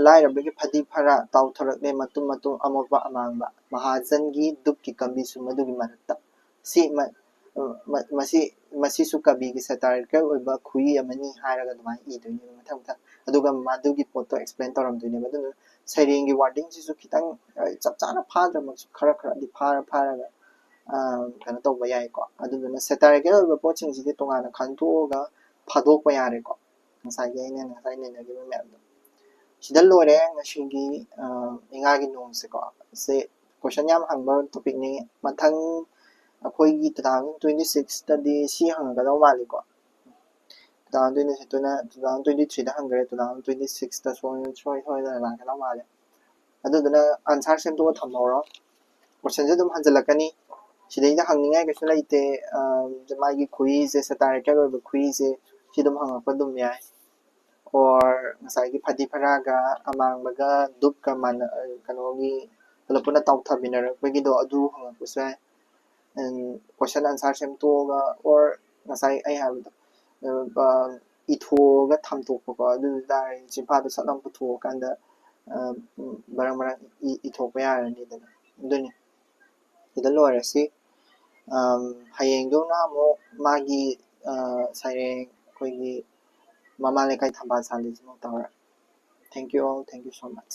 ꯂꯥꯏꯔꯕꯒꯤ ꯐꯗꯤ ꯐꯔꯥ, ꯇꯥꯎꯊꯔꯛꯂꯦ ꯃꯇꯨꯝ ꯃꯇꯨꯝ ꯑꯃꯣꯠꯄ ꯑꯃꯥꯡꯕ, ꯃꯍꯥꯖꯟꯒꯤ ꯗꯨꯛꯀꯤ ꯀꯝꯕꯤꯁꯨ ꯃꯗꯨꯒꯤ ꯃꯔꯛꯇ꯫ ꯁꯤ ꯃꯁꯤ ꯃꯁꯤꯁꯨ ꯀꯕꯤꯒꯤ ꯁꯦꯇꯥꯔꯤꯀꯦꯜ ꯑꯣꯏꯕ ꯈꯨꯏ ꯑꯃꯅꯤ ꯍꯥꯏꯔꯒ ꯑꯗꯨꯃꯥꯏꯅ ꯏꯗꯣꯏꯅꯦꯕ ꯃꯊꯪ ꯃꯊꯪ꯫ ꯑꯗꯨꯒ ꯃꯗꯨꯒꯤ ꯄꯣꯠꯇꯣ ꯑꯦꯛꯁꯄ꯭ꯂꯦꯟ ꯇꯧꯔꯝꯗꯣꯏꯅꯦꯕ꯫ ꯑꯗꯨꯅ ꯁꯩꯔꯦꯡꯒꯤ ꯋꯥꯔꯗꯤꯡꯁꯤꯁꯨ ꯈꯤꯇꯪ ꯆꯞ ꯆꯥꯅ ꯐꯥꯗ꯭ꯔꯃꯛꯁꯨ ꯈꯔ ꯈꯔꯗꯤ ꯐꯥꯔ ꯐꯥꯔꯒ ꯀꯩꯅꯣ ꯇꯧꯕ ꯌꯥꯏꯀꯣ꯫ ꯑꯗꯨꯗꯨꯅ ꯁꯦꯇꯥꯔꯤꯀꯦꯜ ꯑꯣꯏꯕ ꯄꯣꯠꯁꯤꯡꯁꯤꯗꯤ ꯇꯣꯉꯥꯟꯅ ꯈꯟꯗꯣꯛꯑꯒ ꯐꯥꯗꯣꯛꯄ ꯌꯥꯔꯦꯀꯣ꯫ ꯉꯁꯥꯏꯒꯤ ꯑꯩꯅ ꯉꯁꯥꯏ ꯅꯩꯅꯈꯤꯕ ꯃꯌꯥꯝꯗꯣ꯫ ꯁꯤꯗ ꯂꯣꯏꯔꯦ ꯉꯁꯤꯒꯤ ꯏꯉꯥꯒꯤ ꯅꯣꯡꯁꯦꯀꯣ꯫ ꯁꯤ ꯀꯣꯏꯁꯟ ꯌꯥꯝ ꯍꯪꯕ ꯇꯣꯄꯤꯛꯅꯤ꯫ ꯃꯊꯪ ꯑꯩꯈꯣꯏꯒꯤ two thousand twenty sixꯇꯗꯤ ꯁꯤ ꯍꯪꯉꯛꯀꯗꯧ ꯃꯥꯜꯂꯤꯀꯣ꯫ Two thousand twenty sixꯇꯨꯅ two thousand twenty threeꯗ ꯍꯪꯈ꯭ꯔꯦ, two thousand twenty sixꯇ ꯁꯣꯏ ꯁꯣꯏ ꯁꯣꯏꯗꯅ ꯂꯥꯛꯀꯗꯧ ꯃꯥꯜꯂꯦ꯫ ꯑꯗꯨꯗꯨꯅ ꯑꯟꯁꯥꯔ ꯁꯦꯝꯗꯣꯛꯑ ꯊꯝꯍꯧꯔꯣ꯫ ꯀꯣꯏꯁꯟꯁꯦ ꯑꯗꯨꯝ ꯍꯟꯖꯤꯜꯂꯛꯀꯅꯤ꯫ ꯁꯤꯗꯩꯗ ꯍꯪꯅꯤꯡꯉꯥꯏ ꯀꯩꯁꯨ ꯂꯩꯇꯦ꯫ ꯃꯥꯒꯤ ꯈꯨꯏꯁꯦ, ꯁꯦꯇꯥꯔꯤꯀꯦꯜ ꯑꯣꯏꯕ ꯈꯨꯏꯁꯦ ꯁꯤ ꯑꯗꯨꯝ ꯍꯪꯉꯛꯄ ꯑꯗꯨꯝ ꯌꯥꯏ꯫ ꯑꯣꯔ ꯉꯁꯥꯏꯒꯤ ꯐꯗꯤ ꯐꯔꯥꯒ ꯑꯃꯥꯡꯕꯒ ꯗꯨꯛꯀ ꯃꯥꯟꯅ ꯀꯩꯅꯣꯒꯤ ꯄꯨꯂꯞ ꯄꯨꯟꯅ ꯇꯥꯎꯊꯃꯤꯟꯅꯔꯛꯄꯒꯤꯗꯣ ꯑꯗꯨ ꯍꯪꯉꯛꯄꯁꯨ ꯌꯥꯏ꯫ ꯀꯣꯏꯁꯟ ꯑꯟꯁꯥꯔ ꯁꯦꯝꯗꯣꯛꯑꯒ ꯑꯣꯔ ꯉꯁꯥꯏ ꯑꯩ ꯍꯥꯏꯕꯗꯣ ꯏꯊꯣꯛꯑꯒ ꯊꯝꯗꯣꯛꯄꯀꯣ꯫ ꯑꯗꯨ ꯑꯣꯏꯇꯥꯔꯗꯤ ꯆꯤꯟꯐꯥꯗꯣ ꯁꯠ ꯂꯥꯎ ꯄꯨꯊꯣꯛꯑꯀꯥꯟꯗ ꯃꯔꯛ ꯃꯔꯛ ꯏꯊꯣꯛꯄ ꯌꯥꯔꯅꯤꯗꯅ꯫ ꯑꯗꯨꯅꯤ꯫ ꯁꯤꯗ ꯂꯣꯏꯔꯁꯤ꯫ ꯍꯌꯦꯡꯗꯧꯅ ꯑꯃꯨꯛ ꯃꯥꯒꯤ ꯁꯩꯔꯦꯡ ꯑꯩꯈꯣꯏꯒꯤ ꯃꯃꯥ ꯂꯩꯀꯥꯏ ꯊꯝꯕꯥꯜ ꯁꯥꯠꯂꯤꯁꯤꯃꯨꯛ ꯇꯧꯔꯦ꯫ Thank you all, thank you so much.